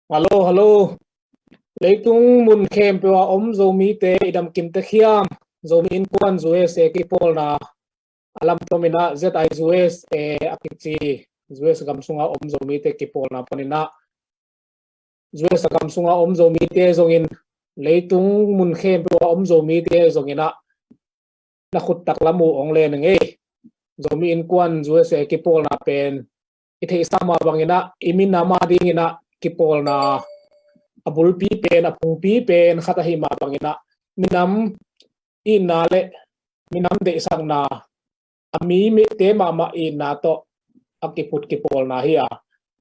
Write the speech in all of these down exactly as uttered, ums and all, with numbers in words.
Hallo, hallo. Leitung mun khempeuh a om Zomite i damkim tek hiam? Zomi Innkuan U S A kipawlna a lamtom in ah Z I U S A a kici U S gam sunga om Zomite kipawlna panin ah U S gam sunga om Zomite zongin leitung mun khempeuh a om Zomite zongin ah na khut taklam uh hong len ing ei. Zomi Innkuan U S A kipawlna pen i theihsa mah bangin ah i minam a dingin ah kipawlna a bulpi pen, a phungpi pen khat ahih mah bangin ah minam itna le minam deihsakna, a mi mite mahmah itna tawh a kiphut kipawlna hi a,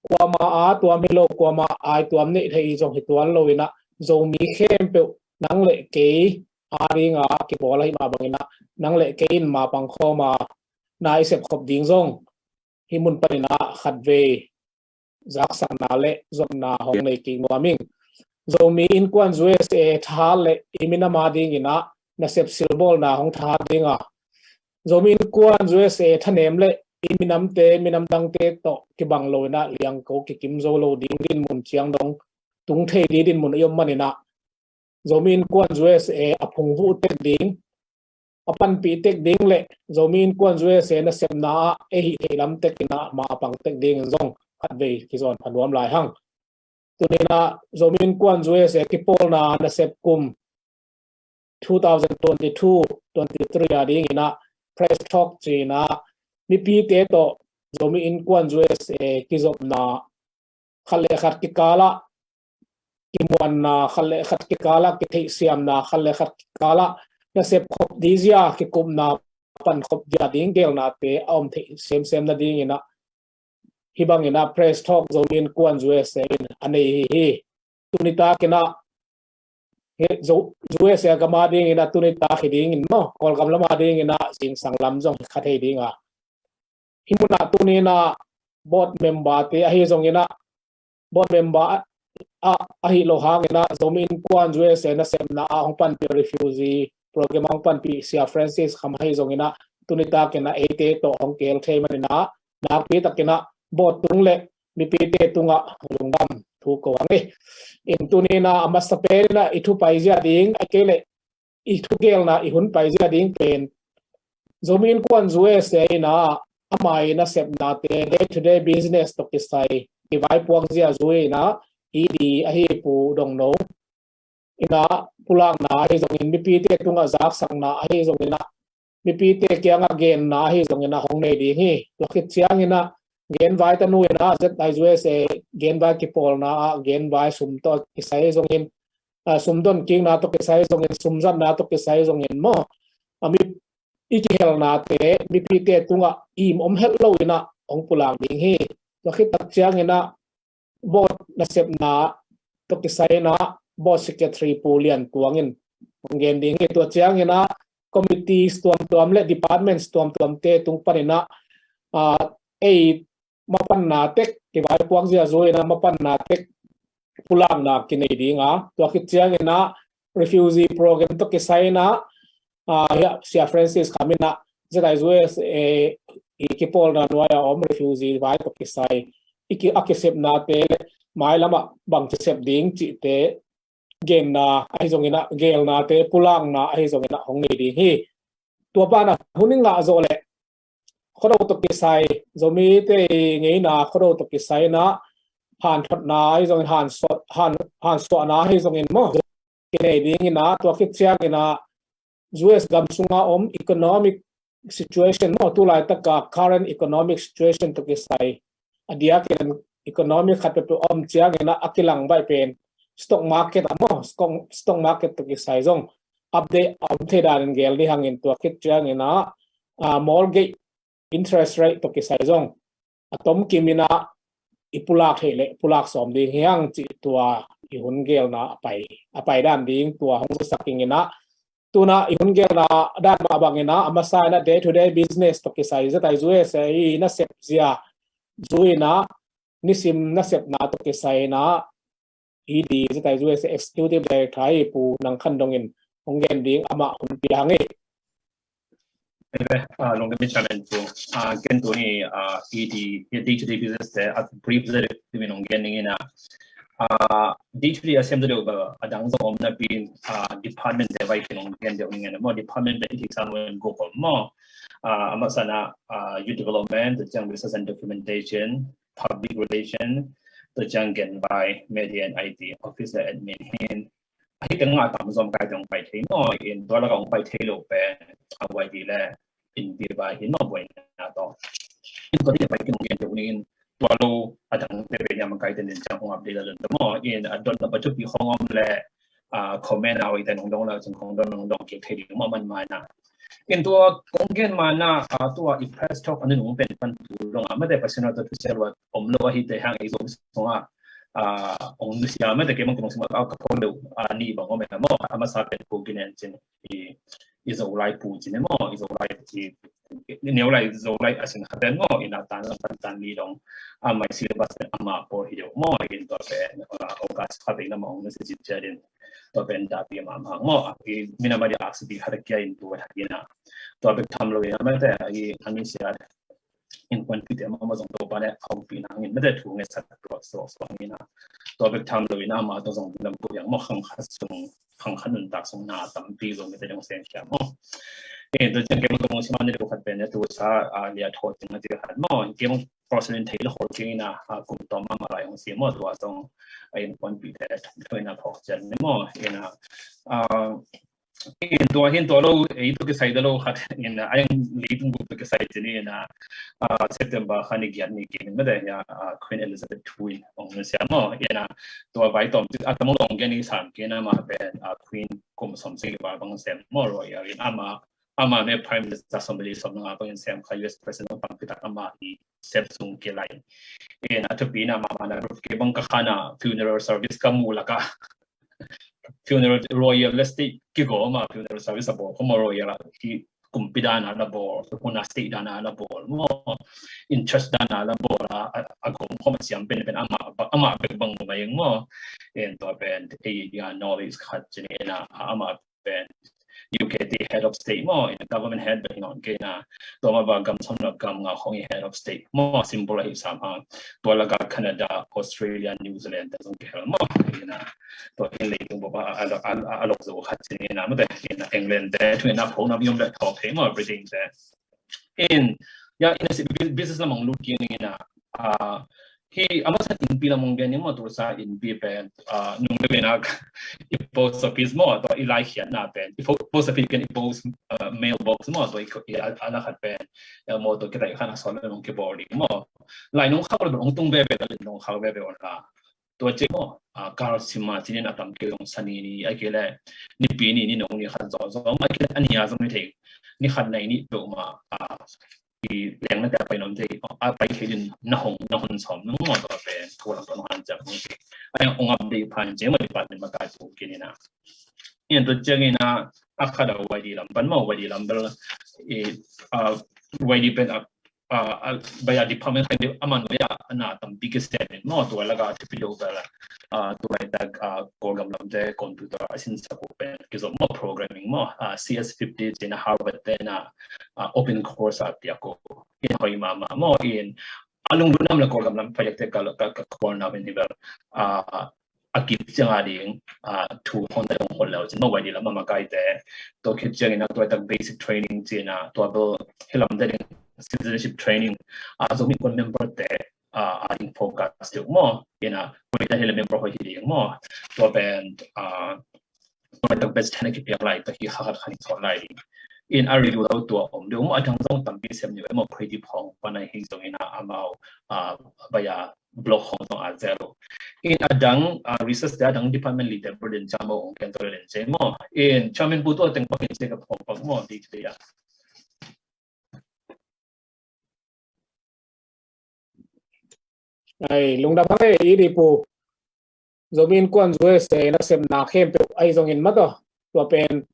kuamah a tuam hi lo, kuamah a i tuam neih thei zong hi tuan lo in ah Zomi khempeuh nang le kei a dinga kipawl ahih mah bangin ah nang le kei in mapang khawm a na i sep khop ding zong hih mun panin ah khatvei zaksakna le zuatna hong nei kik nuam ing. Zomi Innkuan U S A thahat le i minam a dingin ah nasep silbawlna hong thahat ding a, Zomi Innkuan U S A thanem le i minamte, minam dangte tawh kibang lo in ah liangko kikim zo lo ding dinmun ciang dong tung thei ding dinmun i om manin ah Zomi Innkuan U S A a phungvuh tek ding, a panpih tek ding le Zomi Innkuan U S A nasepna ah ei hih theih lam tek in ah mapang tek dingin zong khatvei kizawn pha nuam lai hang. Tuni in ah Zomi Innkuan U S A kipawlna nasep kum two thousand twenty-two twenty-three a dingin ah Press Talk ci-in ah mipite tawh Zomi Innkuan U S A kizopna, khat le khat kikalah kimuanna, khat le khat kikalah kitheihsiamna, khat le khat kikalah nasep khop ding zia, kikupna pan khop zia ding geelnate a om theih semsem nadingin ah hih bangin ah Press Talk Zomi Innkuan U S A in a nei hi hi. Tuni takin ah hih Zo-, U S A gam a dingin ah tuni tak hi dingin maw, Kawlgam lam a dingin ah zingsang lam zong hi kha thei ding a, hih mun ah tuni in ah board member te ahi zongin ah, board member ah, ah, ahi lo hangin ah Zomi Innkuan U S A nasepna ah hong panpih refugee program hong panpih Sia Francis Kham ahi zongin ah tuni takin ah eite tawh hong kihel thei manin ah nakpi takin ah board tung le mipite tungah lungdam thu ko hang hi. In tuni in ah a masa pen in ah i thu paizia ding, a kei le i thugeelna i hun paizia ding pen Zomi Innkuan U S A in ah ama i nasepnate, day to day business tawh kisai i vaipuak zia zui in ah E D ahi Pu Dong No in ah pulakna ahi zongin, mipite tungah zaksakna ahi zongin ah, mipite kiangah genna ahi zongin ah hong nei ding hi. Tua khit ciangin ah genvai tanu in ah Z I U S A genvai kipawlna ah genvai sum tawh kisai zongin, ah, sum don kikna tawh kisai zongin, sum zatna tawh kisai zongin maw, a mi i kihelnate mipite tungah im om het lo in ah hong pulak ding hi. Tua khit tak ciangin ah board nasepna tawh kisai in ah board secretary Pu Lian Tuang in hong gen ding hi. Tua ciangin ah committees tuamtuam le departments tuamtuamte tung panin ah, ah, ei mapanna tek, kivaipuak zia zui in ah mapanna tek pulakna kinei ding a, tua khit ciangin ah refugee program tawh kisai in ah, ah, hiah Sia Francis Kham in ah Z I U S A i kipawlna nuai a om refugee vai tawh kisai i ki, a kisepnate le mailam ah bangci sep ding cihte genna ahi zongin ah, geelnate pulakna ahi zongin ah hong nei ding hi. Tua pan ah hun i ngah zawh leh Khuado tawh kisai, Zomite i ngeina Khuado tawh kisai in ah hanthotna ahi zongin, hansuah, han, hansuahna ahi zongin maw, kinei ding in ah, tua khit ciangin ah U S gam sunga om economic situation maw, tu laitaka current economic situation tawh kisai, a diakin economic khat peuhpeuh a om ciangin ah a kilang baih pen stock market ah maw, stock, stock market tawh kisai zong update a om thei danin gel ni hangin, tua khit ciangin ah, ah, mortgage interest rate tawh kisai zong a tomkim in ah i pulak theih leh pulak sawm ding hi hang cih tua i hun geelna a pai, a pai dan ding tua hong zasak ing in ah, tu in ah i hun geelna dan mah bangin ah a masa in ah day to day business tawh kisai, Z I U S A i nasep zia zui in ah nisim nasepna tawh kisai in ah E D, Z I U S A Executive Director ahi Pu Nang Khan Dong in hong gen ding, amah hun pia hang hi. Anyway, ah, lungdam i Chairman Pu, ah, ken tuni, ah, E D, day to day business te a brief zet in hong gen ding in ah, Ah, D three a sem deuh bel a dang zong om napi in, ah, department te vai kinong gen deuh ning maw, department te i thei sang wen guk om maw. Ah, a masa in ah, youth development, tua ciang research and documentation, public relation, tua ciang gen vai, media and I T, office le admin hi in. Ahi teng a tam zom kai teng pai thei maw, in tua lak a hong pai thei lo pen a Y D le in bi vai hi maw, buaina tawh. In tua hi pai kinong gen deuh ning in, tua lo a dang te pen a makai ten in ciang hong update a lon ta maw. In a don a batu pi hong om le, ah, comment a oi te nong dong la cin hong don nong dong kik thei ding maw man mai na. In tua kong gen ma na, ah, tua i press talk a nunung pen pan tu long a mate Pasian a tua tu sia lua om lo ahi te hang ei zo song a, ah, ong nusia mate kei mang kong sim a ka pho lo, ah, ni bang om e maw, a masa pen ko ginen cin i, i Zolai pu cin e maw, i Zolai i, i neu lai Zolai a sin khat pen maw, in a tan lam tan tan ni dong. A mai syllabus pen ama pawl hi deuh maw, in tua pen, ah, August khat pen na ma ong nusia cin cia din. Tua pen da pi ma ma maw, a pi mina ma di a si pi khat a kia in tua tha ina. Tua bek tham lo ina mate i ani sia in kuan pi te ma ma zong to pa le au pi na ngin mate thu nge sat tua so so ngina. Tua bek tham lo ina ma to zong lam ko yang maw khang khat sung, khang khat nun tak sung na tam pi zong mate zong sen kia maw. Eh, tua ciang kei mong kong si ma ne tua khat pen ne tua sa, ah, lia tho ting ma tua khat maw. Kei mong process in thei lo hol kei na, ah, kum tom ma ma lai ong si maw tua zong, ah, in kuan pi te thoi na phok cian ne maw. Ina, ah, in tua hin tua lo, eh, tua kisai da lo khat, in, ah, ayang leitung bu tua kisai cini ina, ah, September kha ni giat ni kei mate ya, ah, Queen Elizabeth two in ong nusia maw. Ina, tua vai tom, ah, tamong long gen ni sam kei na ma pen, ah, Queen kum som sigi ba bang sem maw royal in ama, ama me Prime Minister som beli som nga bang sem kha U S President bang pitak ama i sep sung ke lai. In a thupi na ma ma na rup ke bang ka khana funeral service ka mu laka. Funeral royal le state kigo ma funeral service a bo ko ma royal a ki kumpi dana la bol, ko na state dana la bol maw. In church dana la bol a, a, a gom ko ma siam pen pen ama, ama bek bang ma yang maw. In tua pen, eh, ya knowledge khat cini na, ama pen U K te head of state maw, in government head bek nong kei na, tua ma ba gam som la gam nga khong i head of state maw, symbol ahi sam a, tua laka Canada, Australia, New Zealand te zong kihel maw, ina, tua in leitung bo ba a, a, a, a lok zo khat cini na, mate, ina England te, tu ina phone na biom le thok thei maw, Britain te. In, ya, in a si, bu-, business lamang lut kei ning ina, ah, hi, a masa innpi lamang gen ni maw, tua sa innpi pen, ah, nung le benak, i post office maw, tua i lai khiat na pen, i fo-, post office ken i post, ah, mailbox maw, tua i, i a, a na khat pen, eh, maw tua kitai khan a sol le nung kibol ding maw. Lai nung khau le nung tung be be, lai nung khau be be on la. Tua ciang maw, ah, kal sim ma cinin a tam kei zong sani ni, a kei le, nipi ni, ni nong ni khat zaw zaw, ma kei le, a ni a zong ni thei, ni khat nai ni peuh ma, ah, i leng na te a pai nom te, a pai thei din na hong, na hong som nung maw tua pen, ko lam tua nong han ciang nung te. A yang ong update phan ciang maw department ma kai tu kei ni na. Ian tua ciang ina, a khat a Y D lam pan maw, Y D lam bel, i, ah, Y D pen a, ah, ah, baya department khai deuh a man baya na tampi kisem in maw tua laka thupi deuh bel, ah, tua laitak, ah, Kawlgam lamte computer a sinsak uh pen kizom maw programming maw, ah, C S fifty cina Harvard te na, ah, open course a piak uh. In hoi mama maw in a lungdam le Kawlgam lam project te ka, ka, ka Kawlgam in hi bel, ah, a kip ciang a ding, ah, thu hong ta dong hol leu cin maw Y D lam a makaite. Tua khit ciang ina tua tak basic training cina, tua bel hi lam te ding citizenship training, ah, Zomi Innkuan member te, ah, a ding focus deuh maw. Ina, tua tak hi le member hoih hi ding maw. Tua pen, ah, tua tak basic training kipiak lai, tua hi kha khat khan i sawt lai ding. In a ri du lau tua om deuh maw, a dang zong tampi sem ni maw, creative hong pan a hi zong ina amau, ah, baya blog hong zong a zero. In a dang, ah, research te a dang department leader bro din chamo ong ken to len che maw. In chairman pu tua teng pakin che ka phong pak maw di che ya. Ai, lungdam hang e, i di pu. Zomi Innkuan U S A na sepna khempeuh ahi zongin mataw. Tua pen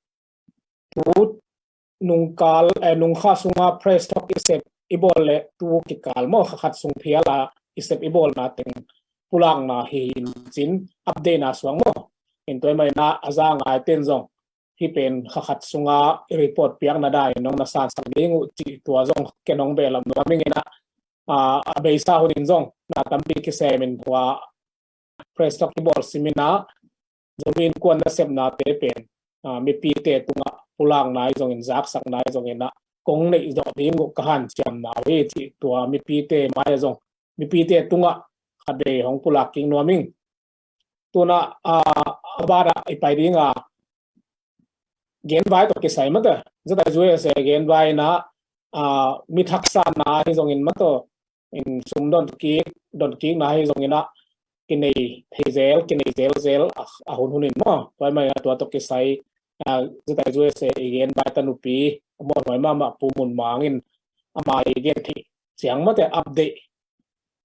tu nungkal, eh, nungkha sunga press talk i sep i bawl le tu kikal maw kha khat sung phial a i sep i bawlna teng pulakna hi in cin update na suang maw. In tua i mai na a za ngai ten zong hi pen kha khat sunga i report piakna dai nong na sansak ding uh cih tua zong ken hong behlap nuam ing ina, ah, a beisa hun in zong na tampi kisem in hua press talk kibawl simin ah Zomi Innkuan nasepnate pen, ah, mipite tungah pulakna ahi zongin, zaksakna ahi zongin ah kong neih zawh ding uh ka hanciamna uh hi cih tua mipite mai ah zong, mipite tungah khatvei hong pulak kik nuam ing. Tuna, ah, a banah i pai ding a, genvai tawh kisai mate, ZIUSA genvai na, ah, mi thaksanna ahi zongin mate, in sum don kik, don kikna ahi zongin ah kinei thei zel, kinei zelzel a, a hun hun in maw. Tua ahih manin ah tua tawh kisai, ah, ZIUSA i genvai tanupi a muanhuai mahmah Pu Mun Mang in ama i gen theih ciang mate update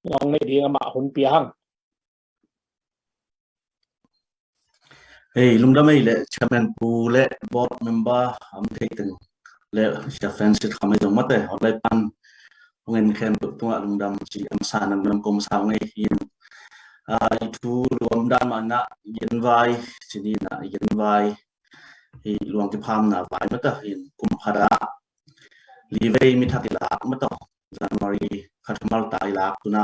hong neih ding amah hun pia hang. Hei, lungdam ei le chairman pu le board member a om thei teng le Sia Francis Khamei zong mate, online pan hong en khempeuh tungah lungdam ci a masa in lungdam ko masa ngei hi. Ah, i thu luam dan mah in ah genvai ci ni in ah, i genvai hi luang kiphamna vai mate hi in, kum khat ah li vei mi thak i lak mate, January kha thumal ta i lak, tuna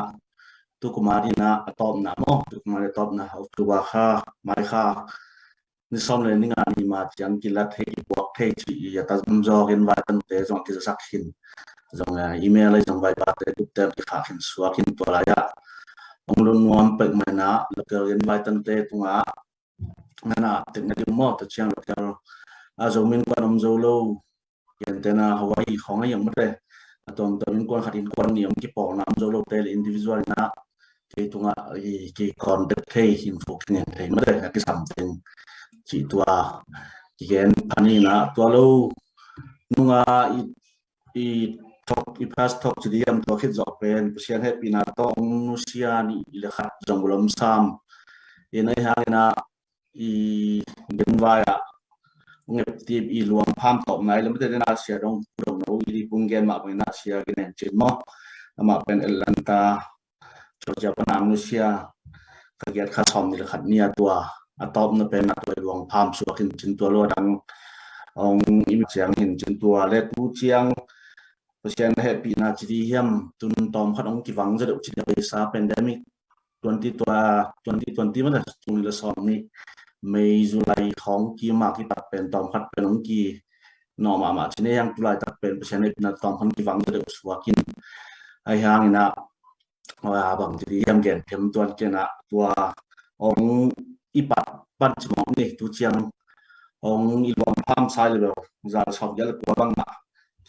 tukum a ding in ah a tawpna maw, tukum a ding a tawpna October kha, May kha, ni sawm le ni nga ni mah ciang kila thei, kibuak thei ci i a ta zom zaw genvai tanute zong a kizasak khin. Zong, eh, email ahi zong Viber te, group te kikhah khin suak khin, tua lai ah hong lut nuam pek mah in ah local genvai tanute tungah nana tekna ding maw, tua ciang local, ah, Zomi Innkuan om zo lo, gentehna Hawaii khawng ahi zong mate, a tuamtuam innkuan khat innkuan nih om kipawlna om zo lote le individual in ah kei tungah i kicontact thei, info kingen thei mate, a kisam teng cih tua kigen phan in ah, tua lo nunga i, i talk, i past talk ci ding hiam, tua khit zawh pen Pasian hehpihna tawh hong nusia nih le khat zong ua lom sam in, ahi hangin ah i genvai ah hong eptip i luang pham tawpna i lam te den a sia dong dong no i di kung gen mah bangin ah sia gen en cin maw. Amah pen Atlanta, Georgia pan a hong nusia, kha giat kha sawm nih le khat ni a tua a tawpna pen a tua i luang pham suak in cin, tua lo a dang hong i mi ciang in cin, tua le tu ciang Pasian hehpihna ci ding hiam, tun tawm khat hong kivang zaw deuh cin, a beisa pandemic twenty, tua, twenty twenty mah tung le sawm nih May, July khawng kim a kipat pen tawm khat pen hong ki nawh mahmah cin, ahi hang tu laitak pen Pasian hehpihna tawm khat kivang zaw deuh suak in, ahi hangin ah, ah, bang ci ding hiam, gen them tuan kei in ah, tua hong i pat pan ci mawk ni, tu ciang hong i luang pham sa le lo, za le sawm giat le kua bang mah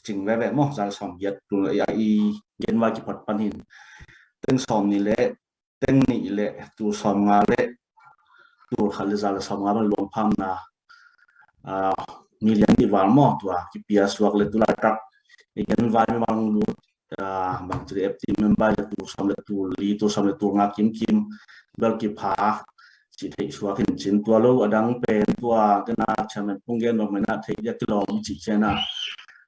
cing veve maw, za le sawm giat tu i, i genvai kipat pan hi in, teng sawm nih le teng nih le tul sawm nga le tul khat le za le sawm nga bang luang phamna, ah, million nih val maw, tua kipia suak le tu laitak i genvai mi bang lut, ah, bang ci FT member le tul sawm le tul li, tul sawm le tul nga kimkim bel kipha cih theih suak in cin, tua lo a dang pen tua kena chairman pung gen bang mena theih dia kilawm cih ciang a,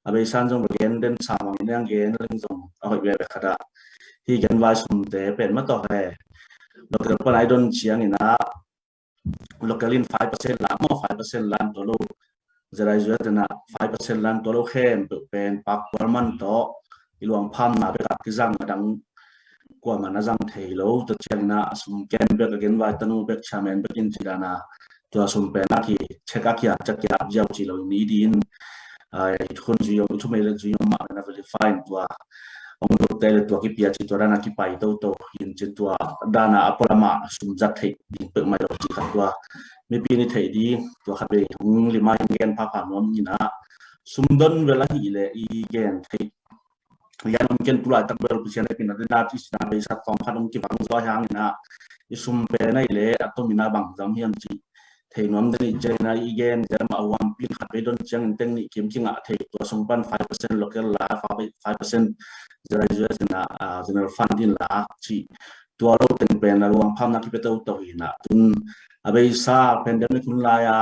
a beisa in zong gen den sa mang in a gen leng zong a hoih veve khat ah, hih genvai sumte pen mah tawh he local pan a i don ciangin ah, local in five percent la maw, five percent la in tua lo, ZIUSA in ah five percent la in tua lo khempeuh pen pak kual man tawh i luang phamna bek ah kizang, a dang kuamah in a zang thei lo. Tua ciangin ah a sum kem bek, a genvai tanu bek, chairman bek in ci dan a, tua sum pen a ki check a ki at, check ki at ziau ci lo ni ding in, ah, i thukhun zui om, i thumei le zui om mah na verify in tua hong dot te le tua kipia ci, tua dan a kipai toto in cin, tua dan a a pualam ah sum zat theih ding peuhmah lo cih khat tua mipi in i theih ding, tua khat vei hong limai hong gen phapha nuam in ah, sum don vel ahih leh i gen theih lian om ken, tu laitak bel Pasian hehpihna den a, tu i sin a beisa tawm khat hong kivang zaw hangin ah, i sum pen ahih leh a tom in a bang zam hiam cih thei nuam den i, ciangin ah i gen zia mah a huampi in khat vei don ciangin teng nih kim kingah thei, tua sung pan five percent local la, five percent ZIUSA in ah, ah, general fund in la cih, tua lo teng pen a luang phamna kipia toto hi in ah, tun a beisa pandemic hun lai a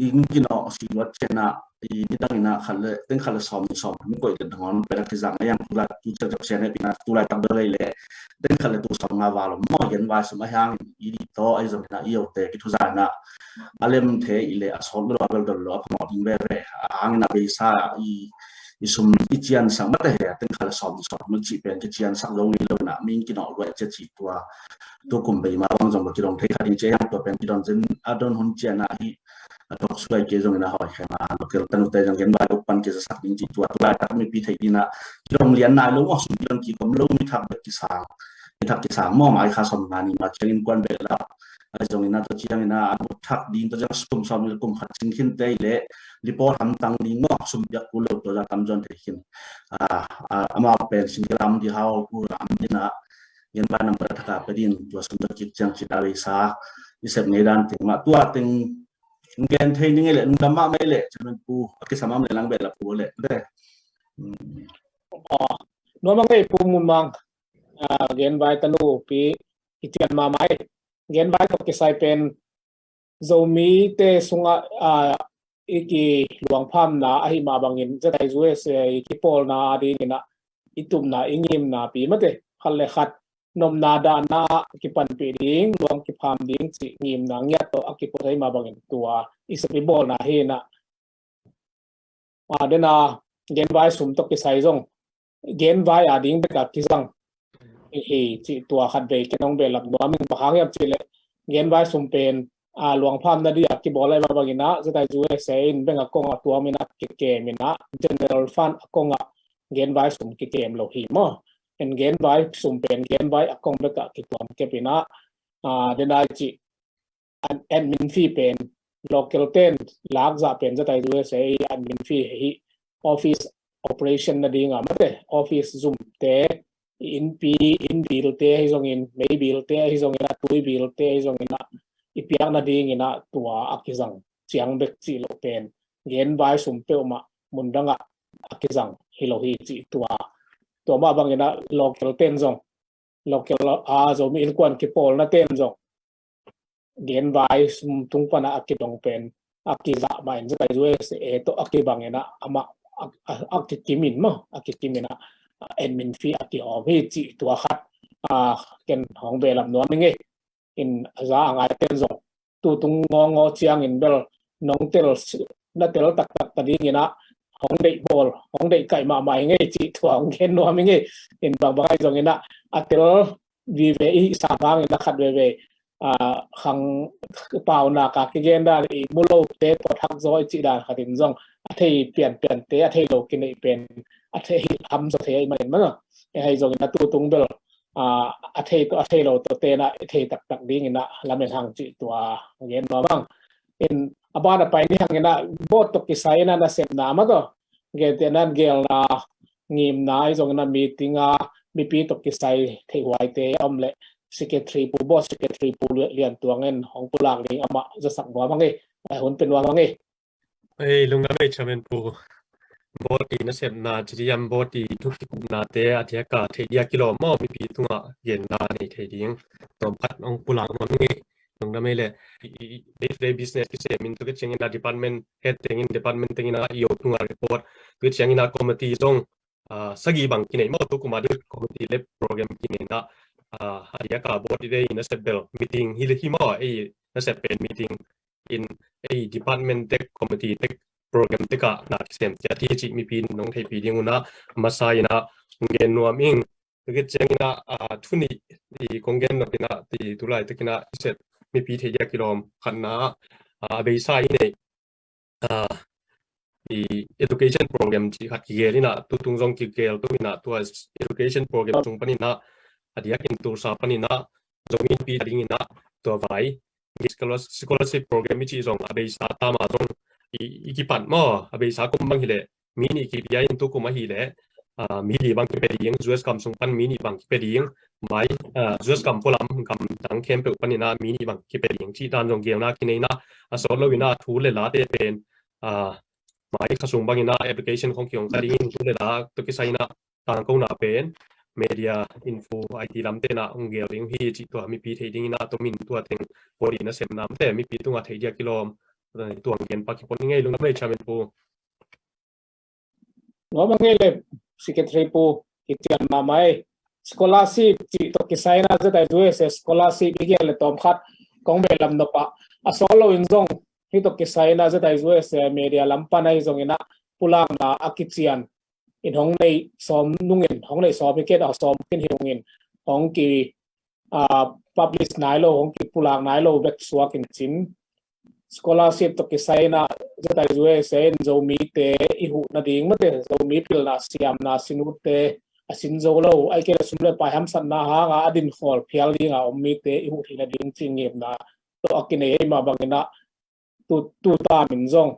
i kinawh si luat ciang ah, i nidang in ah khat le, teng khat le sawm nih sawm thum koih le nangawn pen a kizang a, yang tu lai, tu ciang Pasian hehpihna tu laitak bel ahih leh teng khat le tul sawm nga val om maw, genvai sum a hang i dih tawh, ahi zongin ah i ote kithuzan ah a lem thei i leh a sawt lo, a bel dol lo, a phamawh ding veve. A hangin a beisa i i sum i ciansak mate he a teng khat le sawm sawm mun cih pen kiciansak zo ngei lo inah ming kinawh luai cia cih tua. Tukum bei ma bang zong ba kidong thei khat ding cia hiang tua pen kidon zin a don hun cianah hi a tok suai kei zong inah hoi khe ma local tanu te zong gen bai uk pan kizasak ding cih tua tua tak mipi thei dinah kidong lian nai lo ngawk sum kidon kikom lo mi thak bek kisang mi thak kisang maw mai kha sawm nga ni ma ciangin kuan beh lap ai zong inah tua ciang inah a thak ding tua ciang sum sawm ni kum khat cing khin te i leh report hamtang ding maw sum piak ku lo tua za tam zon thei khin. Amau pen single am di hau ku am dinah gen bai nambat a thaka pe din tua sum tua kik ciang cih a leisa i sep ngei dan teng mah tua teng gen thei ni ngei leh lungdam mah mai leh chairman pu a kisam am leh lang beh la pu leh te. Nuam a ngei pu mun mang gen bai tanu pi i cian mah mai gen bai tok kisai pen Zomite sungah i kiluangphamna ahi mah bangin ZIUSA i kipawlna a dinginah i tupna i ngimna pi mate khat le khat nomna dahna ah kipanpih ding luang kipham ding cih ngimna ngiat tawh a kipua thei mah bangin tua i sep i bawlna hinah a dena genvai sum tawh kisai zong genvai a ding beka kizang hi cih tua khat vei ken hong behlap nuam in bang hang hiam cih leh genvai sum pen a luangphamna dia kibawl ahi mah banginah ZIUSA in beng a kong a tuam inah kikeminah general fund a kong ah genvai sum kikem lo hi maw. En genvai sum pen genvai a kong beka kituam kepinah a denai cih admin fee pen local ten lakzah pen ZIUSA admin fee hi office operation na dinga mate office zumte i innpi inn bilte ahi zongin mei bilte ahi zongin a tui bilte ahi zongin ah i piakna dinginah tua a kizang ciang bek cih loh pen genvai sum peuhmah mundangah a kizang hi lo hi cih tua. Tua mah banginah local ten zong local a Zomi innkuan kipawlna ten zong genvai sum tung pana a kidong pen a kizah mah in ZIUSA tawh a kibanginah amah a kikimin maw a kikiminah admin fee a kiawm hi cih tua khat ken hong behlap nuam i ngei in a za a ngai ten zong tutung ngawngaw ciangin bel nong tel na tel taktak ta dinginah hong deih bawl hong deih kaih mahmah i ngei cih tua hong gen nuam i ngei in bangbang ahi zonginah a tel vive i sang hangin a khat veve khang paunak a kigen dan i mu lote pawt hak zaw i cih dan khatin zong a thei pianpiante a thei lo kineih pen a thei hilh ham zaw thei ahi manin mana. Hei zongin a tutung bel a thei tawh a thei lo tawh tenah i thei taktak dinginah lamen hang cih tua gen nuam hang. In a ban a pai ni hanginah board tawh kisai inah nasepna mah tawh gentehna gelna ngimna ahi zongin a meeting a mipi tawh kisai theihhuaite a om leh secretary pu board secretary pu liantuang in hong pulak ding amah zasak nuam hang hi. Hun pe nuam hang hi. Ei lungdam ei chairman pu. Board i nasepna citiam board i thukikupnate a diaka theih dia kilawm maw mipi tungah genna nei thei ding tawmkhat hong pulak nuam hi. Lungdam ei le day to day business kisem in tua ciangin a department head tengin department tengin a i o tunga report tua ciangin a committee zong sagih bang kinei maw tukuma ding committee le program kinei na a diaka board i dei nasep bel meeting hi le hi maw ei nasep pen meeting in ei department tek committee tek program teka na kisem tia ti cih mipi nong theipi ding una masa ina gen nuam ing. Tukit ciangina a thuni i kong gen nopina ti tulai tekina iset mipi thei dia kilawm khatna a beisa i nei i education program cih khat kigel ina tutung zong kigel tu ina tua education program tung panina a diakin tulsa panina zong inpi dingina tua vai scholarship program i cih zong a beisa tama zong i kipat maw a beisa kum bang hileh mi nih kipia in tukum ahileh mi li bang kipe ding US kam sung pan mi nih bang kipe ding mai US kam pualam kam dang khempeuh panina mi nih bang kipe ding cih dan zong gelna kineina a sawt lo ina thu le late pen mai khasung bangina application khong kiong ka dingin thu le la to kisaina tangkona pen media info IT lam tena ong gel ding hi cih tua mipi thei dingina tomin tua teng pawlina semnam te mipi tunga thei dia kilawm tuang gen pa kipon ngei lungdam ei chairman pu. Ngawm a ngei le secretary pu kitiam mahmah ei. Scholarship cih tawh kisaina ZIUSA scholarship i gel le tawm khat kong belam nopah a sawt lo in zong hi tawh kisaina ZIUSA media lam pan ahi zongina pulakna a kician in hong nei sawm nungin, hong nei sawm hi kei a, sawm khin hi ungin, hong ki, ah, publish nai lo, hong kipulak nai lo bek suak in cin, scholarship tawh kisai in ah, zetai U S A in Zomite i huh nading mate, Zomi pilna siamna sinute a sin zo lo, ahih kei leh sum le pai hamsatna hanga a din khawl phial dinga om mite i huh theih nading cih ngimna tawh a kinei ahih mah bangin ah, tu, tu tamin zong,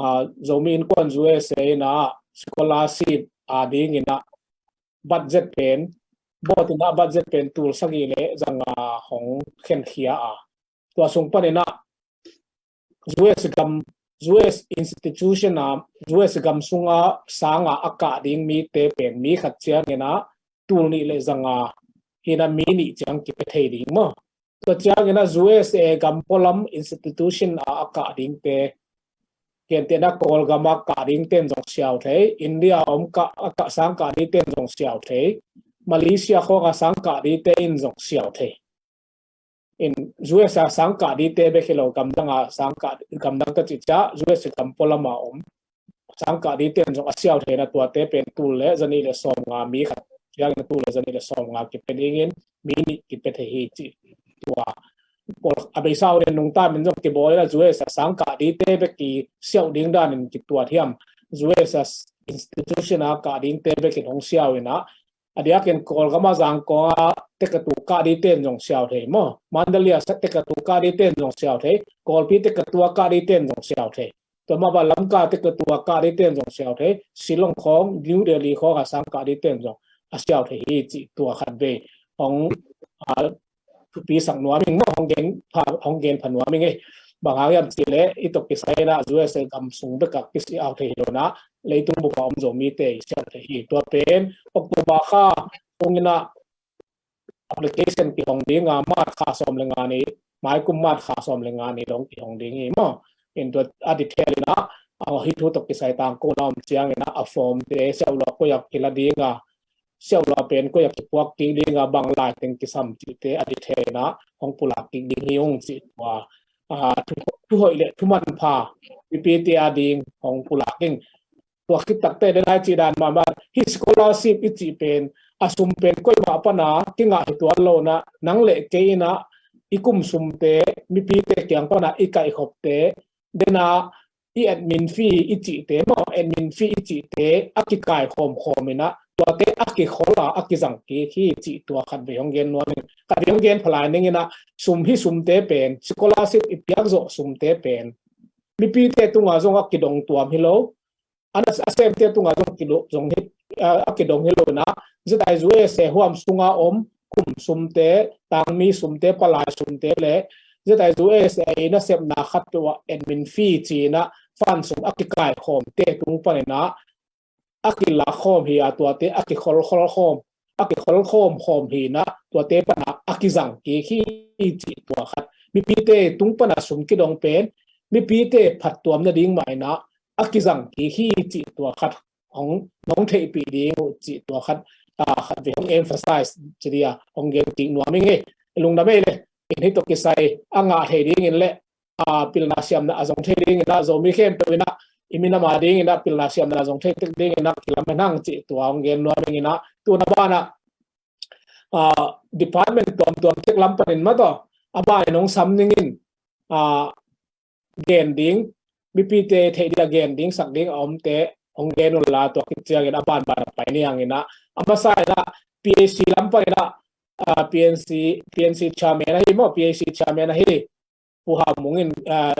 ah, Zomi Innkuan U S A in ah scholarship a dingin ah budget pen, bawt in ah budget pen tul sagih le zanga hong khenkhia a. Tua sung panin ah U S gam, U S institution a, U S gam sunga sanga a kah ding mite pen mi khat ciangin ah tul nih le zanga hi in ah mi nih ciang kipia thei ding maw. Tua ciangin ah U S A gam pualam institution a a kah dingte, gentehna Kawlgam a kah dingte in zong siau thei, India a om kah, a kah sang kah dingte in zong siau thei, Malaysia khawng a sang kah dingte in zong siau thei. In U S A sang kah dingte bek hi lo, gamdang a sang kah, gamdang ka cih ciang U S A gam pualam a om sang kah dingte in zong a siau thei in ah tuate pen tul le zanih le sawmnga, mi khat ciangin tul le zanih le sawmnga kipia dingin mi nih kipia thei hi cih tua. Pawl a beisa uh in nungta min zong kibawl in ah U S A sang kah dingte bek kisiau ding danin kituat hiam, U S A institution a kah dingte bek in hong siau in ah, a diakin Kawlgam a Zangkong a tekatu kah dingte in zong siau thei maw, Mandalay a tekatu kah dingte in zong siau thei, Kawlpi tekatu a kah dingte in zong siau thei. Tua mah bang Lamka tekatu a kah dingte in zong siau thei, Shillong khawng, New Delhi khawng a sang kah dingte in zong a siau thei hi cih tua khat vei hong, ah, thupi sak nuam ing maw, hong gen pha, hong gen pha nuam ing ei. Bang hang hiam cih leh i tawh kisai in ah U S A gam sung bek a kisiau thei hi lo in ah, leitung bup a om Zomite i siau thei hi. Tua pen October kha tung in ah application kihong ding a, March kha sawm le nga ni, maikum March kha sawm le nga ni dong kihong ding hi maw. In tua a detail in ah, ah, hih thu tawh kisai tangkona om ciangin ah, a form te siau lo koi a kila ding a, siau lo pen koi a kipuak kik ding a, bang lai teng kisam cihte a detail in ah hong pulak kik ding hi ung cih tua, ah, thu, thu hoih le thu manpha mipite a ding hong pulak ing. Tua khit takteh den ai cih dan mahmah, hih scholarship i cih pen, a sum pen koi mah pana kingah hi tuan lo in ah, nang le kei in ah i kum sumte, mipite kiang pana i kaihkhopte, den a i admin fee i cihte maw, admin fee i cihte a kikai khawmkhawm in ah, tuate a kikhol a, a kizang kik hi cih tua khat vei hong gen nuam ing. Khat vei hong gen pha lai ning in ah, sum, hih sumte pen, scholarship i piak zawh sumte pen mipite tunga zong a kidong tuam hi lo, a na, a semte tunga zong kidong, zong hi, a, a kidong hi lo in ah, zetai U S A huam sunga om kum sumte, tangmi sumte, palai sumte le zetai U S A i nasepna khat peuh ah admin fee ci in ah fund sum a kikai khawmte tung panin ah a kilak khawm hi a, tuate a kikhol, khol khawm, a kikhol khawm khawm hi in ah, tuate pana a kizang kik hi cih tua khat. Mipite tung pana sum kidong pen mipite phattuam nading mah in ah a kizang kik hi cih tua khat hong, hong theihpih ding uh cih tua khat, ah, khat vei hong emphasize ci dia hong gen kik nuam ing ei. Lungdam ei le, in hih tawh kisai a ngah thei dingin le, ah, pilna siamna a zong thei dingin ah, Zomi khempeuh in ah i minam a dingin ah pilna siamna a zong thei tek dingin ah kilamen hang cih tua hong gen nuam ing in ah, tuna banah, ah, department tuamtuam tek lam panin mah tawh a banin hong sam ning in, ah, gen ding, mipite theih ding a gen ding, sak ding a omte hong gen un la, tua khit ciangin a banban a pai ni hang in ah, a masa in ah P A C lam panin ah, ah, P N C, P N C chairman ahi maw, P A C chairman ahi Pu Hau Mung in, ah,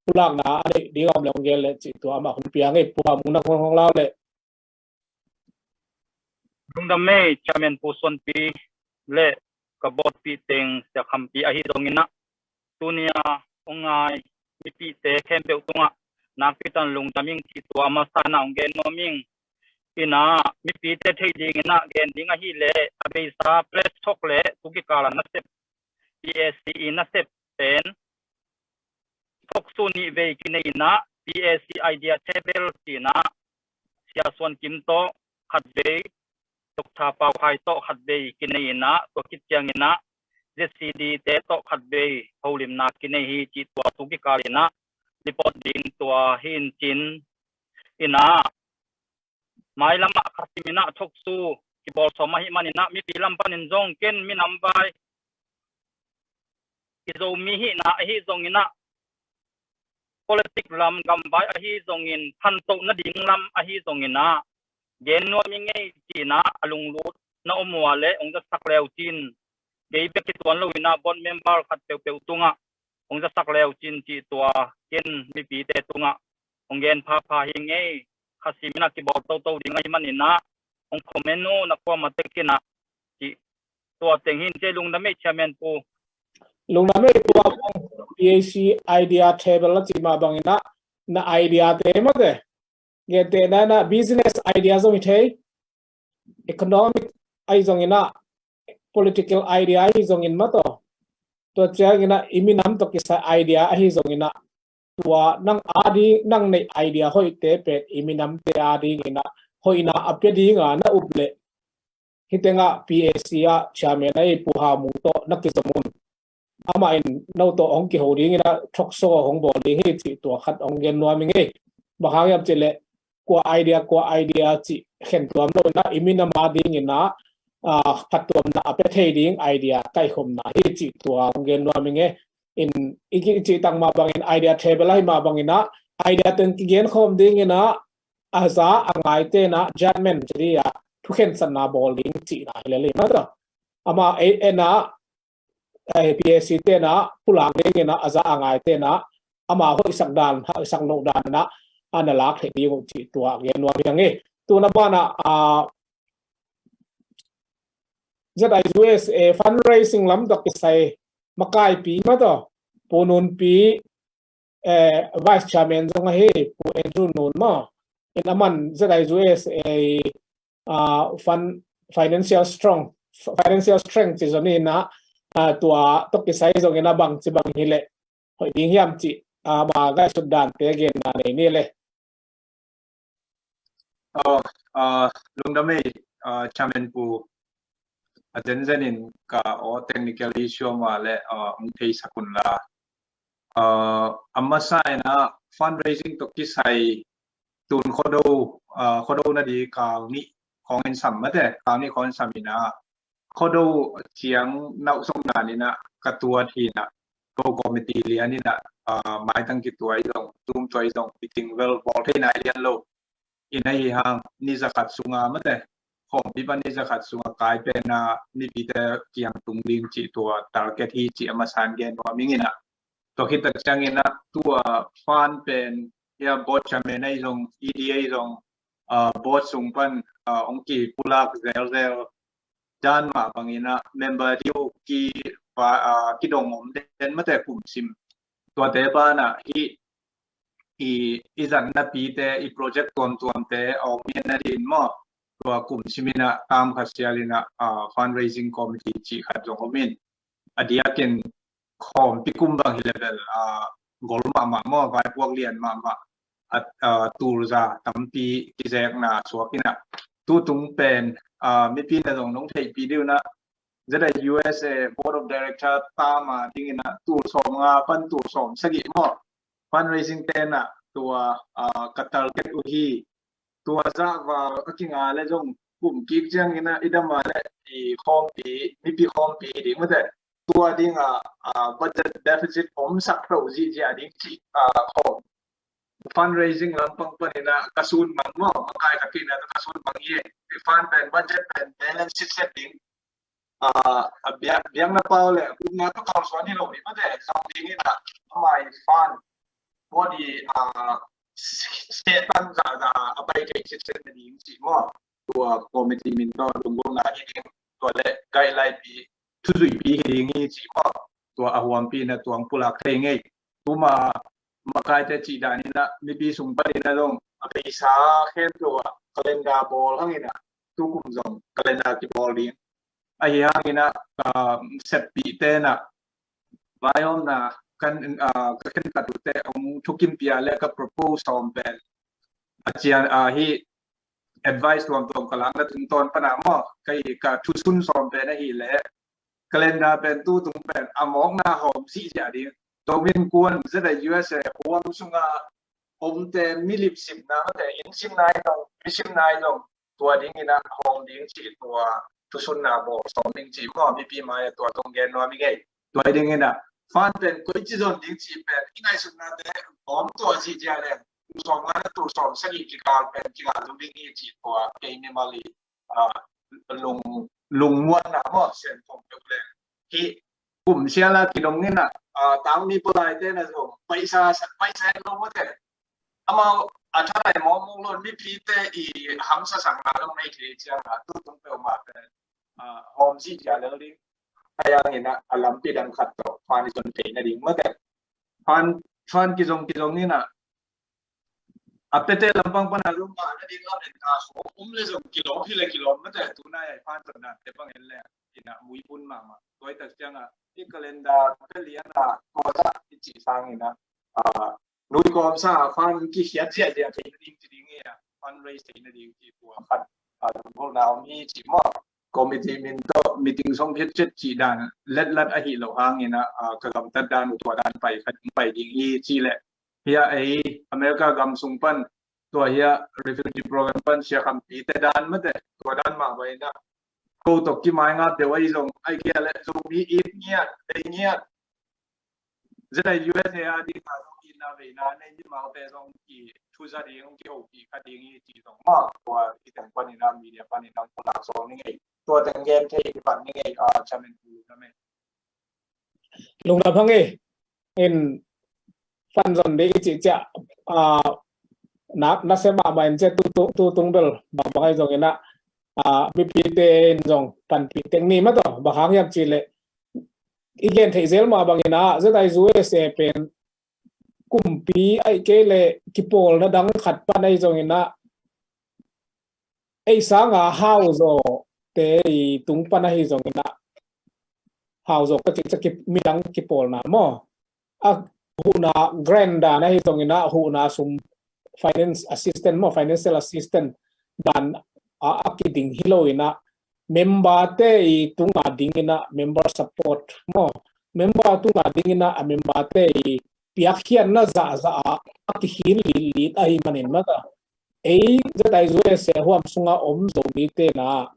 pulakna a neih ding a om le hong gen le cih tua amah hun piang ei. Pu Hau Mung, nang hun hong lau le. Lungdam ei, Chairman Pu Suanpi le ka bawlpi teng Sia Khampi ahi zongin ah, tuni a hong ngai mipite khempeuh tungah nakpi takin lungdam ing cih tua a masa in ah hong gen nuam ing. In ah mipite theih dingin ah gen ding ahih leh, a beisa press talk le tu kikal a nasep, P A C i nasep pen thoksuh nih vei kinei in ah, P A C idea table ci in ah Sia Suan Kim tawh khat vei, Doctor Pau Khai tawh khat vei kinei in ah, tua khit ciangin ah Z C D te tawh khat vei holimna kinei hi cih tua tu kikal in ah report ding tua hi in cin in ah, mailamah khasim inah thoksu kibawl sawm ahih maninah mipi lam panin zong ken minam vai, i Zomi hihna ahi zonginah politik lam gamvai ahi zongin, phantoh nading lam ahi zonginah gen nuam i ngei cinah a lunglut na om ua le hong zasak leu cin, kei bek kituan lo inah board member khat peuhpeuh tungah hong zasak leu cin cih tua ken mipite tungah hong gen phapha hi ngei. Khasim inah kibawl toto ding ahih maninah hong comment uh na kuamah tekinah cih tua teng hin. Cia lungdam ei, Chairman Pu. Lungdam ei, tua P A C idea table a cih mah banginah na idea te mate, gentehna inah business idea zong hi thei, economic ahi zonginah, political idea ahi zongin mataw, tua cianginah i minam tawh kisai idea ahi zonginah, tua nang ading, nang neih idea hoihte pen i minamte adinginah hoihna a pia dinga na up leh, hih tengah P A C ah chairman ahi Pu Hau Mung tawh na kizom un. Amah in no tawh hong kiho dinginah talk show hong bawl ding hi cih tua khat hong gen nuam i ngei. Bang hang hiam cih leh kua idea, kua idea cih khen tuam lo inah i minam adinginah, ah, phattuamna a pia thei ding idea kaihkhopna hi cih tua hong gen nuam i ngei. In i cih tang mah bangin idea table ahi mah banginah idea teng kigen khawm dinginah a za a ngai tenah judgment ci dih ah thukhensatna bawl ding cihna hi lel hi mataw. Amah ei enah, eh, P A C tenah pulak dinginah a za a ngai tenah ama hoihsak dan, hoihsak noh dan inah a na lak theih ding uh cih tua gen nuam hi ngei. Tuna banah, ah, Z I U S A fundraising lam tawh kisai makaipi mataw, Pu Nun Pi, eh, vice chairman zong ahi Pu Andrew Nun maw, in aman Z I U S A, ah, fund, financial strong, financial strength ci zong inah, ah, tua tawh kisai zongin a bang ci bang hi leh hoih ding hiam cih, ah, ama ngaihsut dante genna nei ni le. Oh, ah, lungdam ei, ah, Chairman Pu. A zenzen in ka aw technical issue mah le, ah, hong theisak un la. Ah, a masa inah fundraising tawh kisai tun Khuado, ah, Khuado na di kal nih khawng in sam mate, kal nih khawng in sam inah Khuado ciang nauh song dan inah ka tuat hi inah, ko committee lian inah, ah, maitang kituai zong, tum tuai zong, meeting vel bawl thei nai lian lo. Inah hi hang ni zakhat sunga mate, khawmpi pan ni zakhat sunga kai pen a mipite kiang tung ding cih tua target hi cih a masan gen nuam ing inah. Tua khit tak ciang inah tua fund pen hia board chairman ahi zong, E D ahi zong, ah, board sung pan, ah, hong kipulak zelzel dan mah bang inah member diu ki, ah, kidong om den mate kum sim. Tuate banah hih i, i zatnapite, i project tuamtuamte a om hi na din maw, tua kum sim inah tam khat sial inah, ah, fundraising committee cih khat zong om in. A diakin khawmpi kum bang hi level, ah, gol mahmah maw, vaipuak lian mahmah, ah, ah, tulza tampi kizekna suak inah. Tutung pen, ah, mipi na zong nong theihpih dih uh inah, Z I U S A Board of Director tam a ding inah tul sawm nga pan tul sawm sagih maw, fundraising tenah tua, ah, ka target uh hi. Tua zah val a kinga le zong kum kik ciang inah i dam a le i khawmpi, mipi khawmpi ding mate. Tua ding a, ah, budget deficit om sak to zihziah ding cih, ah, khawm. Fundraising lampang pan inah ka sun mang maw, makai ka kina ka sun mang ye. I fund pen budget pen balance sitset ding. Ah, a biang, biang na pau le, upna ka pau suan hi lo ni mate, zong ding inah, amai fund, body, ah, state pan za, za, a bai kei sitset na ding cih maw. Tua committee min tawh lunggulhna hi ding, tua le guideline pi, thuzuipi hi ding hi cih maw. Tua a huampi na tuang pulak thei ngei. Tuma makaite cih dan inah, mipi sung pan inah zong, a beisa khen tua, calendar bawl hang inah, tukum zong calendar kibawl ding. Ahi hang inah, ah, seppih tenah, vaihawmna kan, ah, ka khen ka dute hong thukim pia le ka propose sawm pen. A cian, ah, hi advice tuamtuam ka lakna tungtawn pana maw, ka hi ka thusun sawm pen ahi le. Calendar pen tutung pen a mawkna hawm zihziah ding. Tomin kuan Z I U S A huam sunga omte, mi lipsimna mate, inn simna i zong, mi simna i zong, tua dingin a hawm ding ci, tua thusunna bawl sawm ding ci maw, mipi mai-ah tua zong gen nuam i ngei. Tua dingin a fund pen koici zon ding ci pen i ngaihsutnate om tua ci cia leng, tul sawm nga le tul sawm sagih kikal pen kikal zong ding hi ci, tua kei mi mali lung, lungmuanna maw, sen thong peuh leng hi. Kum siala kidong in a, tangmi pulaite na zong paisa, paisa en lo mate, amau a thalai mawkmawk lo, mipite i hamsa sakna zong nei thei ciang a, tutung peuhmah pen hawm ci cia lel ding. Ahi hangin a, a lampi dang khat tawh fund i zon theihna ding mate, fund, fund kizong kizong in a, a piate lampang pana zong ngahna ding lametna khawng om le zong kilawm hi le kilawm mate, tunai a i fund zonna te bang en le in a, muipun mahmah. Tua i tak ciang a, i calendar pia lian a, tua zah i cih sangin a, nui kawmsa a fund kikhiat ziahziah theihna ding ci ding hi a, fund raise theihna ding ci, tua khat a lunggulhna om hi ci maw. Committee min tawh meeting song phiat ciat cih dan letlat ahi lo hangin a, ka gamtat dan uh tua dan pai khat pai ding hi ci leh, hi a, ei America gam sung pan tua hi a, refugee program pan sia khampite dan mate, tua dan mah bai na, ko tawh kimai ngap deuh ahi zong, ahi kia le Zomi it ngiat, vei ngiat, zeta U S A a ding a zong itna veina nei mimaute zong ki thuza ding, ki hopih kha ding hi ci zong maw, tua i teng panin a, media panin a, pulak zong ni ngei, tua teng gen thei i pan ni ngei, a, chamen pu na me. Lungdam hang e, in fund zon ding i cih ciah, a, na, na se mahmah in ciah tu, tu, tu tung bel bangbang ahi zongin a, a, mipite in zong panpih teng ni mah tawh, bang hang hiam cih leh i gen theih zel mah bangin a, zeta U S A pen kumpi ahi kei leh kipawlna dang khat pan ahi zongin a, ei sanga hauzaw te i tung pan ahi zongin a, hauzaw ka cih ciang midang kipawlna maw, a huhna grant dan ahi zongin a, huhna sum, finance assistance maw, financial assistance dan a, a kiding hi lo in a, member te i tunga dingin a member support maw, member tunga dingin a, a member te i piakkhiatna zahzah a, a kikhin litlit ahih manin mah ta, ei zeta U S A huam sunga om Zomite na,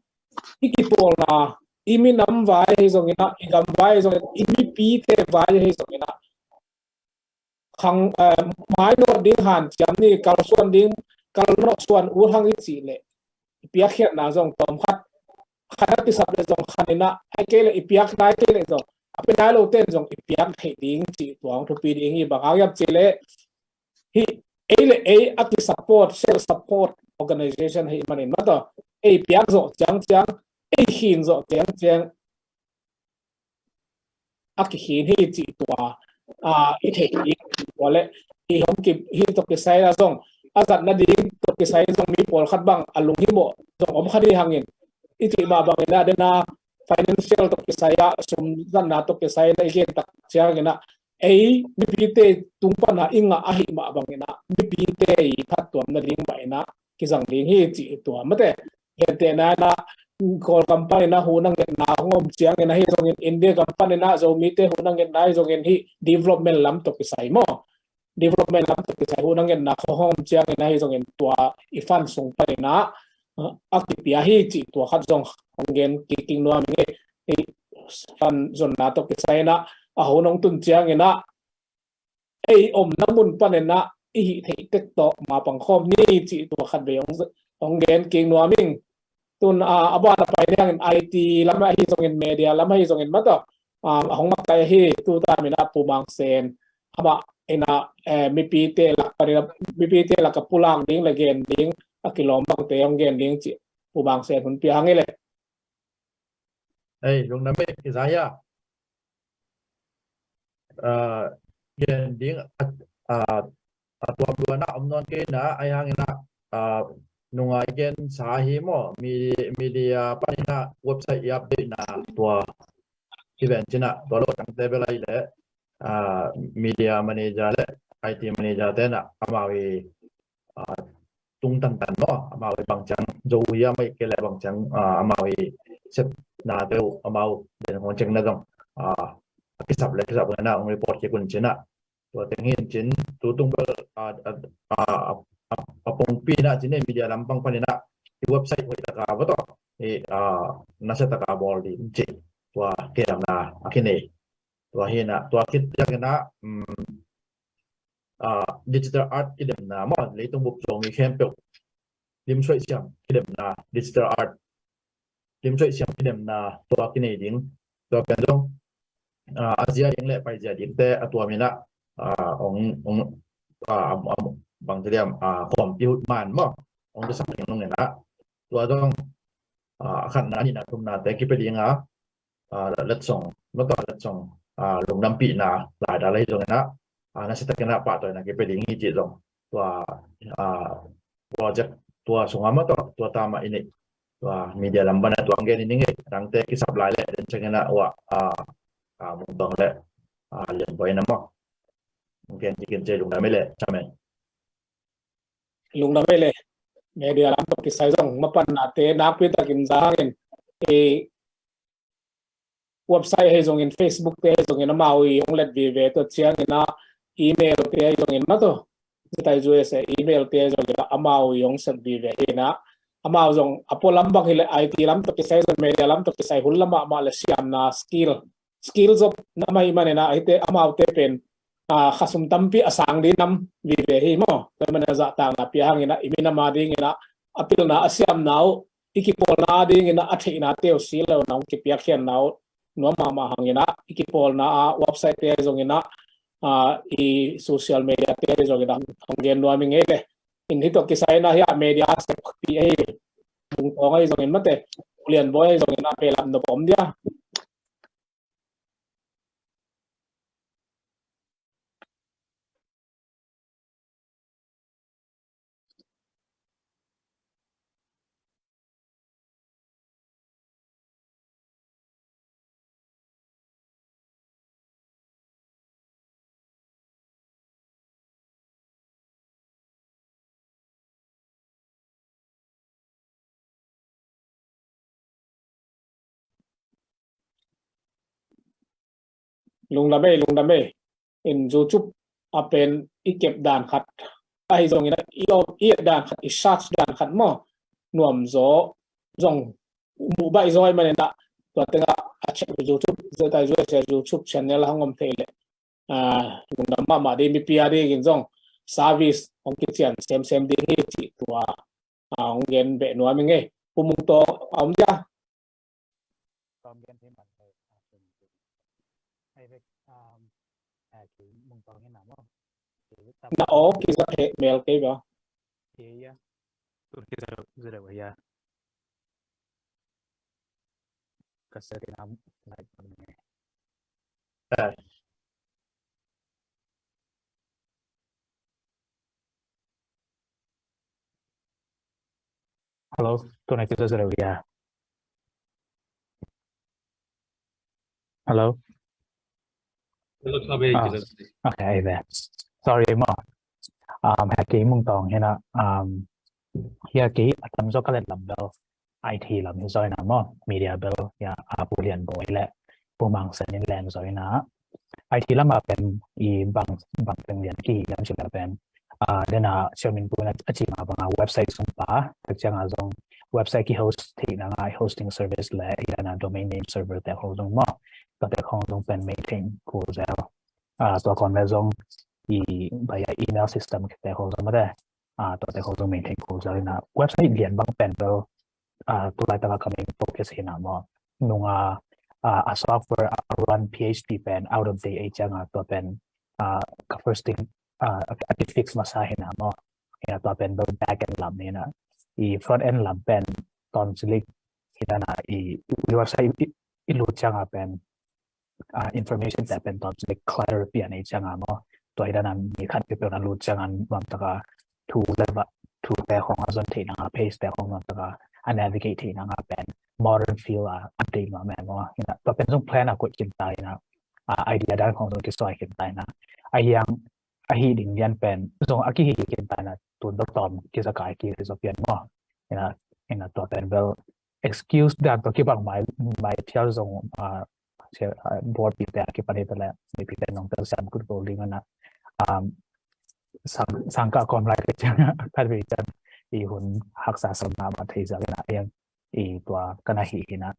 i kipawlna, i minam vai ahi zongin a, i gam vai ahi zongin, i mipite vai ahi zongin a, khang, eh, mainawt ding hanciam ni, kalsuan ding, kalnawh suan ut hang i cih leh, i piakkhiatna zong tawm khat, khat a kisap leh zong khat in a, ahi kei leh i piak nai kei leh zong, a pia nai lote in zong i piak theih ding cih tua hong thupi ding hi. Bang hang hiam cih leh, hih ei le ei a ki-support, self support organization ahih manin mah tawh, ei piak zawh ciangciang, ei khin zawh ciangciang a kikhin hi cih tua, a, i theih ding cih tua le, i hong ki, hih tawh kisai a zong, a zat nading tawh kisai zong mi pawlkhat bang a lunghimawh zong om kha ding hangin, i cih mah bangin a, den a financial tawh kisai a, sum zatna tawh kisai na i gen tak ciangin a, ei mipite tung pana i ngah ahih mah bangin a, mipite i phattuam nading mah in a kizang ding hi cih tua mate. Gentehna in a, Kawlgam panin a huhna ngetna hong om ciangin ahi zongin, India gam panin a Zomite huhna ngetna ahi zongin, hih development lam tawh kisai maw, development lam tawh kisai huhna ngetna hong om ciangin ahi zongin, tua i fund sung panin a, a kipia hi cih tua khat zong hong gen kik nuam ing e. Hih fund zonna tawh kisai in a, a hun hong tun ciangin a, ei omna mun panin a i hih theih tek tawh mapang khawm ni cih tua khat vei hong, hong gen kik nuam ing. Tun, a, a ban a pai ni hangin I T lam ahi zongin, media lam ahi zongin mah tawh, a, a hong maktai ahi, tu ta min a Pu Mang Sen, amah in a, eh, mipite lak panin a, mipite lak a pulak ding le gen ding, a kilawm bangte hong gen ding cih Pu Mang Sen hun pia hang i le. Ei, lungdam e, kizai a. Ah, gen ding a, a, a tuam luan a om nawn kei na, ahi hangin a, ah, nungai gen sa hi maw, mi, media panin a website i update na tua kiven cin a, tua lo tangte bel ahi le, ah, media manager le I T manager te na, amau i, ah, tung tantan maw, amau i bang ciang zo hi a, mai kei le bang ciang, ah, amau i sepna te uh, amau den hong ceng na zong, ah, a kisap le kisap na hong report kik un cin a. Tua teng hi in cin, tu tung bel, a, a, a, a, a pongpi in ah cin, media lampang panin ah i website hoih taka va tawh i, a, nasia taka bawl ding cih tua kilamna a kinei. Tua hi in ah, tua khit ciangin ah, um, a, digital art kidemna maw, leitung bup Zomi khempeuh lim suaih siam kidemna, digital art lim suaih siam kidemna tua kinei ding. Tua pen zong, a, a zia ding le paizia dingte a tuam in ah, a, ong, ong, a, a, a, bang ci diam, a, khawm kihut man maw, ong kisak ding nung in ah. Tua zong, a, a khatna, a nihna, thumnate kipia ding a, a, letsong, maw, tua letsong, a, lungdampihna laidal ahi zongin ah, a, nasia takin ah pahtawina kipia ding hi cih zong tua, a, project tua sungah maw, tua, tua tama i neih, tua media lam pan ah tua hong gen i ning ei. Nangte kisap lai leh den ciangin ah, ua, a, a, Mung Tawng le, a, Lian Bawi in ah maw, hong gen kik in ci, lungdam ei le, ciamteh. Lungdam ei le. Media lam tawh kisai zong mapannate nakpi takin za hangin, i website ahi zongin, Facebook te ahi zongin, amau i hong let vive, tua ciangin ah email te ahi zongin, maw, tua Zetai USA email te ahi zongin ah amau i hong sep vive hi in ah. Amau zong a pualam bang hi leh I T lam tawh kisai zong, media lam tawh kisai hun lam mahmah le siamna skill, skill zop na mah ahih manin ah, hihte amaute pen, a, khasum tampi a sang ding nam vive hi maw. Tua manin ah zahtakna pia hangin ah, i minam a dingin ah a pilna, a siamna uh, i kipawlna a dingin ah a theihnate uh si lo na hong kipiakkhiatna uh nuam mahmah hangin ah, i kipawlna a website te ahi zongin ah, a, i social media te ahi zongin ah hong gen nuam i ngei le. In hih tawh kisai in ah hih a media seppi ahi Mung Tawng ahi zongin, mate, Lian Bawi ahi zongin ah behlap nop om dia. Lungdam ei, lungdam ei. In YouTube a pen i kep dan khat ahi zongin ah, i, i et dan khat, i search dan khat maw, nuam zaw zong muh baih zaw ahih manin ah, tua tengah a check YouTube, Zetai USA YouTube channel hong om thei leh, a, lungdam mahmah ding, mipi a dingin zong service hong kician semsem ding hi cih tua, a, hong gen beh nuam i ngei. Pu Mung Tawng a om dia? Tawm gen thei man thei. Ai vek, um, a, kei Mung Tawng hi na maw. Kei tam na aw, kei za phe mel kei ba. Kei ya. Tur kei za, za deuh ya. Ka sa kei na, like, eh. Hello, tunai kizawh zia lo hi a. Hello. Hello, Thabe, ah, kizawh. Okay, ai ve. Sorry maw. Um, hi a, kei Mung Tawng hi na, um, hi a, kei a tamzaw ka let lam bel I T lam hi zaw hi na maw, media bel hi a, a, Pu Lian Bawi le Pu Mang Sen in leng zaw hi na. I T lam a pen i bang, bang teng lian kihi hiam cih leh pen, ah, dena chairman pu in a, a cih ma bang a website sung pa, tua ciang a zong website ki host theihna ngah hosting service le, hi dena domain name server te khong zong maw, tua te khong zong pen maintain kul zel. Ah, tua khong le zong i, bang a, email system te khong zong mate, ah, tua te khong zong maintain kul zel hi na. Website lian bang pen bel, ah, tulaitak a ka main focus hi na maw. Nung a, ah, a software a run P H P pen out of date ahih ciang a, tua pen, ah, ka first thing, ah, a kifix masa hi na maw. Hi na, tua pen bel backend lam hi na. I frontend lam pen tawmcik hi na, i, i website i, i lut ciang a pen, ah, information te pen tawmcik clutter pian ahih ciang a maw. Tua hi na, mi khat peuhpeuh na lut ciang a nuamtak a thu le va, thu te khong a zon theihna ngah, page te khong nuamtak a, a navigate theihna ngah pen modern feel a update nuam e maw. Hi na, tua pen zong plan a koih khin ta hi na, ah, idea dan khong zong kisuai khin ta hi na. Ahi hang, ahi ding lian pen zong a kihi khin ta hi na, tun dok tawm kizakai kihi zaw pian maw. Hi na, hi na, tua pen bel excuse dan tawh kibang mai, mai thial zong, ah, sia, ah, bawlpite a kipan hi ta leh, mipite nong telsiam kul kul ding a na. um, sang, sangkah kawm lai ka ciang a, khat vei ciang i hun haksa sam na mah thei zak in a, i tua ka na hih hi na.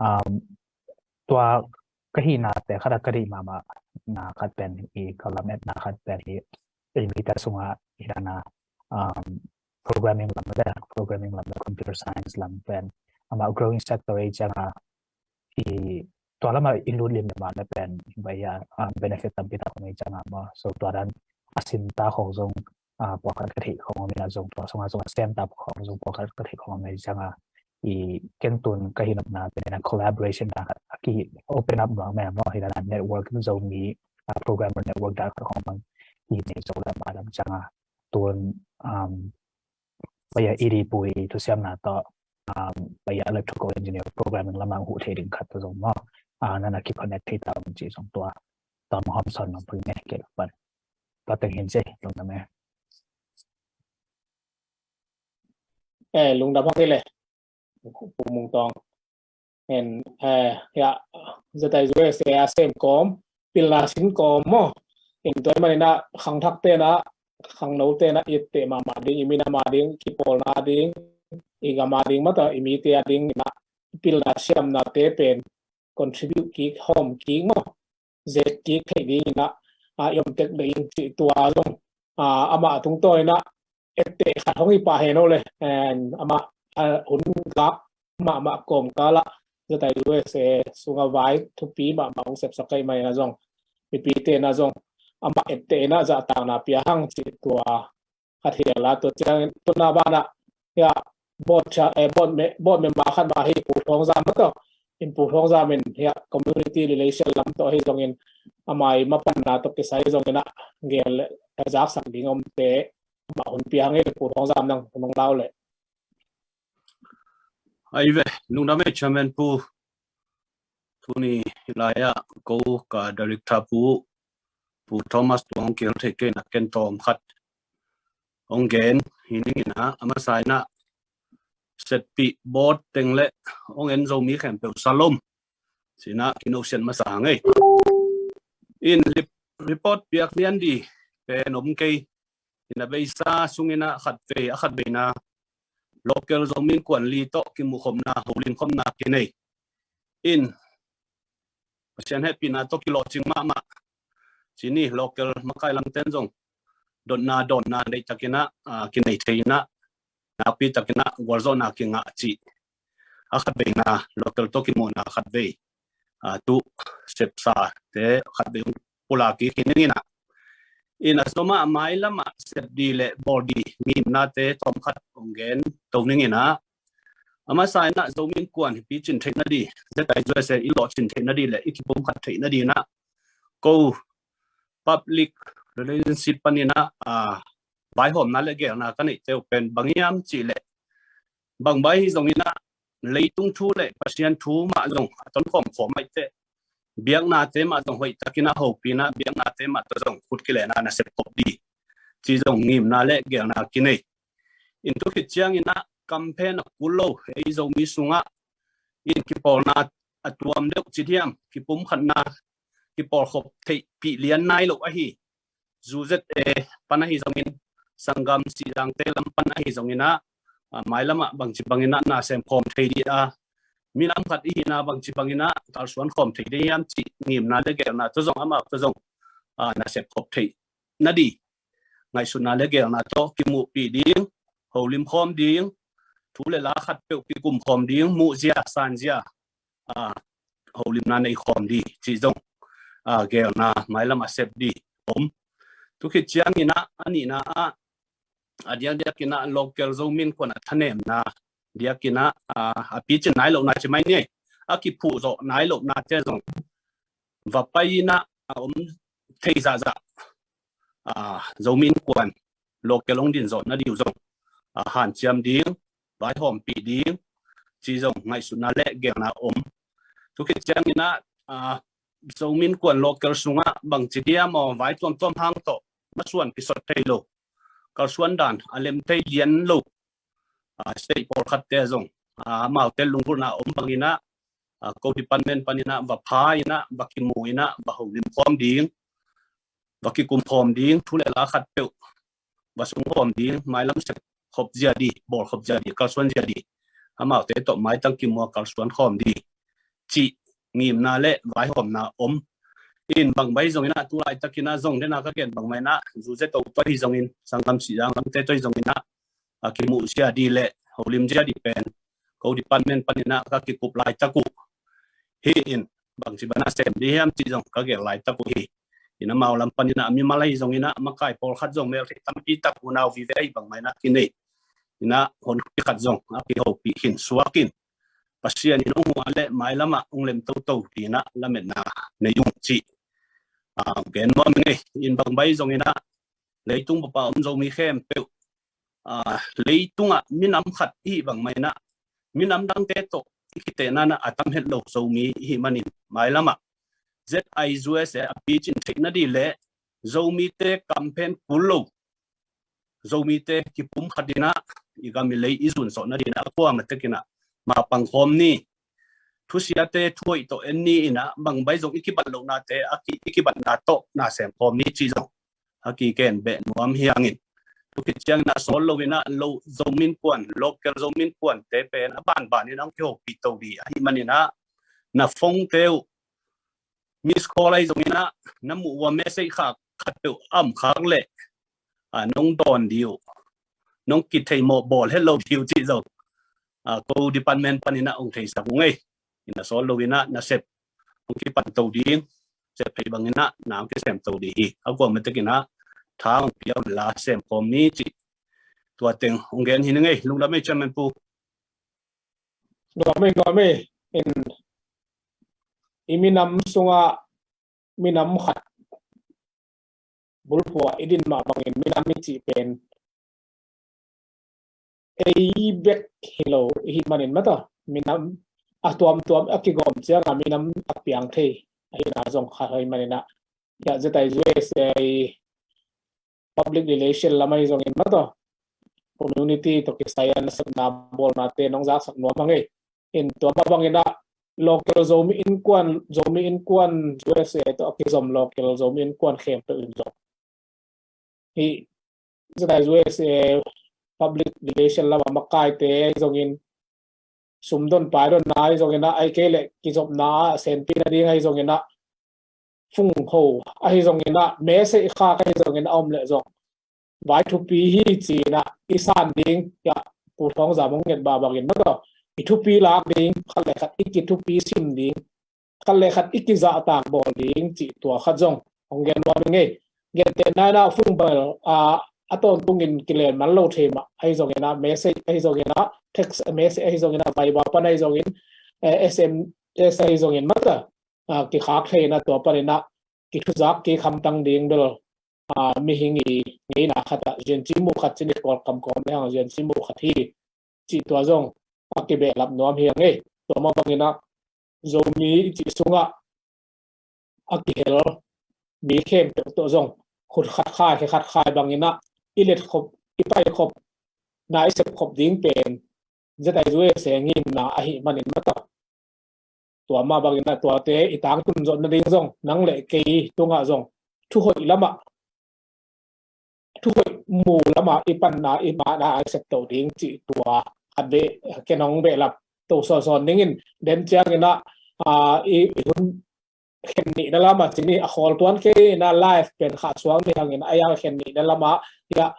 Um, tua ka hihna te khat a ka deih mahmah na khat pen i ka lametna khat pen hi, i mite sungah hi na, um, programming lam le, programming lam le, computer science lam pen amah growing sector ei ciang a, i tua lam a i lut lim lam a le pen bai a, um, benefit tampi tak om ei ciang a maw. So tua dan a sim ta khong zong, ah, pawlkhat ka theih khong om in a, zong tua sung a zong a sem ta khong zong pawlkhat ka theih khong om ei ciang a, i ken tun ka hi nopna pen a collaboration dan khat a ki open up nuam e maw, hi dan a network Zomi, ah, programmer network dan khat khong bang i nei zo le mah lam ciang a, tun, um, bai a i di pui thusiamna tawh, um, bai a electrical engineer programming lam a huh thei ding khat tawh zong maw, ah, na na ki connect thei ta om ci zong tua, tua mah hong sawn nuam pui ne kei lak pan. Tua teng hi in ci, lungdam e. Eh, lungdam hak hi le. Pu Mung Tawng. En, eh, ya, ZIUSA a sem kawm, pilna sin kawm maw. En tua ahih manin a khangthak te na, khangno te na i etteh mahmah ding, i minam a ding, kipawlna a ding, i gam a ding, mata i mite a ding na, pilna siamna te pen contribute kik, hawm kik maw. Zet kik theih ding in a, a, i om tek ding in cih tua zong, a, amah tungtawn in a, etteh khat hong hi pah hen aw le, en, amah, a, hun gak mahmah kawmkal ah ZIUSA sungah vai thupi mahmah hong sepsak ahih manin a zong, mipite na zong amah etteh in a zahtakna pia hang cih tua khat hi a la, tua ciangin tuna banah, ya, board cha, eh, board me, board member khat mah hi, Pu Thawng Zam mah tawh, in Pu Thawng Zam in, ya, community relation lam tawh hi zongin, amah i mapanna tawh kisai zongin a, gel le, eh, zaksak ding om te, amah hun pia hang hi le, Pu Thawng Zam nang hun hong lau le. Ai ve, lungdam e Chairman Pu. Tuni lai ah ko ka director Pu, Pu Thomas tung hong kihel thei kei na ken tawm khat hong gen hi ning in a, a masa in a setpih board teng le hong en Zomi khempeuh salom ci in a kinosiat masa hang ei. In lip-, report piak lian di pen om kei. In a beisa sung in a khat vei, a khat veina local Zomi Innkuan li tawh kimuh khopna, holim khopna kinei. In Pasian hehpihna tawh kilawhcing mahmah. Ci ni, local makai lam ten zong dotna, dawnna neih tak in a, ah, kinei thei in a, nakpi tak in a gualzawhna kingah cih. A khat veina local tawh kimuhna khat vei, ah, tu sepsa te khat vei hong pulak kik hi ning in a. In a sawm ah mailam ah sep di le bawl di ngimna te tawm khat hong gen to ning in a. A masa in a Zomi Innkuan hi picin theih na di, ZIUSA i lawhcin theih na di le i kipumkhat theih na di in a, ko public relationship pan in a, ah, vaihawmna le gelna ka neih te uh pen bang hiam cih le, bang bai hi zong in a leitung thu le Pasian thu mah zong a tonkhawm khawm ahih teh, biakna te mah zong hoih tak in a hopih in a, biakna te mah tawh zong khut kilehna na sep khop di ci zong ngimna le gelna kinei. In tu khit ciang in a kamphen a kul lo ei Zomi sungah in kipawlna a tuam deuh ci diam, kipumkhatna kipawlkhop theihpih lian nai lo ahi. ZUZA pan ahi zongin, sanggam sihzangte lam pan ahi zongin a, ah, mailam ah bangci bangin a na sem khawm thei di a, minam khat i hihna bangci bangin a kalsuan khawm thei di hiam cih ngimna le gelna tawh zong amau tawh zong, ah, na sep khop theih na di ngaihsutna le gelna tawh kimuhpih ding, holim khawm ding, thu le la khat peuh kikum khawm ding, muhzia sanzia, ah, holimna nei khawm di cih zong, ah, gelna mailam a sep di om. Tu khit ciang in a, a nihna ah, a diakdiak in a local Zomi Innkuan a thanemna diak in a, ah, a picin nai lohna ci mai ni, a kiphuh zawh nai lohna te zong va pai in a, a om thei zahzah, ah, Zomi Innkuan local hong din zawh na di uh zong, ah, hanciam ding, vaihawmpih ding ci zong ngaihsutna le gelna om. Tu khit ciang in a, ah, Zomi Innkuan local sungah bangci diam aw, vai tuamtuam hang tawh masuan kisot thei lo, kalsuan dan a lem thei lian lo, ah, state pawlkhat te zong, ah, amaute lunggulhna om bangin a, ah, ko department pan in a va pha in a, va kimu in a, va holim khawm ding. va kikum khawm ding, thu le la khat peuh va sung khawm ding, mailam sep khop zia ding, bawl khop zia ding, kalsuan zia ding, amaute tawh maitang kimu a kalsuan khawm ding cih ngimna le vaihawmna om. In bang bai zongin ah tu laitakin ah zong dena ka gen bang mai in ah, zu ze to tawh hi zongin, sanggam sih zang lamte tawh hi zongin ah, a kimuh zia ding le holim zia ding pen ko department panin ah ka kikup laitak uh hi. In bangci bana sem ding hiam cih zong ka gen laitak uh hi. In amau lam panin ah mimal ahi zongin ah makai pawlkhat zong mel thei tampi tak unau vive ahi bang mai in ah kinei. In ah hon khat zong a kihopih khin suak in, Pasian in hong hua le mailam ah hong lem toto ding in ah lametna nei ung cih a gen nuam ing ei. In bang bai zongin ah leitung papa om Zomi khempeuh, a, leitungah minam khat i hih bang mai in ah, minam dangte tawh i kitehna in ah a tam het lo Zomi i hih manin, mailam ah Z I U S A a picin theih nading le Zomite kamphen kul lo, Zomite kipum khat in ah i gam i lei i zun zawh nading in ah a kuamah tekin ah mapang khawm ni. Thusiate thuhoih tawh en ni in ah bang bai zong i kibat lohnate a ki, i kibatna tawh na sem khawm ni cih zong a kigen beh nuam hi hang in. Tua khit ciangin ah sawt lo in ah lo Zomi Innkuan, local Zomi Innkuante pen a banban in ah hong kihopih to ding ahih manin ah, na phone te uh miss call ahi zongin ah, na muh ua message khak khat peuh a om khak leh, a, nong dawn ding uh, nong kitheimawh bawl het lo ding uh cih zong, a, ko department panin ah hong theisak ung ei. In ah sawt lo in ah nasep hong kipan to ding, sep thei bangin ah na hong kisem to ding hi. A kuamah tekin ah tha hong pia un la sem khawm ni cih tua teng hong gen hi ning ei. Lungdam ei, Chairman Pu. Nuam ei, nuam ei. In i minam sungah minam khat bulphuh ah i din mah bangin minam i cih pen ei bek hi lo i hih manin mataw, minam a tuamtuam a kigawm ciangah minam a piang thei ahihna zong khat hoih manin ah, ya, Z I U S A public relation lam ahi zongin mataw, community tawh kisai a nasepna bawlnate nong zaksak nuam hang ei. In tua mah bangin ah local Zomi Innkuan, Zomi Innkuan U S A tawh a kizom local Zomi Innkuan khempeuh in zong hih Z I U S A public relation lamah makaite ahi zongin, sumdon paidonna ahi zongin ah, ahih kei leh kizopna ah senpi nading ahi zongin ah, phone ho ahi zongin ah, message khak ahi zongin ah, a om leh zong vai thupi hi ci-in ah i san ding, ya, Pu Thawng Zam hong nget mah bangin mataw, i thupi lak ding, khat le khat i kithupi sim ding, khat le khat i kizahtak bawl ding cih tua khat zong hong gen nuam ing ei. Gentehna in ah phone bel, a, a tawntungin kilen man lo thei mah ahi zongin ah, message ahi zongin ah, text message ahi zongin ah, Viber pan ahi zongin, eh, S M S ahi zongin mataw, a, kikhak thei in ah tua panin ah kithuzak kik hamtang ding bel, a, mihing i ngeina khat ah zianci muh khat ci ni, Kawlkam kawm le hang zianci muh khat hi cih tua zong a kibehlap nuam hi hang ei. Tua mah bangin ah Zomi i cih sungah a kihel mi khempeuh tawh zong khut khat khai khe khat khai bangin ah i let khop, i pai khop, na i sep khop ding pen Z I U S A ngimna ahih manin mataw, tua mah bangin ah tuate i tangtun zawh nading zong nang le kei tungah zong thuhoih lamah, thuhoih mu lamah i panna, i mahna a i sep to ding cih tua khat vei ken hong behlap to sawnsawn dingin, den ciangin ah, a, i, i hun khen nihna lamah ci ni, a khawl tuan kei in ah live pen khah suak ni hangin a, a khen nihna lamah, ya,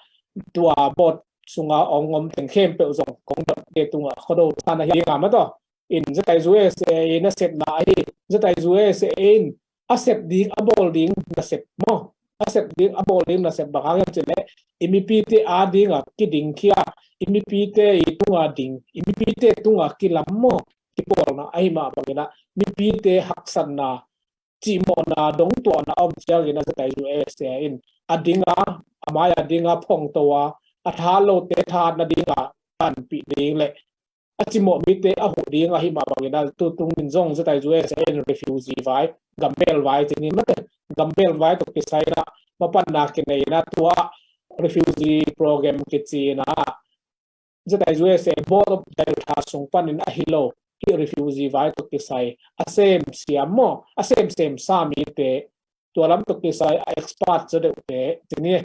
tua board sunga hong om teng khempeuh zong kong dot te tungah khuado than ahi ding a mataw. In Z I U S A i nasepna ahi, Z I U S A in a sep ding, a bawl ding nasep maw, a sep ding, a bawl ding nasep bang hang hiam cih leh i mipite a dingah kidingkhia, i mipite i tunga ding, i mipite tunga kilam maw, kipawlna ahih mah bangin ah mipite haksatna, cihmawhna, dongtuahna a om ciangin ah Z I U S A in a dinga, a mai-a dinga phongto a, a tha lote tha nadinga panpih ding le a cimawh mite a huh ding ahih mah bangin ah, tu tungin zong Z I U S A in refugee vai, gambel vai ci ni mate, gambel vai tawh kisai in ah mapanna kinei in ah, tua refugee program kici in ah Z I U S A Board of Directors sung panin ahi lo, hih refugee vai tawh kisai a sem siam maw, a semsem sa mite tua lam tawh kisai a expert zaw deuhte ci ni.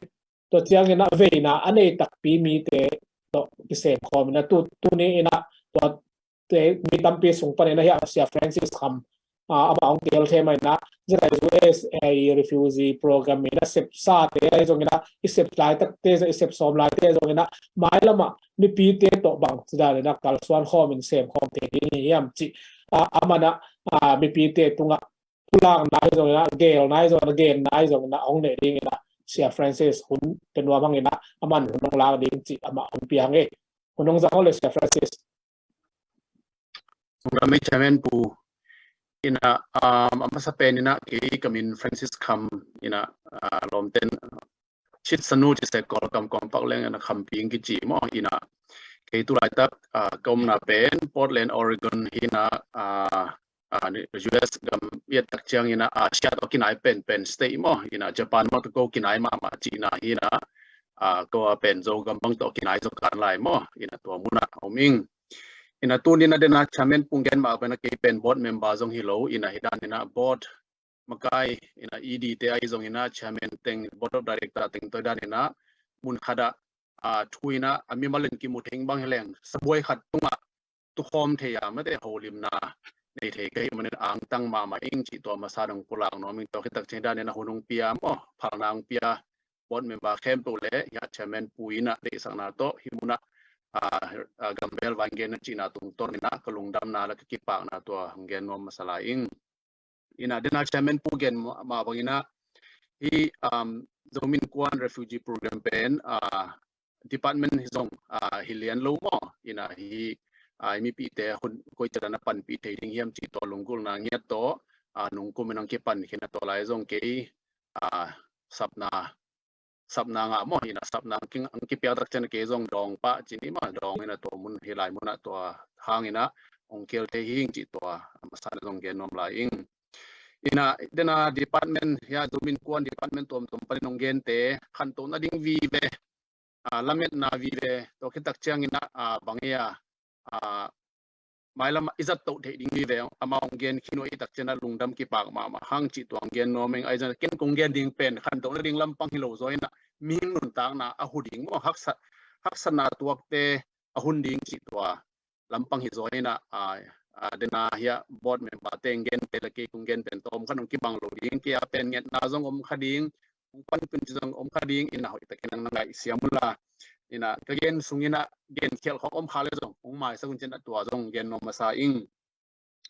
Tua ciangin ah veina a nei takpi mite tawh kisem khawm in ah tu, tuni in ah tua te, mi tampi sung panin ah hiah Sia Francis Kham, ah, amah hong tel thei mah in ah, ZIUSA refugee program in ah sepsate ahi zongin ah, i sep laitakte zong, i sep sawm laite zongin ah, mailam ah mipite tawh bang ci dan in ah kalsuan khawm in sem khawm thei ding hi hiam cih, ah, amah in ah, ah, mipite tungah pulakna ahi zongin ah, gelna ahi zongin ah, genna ahi zongin ah hong nei dingin ah Sia Francis hun pia nuam hang in ah, amah in hun hong lak ding cih amah hun pia hang e. Hun hong zang aw le Sia Francis. Ram ei Chairman Pu, in ah, um, a masa pen in ah kei ka min Francis Kham in ah, ah, lawmten Chit Sanu ci se Kawlgam kawmpak leng in ah Khampi hong kici maw, in ah kei tu laitak, ah, ka omna pen Portland, Oregon hi in ah, ah, ah, ni, U S gam i et tak ciangin ah Asia tawh kinai penpen state maw, in ah Japan bang tawh ko kinai mahmah cihna hi in ah, ah, ko a pen Zogam bang tawh kinai zaw kan lai maw, in ah tua mun ah om ing. In ah tuni in ah den ah Chairman Pu hong gen mah pen ah kei pen board member zong hi lo, in ah hi dan in ah board makai in ah E D te ahi zongin ah Chairman teng, Board of Director teng tawh hi dan in ah mun khat ah, ah, thu in ah a mimal in kimu thei bang hi leng sabuai khat tungah tukhawm thei a mate holimna nei thei ka hih manin angtang mahmah ing cih tua masa dong pulak nuam ing. Tua khit tak ciang dan in ah hun hong pia maw, phalna hong pia board member khempeuh le hiah Chairman Pu in ah deihsakna tawh hih mun ah, ah, ah, gamvel vai hong gen na cihna tungtawn in ah ka lungdamna le ka kipakna tua hong gen nuam masa lai ing. In ah den ah Chairman Pu gen mah bang in ah hih, um, Zomi Innkuan refugee program pen, ah, department hi zong, ah, hi lian lo maw, in ah hih, ah, mipite hun koi ciat dan a panpih thei ding hiam cih tua lunggulhna ngiat tawh, ah, nungkum in hong kipan khin a, tua lai zong kei, ah, sapna, sapna ngah maw, in ah sapna hong ki, hong kipiak tak ciang kei zong dawng pah ci ni maw, dawng in ah tua mun, hih lai mun ah tua hang in ah hong kihel thei hi ing cih tua a masa in ah zong gen nuam lai ing. In ah den ah department hiah Zomi Innkuan department tuamtuam panin hong gente khantohna ding vive, ah, lametna vive, tua khit tak ciang in ah, ah, bang hi a, ah, mailam ah i zat toh theih ding vive amah hong gen khin uh ahih tak ciang ah lungdam kipak mahmah hang cih tua hong gen nuam ing. Ahi zongin ken kong gen ding pen khantohna ding lampang hi lo zaw in ah mihing nuntakna a hu ding maw, haksa, haksatna tuakte a hun ding cih tua lampang hi zaw in ah, ah, ah, den ah hiah board member te hong gente le kei kong gen pen tawm khat hong kibang lo ding, kei a pen ngetna zong om kha ding, hong panpih ci zong om kha ding, in ah hoih takin hong na ngaihsiam un la. In ah ka gen sung in ah gen khialh khawng om kha le zong hong maisak un ci in ah tua zong gen nuam masa ing.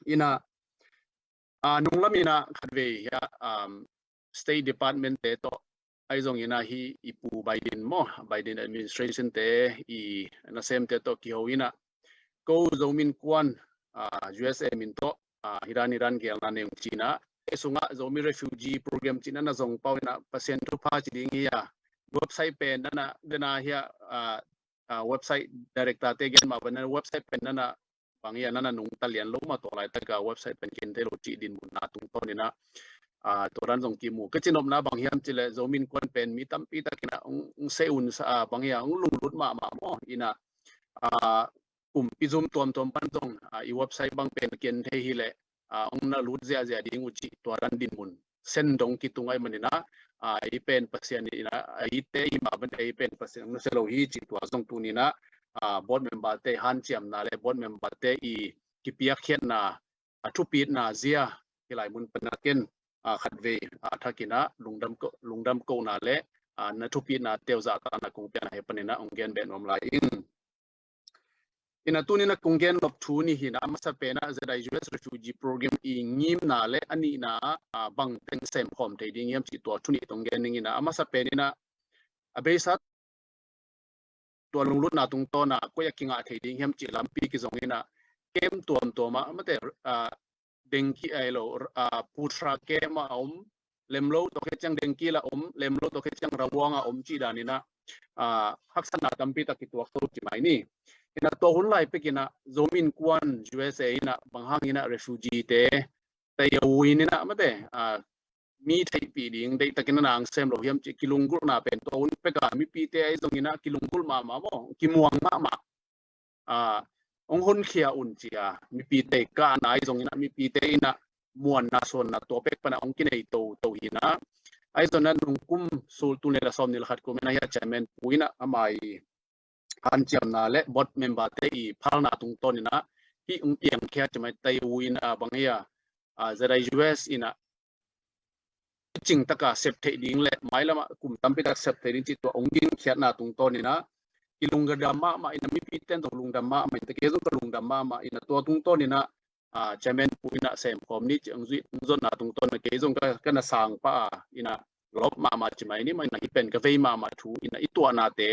In ah, ah, nunglam in ah khatvei hiah, um, State Department te tawh ahi zongin ah hih i Pu Biden maw, Biden administration te i nasemte tawh kiho in ah ko Zomi Innkuan, ah, U S A min tawh, ah, hih dan hih dan gelna nei ung ci in ah, ei sungah Zomi Refugee Program ci in ah na zong pau in ah Pasian thupha ci ding hi a, website pen na na, den ah hiah, ah, ah, website director te gen mah bang in ah website pen na na bang hi a, na na nungta lian lo mah, tua laitak a website pen kihel thei lo cih dinmun na tungtawn in ah, ah, tua dan zong kimu. Ka cinopna bang hiam cih leh Zomi Innkuan pen mi tampi tak in ah hong, hong seh un sa, ah, bang hi a, hong lunglut mahmah maw, in ah, ah, kumpi zum tuamtuam pan zong, ah, i website bang pen kihel thei hi leh, ah, hong na lut ziahziah ding uh cih tua dan dinmun sen dong kitung ahih manin ah, ah, ei pen Pasian in ah, ah, eite i mah bang ei pen Pasian hong nusia lo hi cih tua zong tuni in ah, ah, board member te hanciamna le board member te i kipiakkhiatna, a thupitna zia hih lai mun pan ah ken, ah, khatvei, ah, thak in ah lungdam ko, lungdam kohna le, ah, na thupitna te uh zahtakna kong piakna hi panin ah hong gen beh nuam lai ing. In ah tuni in ah kong gen nop thu nih hi in ah, a masa pen ah Z I U S Refugee Program i ngimna le a nihna ah, ah, bang teng sem khawm thei ding hiam cih tua thu nih tawh hong gen ning in ah, a masa pen in ah a beisa tua lunglutna tungtawn ah koi ah kingah thei ding hiam cih lampi kizong in ah, camp tuamtuam ah, mate, ah, dengki ahi lo, ah, putra camp a om, lem lo tawh khit ciang dengki la om, lem lo tawh khit ciang rabuang a om cih dan in ah, ah, haksatna tampi tak kituak to ci mai ni. In ah tua hun lai pek in ah Zomi Innkuan U S A in ah bang hang in ah refugee te tei a ui in ah, mate, ah, mi theihpih ding deihtakin a na hong sem lo hiam cih kilunggulhna pen tua hun pek a mipite ahi zongin ah kilunggulh mahmah maw, kimuang mahmah. Ah, hong honkhia un ci a mipite kahna ahi zongin ah mipite in ah muanna suanna tua pek pana hong kinei toto hi na. Ahi zongin ah nungkum sultu ni la sawm ni la khat kum in ah hi a chairman pu in ah ama i hanciamna le board member te i phalna tungtawn in ah hih hong piangkhia ci mai tai u in ah bang hi a, a, Z I U S in ah cing taka sep theih ding le mailam ah kum tampi tak sep theih ding cih tua hong ginkhiatna tungtawn in ah i lungdam mahmah in ah mipi ten zong lungdam mahmah in ah kei zong ka lungdam mahmah in ah tua tungtawn in ah a, chairman pu in ah semkhawm ni ci hong zuih hong zonna tungtawn ah kei zong ka, ka na sang pah a in ah lawp mahmah ci mai ni mah in ah hih pen ka vei mahmah thu in ah i tuahnate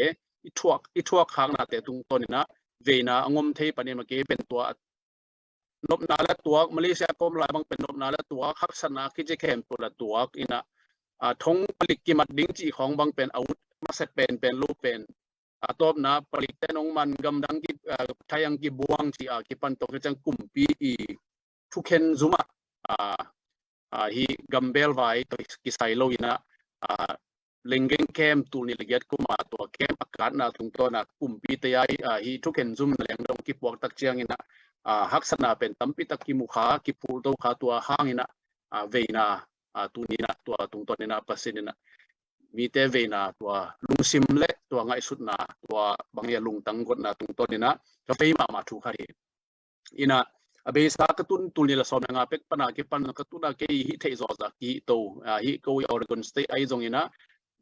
i thuak, i thuak khaknate tungtawn in ah veina a ngom thei panin mah kei pen tua nopna la tuak, Malaysia kawm lai bang pen nopna la tuak, haksatna kici khempeuh la tuak in ah, a, thong palik kimat ding cih khawng bang pen a ut masa penpen lo pen a tawpna palik ten hong man gamdang ki, a, thai ang kibuang ci a kipan tawh ka ciang kumpi i thukhen zum ah, a, a, hi gambel vai tawh kisai lo in ah, a, lenggeng kem tul ni le giat kum a tua kem a katna tungtawn ah kumpi te ai, a, hi thukhen zum na leng dong kipuak tak ciang in ah, a, haksatna pen tampi tak kimu kha, kiphul to kha tua hang in ah, a, veina, a, tuni in ah tua tungtawn in ah Pasian in ah mite veina tua lungsim le tua ngaihsutna tua bang hi a lungtang gotna tungtawn in ah ka vei mahmah thu khat hi. In ah a beisa ka tun tul ni la sawm le nga pek pana kipan ka tun a kei hih theih zawh zah kihih to, a, hih ko i Oregon State ahi zong in ah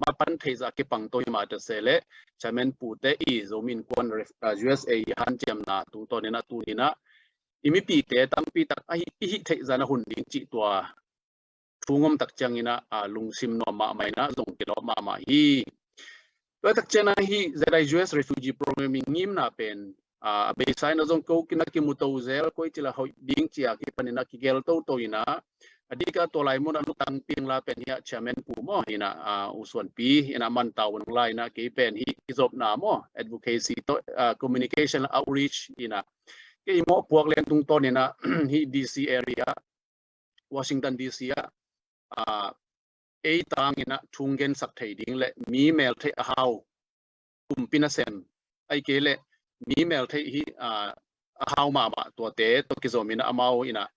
ma pan theih zah kipang to hi mah ta se le chairman pu te i Zomi Innkuan ref-, a, U S A i hanciamna tungtawn in ah tuni in ah i mipite tampi tak a hih, i hih theih zah na hun ding cih tua thu ngom tak ciang in ah, a, lungsim nuam mahmah in ah zong kilawm mahmah hi. Tua tak ciang ah hih Z I U S refugee program i ngimna pen, a, a beisa in ah zong ko ki na kimu to zel koi ci la hoih ding ci a kipan in ah kigel toto in ah a dik a tua lai mun ah lutang piang la pen hi a chairman pu maw in ah, a, U Suan Pi in ah man tau nung lai in ah kei pen hih i zopna maw advocacy tawh, a, communication outreach in ah kei mawh puak lian tungtawn in ah hih D C area Washington D C ah, a, ei tang in ah thu hong gensak thei ding le mi mel theih a hau kumpi nasem ai kei le mi mel theih hi, a, a hau mahmah tuate tawh kizom in ah amau in ah,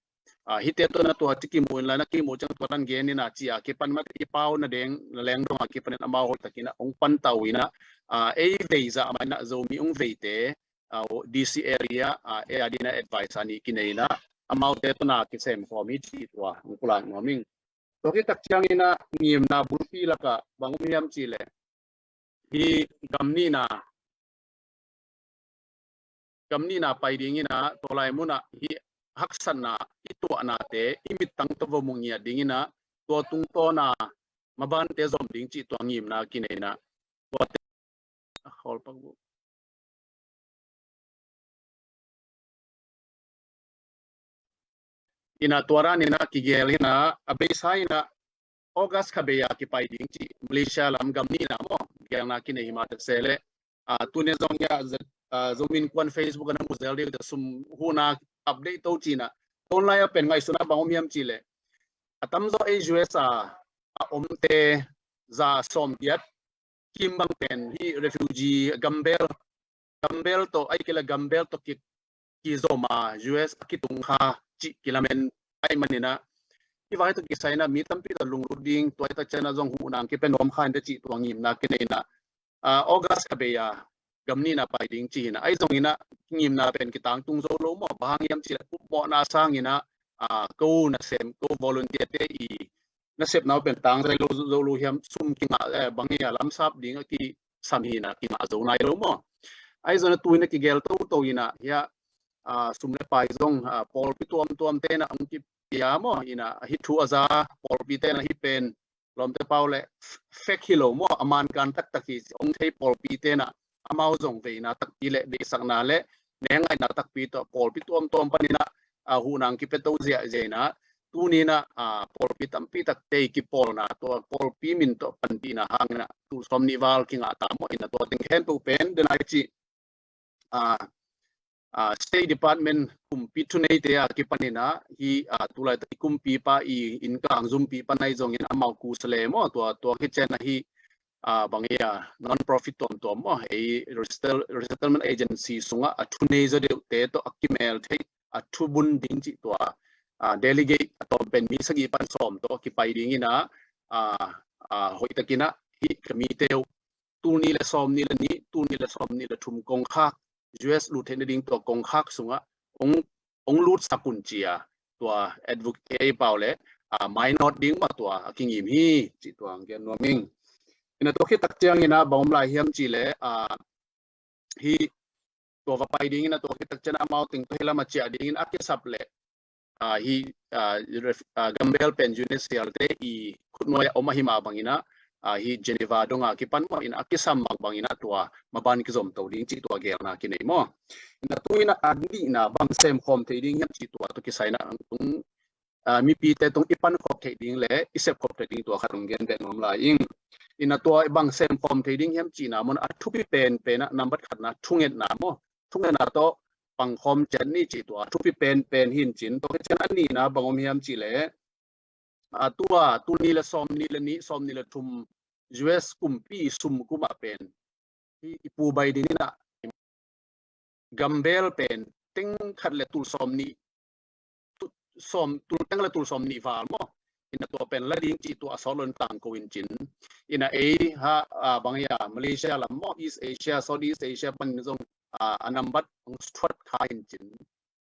a, hihte tawh na tua ci kimu in la na kimu ciang tua dan gen in ah ci a kipan mah i pau na deng na leng dong a kipan in amau hoih tak in ah hong pan tau in ah, a, ei vei zah mah in ah Zomi hong veite a, D C area, a, A R D na advice a nih kinei in ah amaute tawh na kisem khawm hi ci tua hong pulak nuam ing. Tua khit tak ciang in ah ngimna bulpi lakah bang om hiam ci le hih gam nihna, gam nihna pai ding in ah tua lai mun ah hih haksatna i tuahnate i mittang tawh va mu ngiat ding in ah tua tungtawn a mabante zom ding cih tua ngimna kinei in ah tuate a khawl pak bu. In ah tua dan in ah kigel in ah a beisa in ah August kha bei a kipai ding cih Malaysia lam gam nihna maw gelna kinei hi mah ta se le, a, tuni zong hi a, a, Zomi Innkuan Facebook ah na mu zel ding ta sum huhna update to ci in ah tua lai a pen ngaihsutna bang om hiam ci le a tamzaw ei U S a a omte za sawm giat kim bang pen hih refugee gambel, gambel tawh ai kei le gambel tawh ki, kizom a U S a kitung kha cih kilamen ai man in ah hih vai tawh kisai in ah mi tampi tawh lunglut ding tua i tak ciang ah zong huh nang kipe nuam kha in ah cih tua ngimna kinei in ah, a, August kha bei a gam nihna pai ding ci in ah ai zong in ah ngimna pen kitang tung zo lo maw bang hang hiam ci le kup mawhna sang in ah, a, ko nasem ko volunteer te i nasepna uh pen tang zai lo zo lo hiam sum kingah, eh, bang hi a lamsap ding a kisam hi in ah kingah zo nai lo maw. Ai zong in ah tu in ah kigel toto in ah hi a, a, sum le pai zong, a, pawlpi tuamtuam te in ah hong kipia maw in ah hih thu a za pawlpi te in ah hih pen lawmte pau le fek hi lo maw a man kan taktak hi hong thei pawlpi te in ah amau zong veina takpi le deihsakna le nengaihna takpi tawh pawlpi tuamtuam pan in ah, a, huh nang kipe to ziahziah in ah tuni in ah, a, pawlpi tampi tak tei kipawlna tua pawlpi min tawh panpihna hang in ah tul sawm nih val kingah ta maw in ah tua teng khempeuh pen den ai cih, a, a, State Department kumpi thuneite a kipan in ah hih, a, tulaitak i kumpipa i innkang zumpipa nai zong in amau kusa le maw tua tua khit ciang ah hih, a, bang hi a non-profit tuamtuam maw ei resettle-, resettlement agency sungah a thunei zaw deuhte tawh a kimel theih a thubun ding cih tua ah, delegate a tawm pen mi sagih pan sawm tawh kipai dingin ah, ah, ah, hoihtakin ah hih ka mite uh tul nih le sawm nih le nih, tul nih le sawm nih le thum kongkhak, U S lut theih nading tua kongkhak sungah hong, hong lutsak un ci-a tua advocate ei pau le, ah, mainawt ding mah tua a kingim hi cih tua gen nuam ing. Ina tua khit tak ciangin ah bang om lai hiam cih leh, ah, hih tua va pai dingin ah tua khit tak ciangin ah amau teng tua hih lam a ciah dingin a kisap leh, ah, hih, ah, ref-, ah, gambel pen U N H C R te i khutnuai ah om ahi mah bangin ah, ah, hih Geneva dong a kipan mawh in a kisam mah bangin ah tua maban kizom to ding cih tua gelna kinei maw. Ina tu in ah a nihna bang semkhawm thei ding hiam cih tua tua kisai in ah tung, ah, mipite tung i pankhop theih ding le i sepkhop theih ding tua khat hong gen beh nuam lai ing. Ina tua bang semkhawm thei ding hiam cihna mun a thupi penpen ah nambat khatna thungetna maw. Thungetna tawh pangkhawm ciat ni cih tua a thupi penpen hi in cin, tua khit ciang a nihna bang om hiam cih leh, ah, tua tul nih le sawm nih le nih, sawm nih le thum U S kumpi sum kum ah pen hih i pu Biden in ah gambel pen teng khat le tul sawm nih, tu-, sawm, tul teng le tul sawm nih val maw. Ina tua pen la ding cih tua a sawt lo in tangko in cin. Ina ei ha, ah, bang ia Malaysia lam maw, East Asia, Southeast Asia pan zong, ah, a nambat hong thuat kha in cin.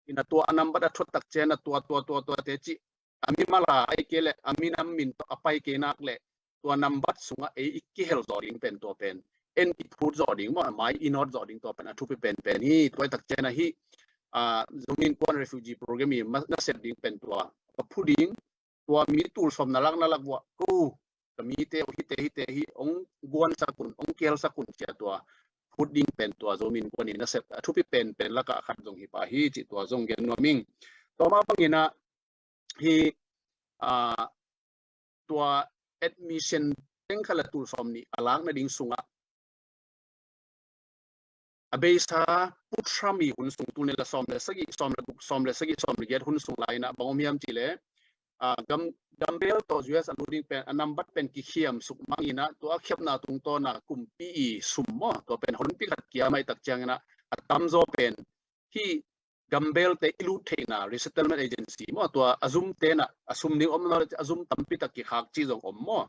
Ina tua a nambat a thuat tak ciang a tua, tua, tua, tua te cih a mimal a, ahih kei leh a minam min tawh a pai kei nak leh tua nambat sungah ei i kihel zawh ding pen tua pen en i phut zawh ding maw, mai i nawt zawh ding tua pen a thupi penpen hi. Tua i tak ciang a hih, ah, Zomi Innkuan Refugee Program i ma-, nasep ding pen tua ka phu ding, tua mi tul sawm na lak na lak vuah ko ka mite uh hite hite hi hong guansak un, hong kihelsak un ci-a tua phut ding pen tua Zomi Innkuan i nasep a thupi penpen lakah khat zong hi pah hi cih tua zong gen nuam ing. Tua mah bangin ah hih, ah, tua admission teng khat le tul sawm nih a lak nading sungah a beisa Pu Trump i hun sung, tul nih le sawm le sagih, sawm le guk, sawm le sagih, sawm le giat hun sung lai in ah bang om hiam cih leh, ah, gam, gambel tawh U S a lut ding pen a nambat pen kikhiam suk mang in ah tua a khiapna tungtawn a kumpi i sum maw, tua pen honpi khat kia mai tak ciangin ah a tamzaw pen hih gambelte i lut theihna resettlement agency maw, tua a zum tenah a sum ding om nawn le a zum tampi tak kikhak cih zong om maw.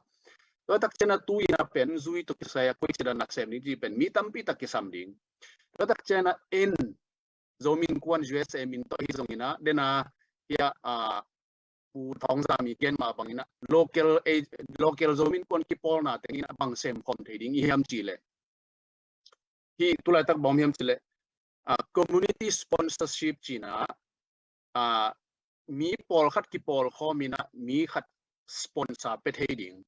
Tua tak ciangin a tu in a pen zui tawh kisai a koi ci dan a sem ding cih pen mi tampi tak kisam ding. Tua tak ciangin a en Zomi Innkuan U S A min tawh hi zongin a dena hia, a, Pu Thawng Zam i gen mah bangin a local, local Zomi Innkuan kipawlna tengin a bang sem khawm thei ding i hiam cih leh hih tulaitak bawm hiam cih leh, ah, community sponsorship cih in ah, ah, mi pawlkhat kipawlkhawm in ah mi khat sponsor pia thei ding.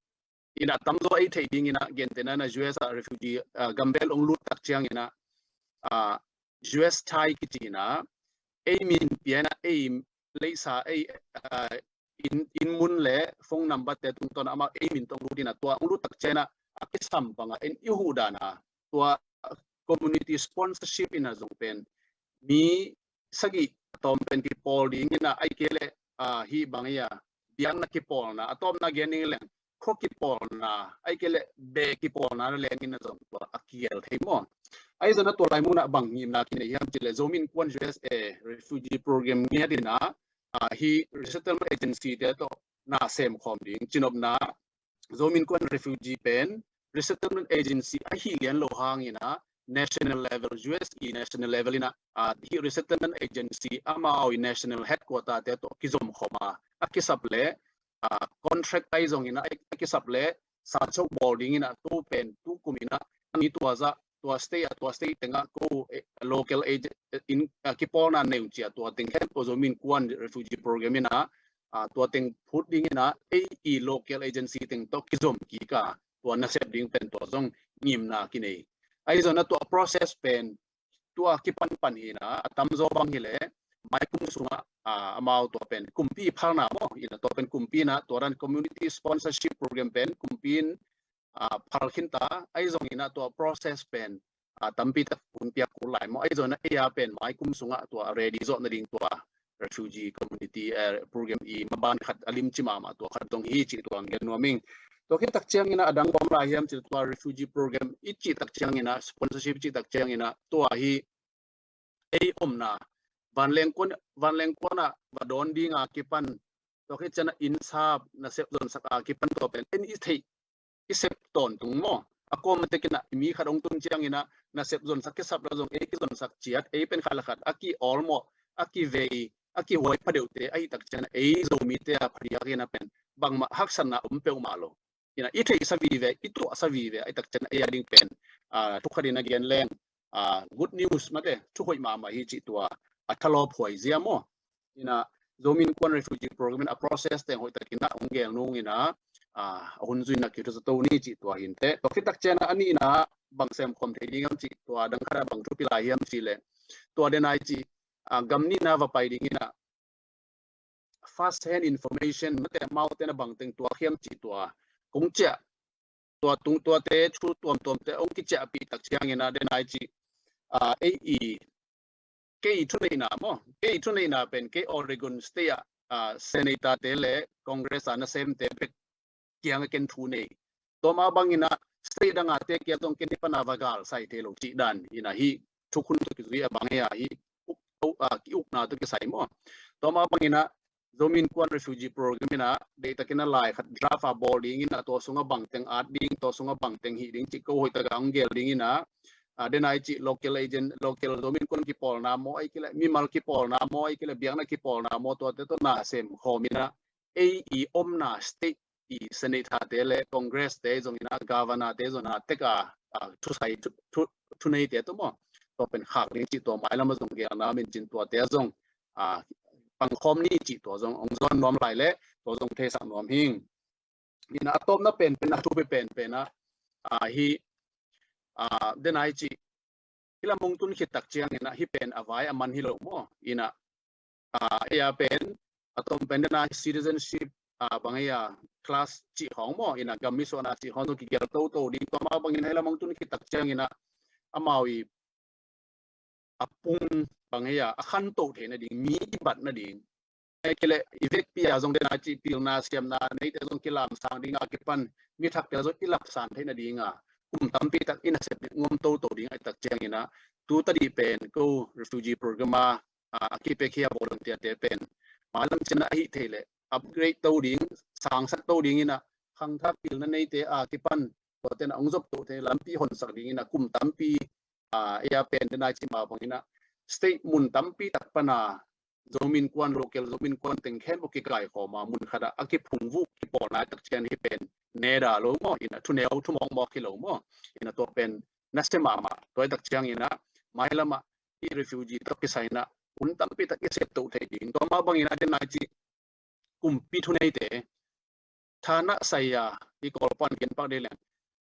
In ah tamzaw ei theih ding in ah gentehna in ah U S ah refugee, ah, gambel hong lut tak ciangin ah, ah, U S Thai kici in ah ei min pia in ah ei leisa ei, ah, inn, inn mun le phone number te tungtawn amau ei min tawh lut in ah tua hong lut tak ciangin ah a kisam bangah en i huh dan a tua community sponsorship in ah zong pen mi sagih a tawm pen kipawl ding in ah ahih kei leh, ah, hih bang hi a biakna kipawlna a tawpna gen ding leng khua kipawlna ahih kei leh beh kipawlna na leng in ah zong tua a kigel thei maw. Ahi zongin ah tua lai munah bang ngimna kinei hiam cih leh Zomi Innkuan U S A refugee program ngiat in ah, ah, hih resettlement agency te tawh na sem khawm ding cinopna Zomi Innkuan refugee pen resettlement agency ahi lian lo hangin ah national level, U S i national level in ah, ah, hih resettlement agency amau i national headquarter te tawh kizom khawm a, a kisap leh, ah, contract ahi zongin ah a kisap leh sancho bawl ding in ah tu pen tu kum in ah a ni tua zah tua state ah, tua state tengah ko, eh, local ag-, eh, in, ah, kipawlna nei uh ci a tua teng khempeuh Zomi Innkuan refugee program in ah, ah, tua teng phut ding in ah ei i local agency teng tawh kizom kik a tua nasep ding pen tua zong ngimna kinei. Ahi zongin ah tua process pen tua kipanpan hi in ah a tamzaw bang hi leh maikum sungah, ah, amau tua pen kumpi phalna maw in ah tua pen kumpi in ah tua dan community sponsorship program pen kumpi in ah, phal khin ta, ahi zongin ah tua process pen, ah, tampi tak hun piak kul lai maw, ahi zongin ah ei a pen maikum sungah tua ready zawh nading tua refugee community, eh, program i maban khat a limci mahmah tua khat zong hi cih tua gen nuam ing. Tua khit tak ciangin ah a dang bawm lai hiam cih tua refugee program i cih tak ciangin ah sponsorship cih tak ciangin ah tua hi ei omna Vanleng kuan, vanleng kuan ah va dawn ding a kipan, tua khit ciang a inn sap nasep zonsak a kipan tua pen en i theih i sep tawntung maw? A kawm tekin ah mi khat hong tun ciangin ah nasep zonsak kisap la zong ei kizonsak ciat, ei pen khat le khat a ki-awlmawh, a kivei, a kihuai phadeuhte ahi tak ciang a ei Zomite a phadiak in a pen bangmah haksatna om peuhmah lo. Ina i theihsa vive, i tuahsa vive ahi tak ciang a ei a ding pen, ah, thukhat in a gen leng, ah, good news mate, thuhoih mahmah hi cih tua a thalawphuai zia maw? Ina Zomi Innkuan Refugee Program in a process teng hoih takin a hong gel nung ina, ah, a hun zuina kithusa to ni cih tua hinte. Tua khit tak ciang a a nihna bang sem khawm thei ding hiam cih tua dang khat a bang thupi lai hiam cih leh, tua den ai cih, ah, gam nihna va pai ding ina first hand information mate amaute na bang teng tuak hiam cih tua kong ciah, tua tung tuate thu tuamtuamte hong kiciahpih tak ciangin a den ai cih, ah, ei i kei thuneihna maw, kei thuneihna pen kei Oregon State ah, ah, Senator te le Congress a nasemte bek kiang a ken thu nei. Tua mah bangin a state dang a te kia zong ken i pan a va gal sai thei lo cih dan ina hi thukhun tawh kizui a bang hi a hi uk, uk, ah, ki-ukna tawh kisai maw? Tua mah bangin a Zomi Innkuan Refugee Program ina deihtakin a lai khat draft a bawl ding ina tua sung a bang teng at ding, tua sung a bang teng hih ding cih ko hoih tak a hong gel ding ina, ah, den ai cih local agent, local Zomi Innkuan kipawlna maw ahi kileh, mimal kipawlna maw ahi kileh, biakna kipawlna maw, tuate tawh na sem khawm ina ei i omna state i Senator te le Congress te zong ina, Governor te zong ina tek a, ah, thusai thu, thu, thuneite tawh maw, tua pen khak ding cih tua mailam a zong gelna min cin tuate a zong, ah, pangkhawm ni cih tua zong hong zawn nuam lai le tua zong theisak nuam hing. Ina a tawpna penpen, a thupi penpen a, ah, hi, ah, den ai cih hih lam hong tun khit tak ciangin a hih pen a vai a man hi lo maw? Ina, ah, ei a pen a tom pen den a citizenship, ah, bang ei a class cih hong maw? Ina gam misuahna cih hong zong kigel toto ding, tua mah bangin hih lam hong tun khit tak ciangin a amau i a pung bang ei a a khanto theih nading, mi i bat nading, ahi kileh i vekpi a zong den a cih pilna siamna neite zong kilamsang ding a kipan mi thakte zong i lapsan theih nading a kum tampi tak i nasep ngom toto ding ahi tak ciangin a tu tadih pen ko refugee program a, a, a kipek hi a volunteer te pen mailam cin a ahi thei leh upgrade to ding, sangsak to ding ina khangthak pilna neite a kipan tuate na hong zop to thei lampi honsak ding ina kum tampi, ah, ei a pen den ai cih mah bangin a state mun tampi tak pan a Zomi Innkuan, local Zomi Innkuan teng khempeuh kikai khawm a mun khat ah a kiphungvuh kipawlna tak ciang hih pen neda lo maw? Ina thuneu thumawkmawk hi lo maw? Ina tua pen nasia mahmah, tua tak ciangin a mailam ah i refugee tawh kisai ina hun tampi tak i sep to thei ding, tua mah bangin a den ai cih kumpi thuneite, thana saya i Kawl pan gen pak dei leng,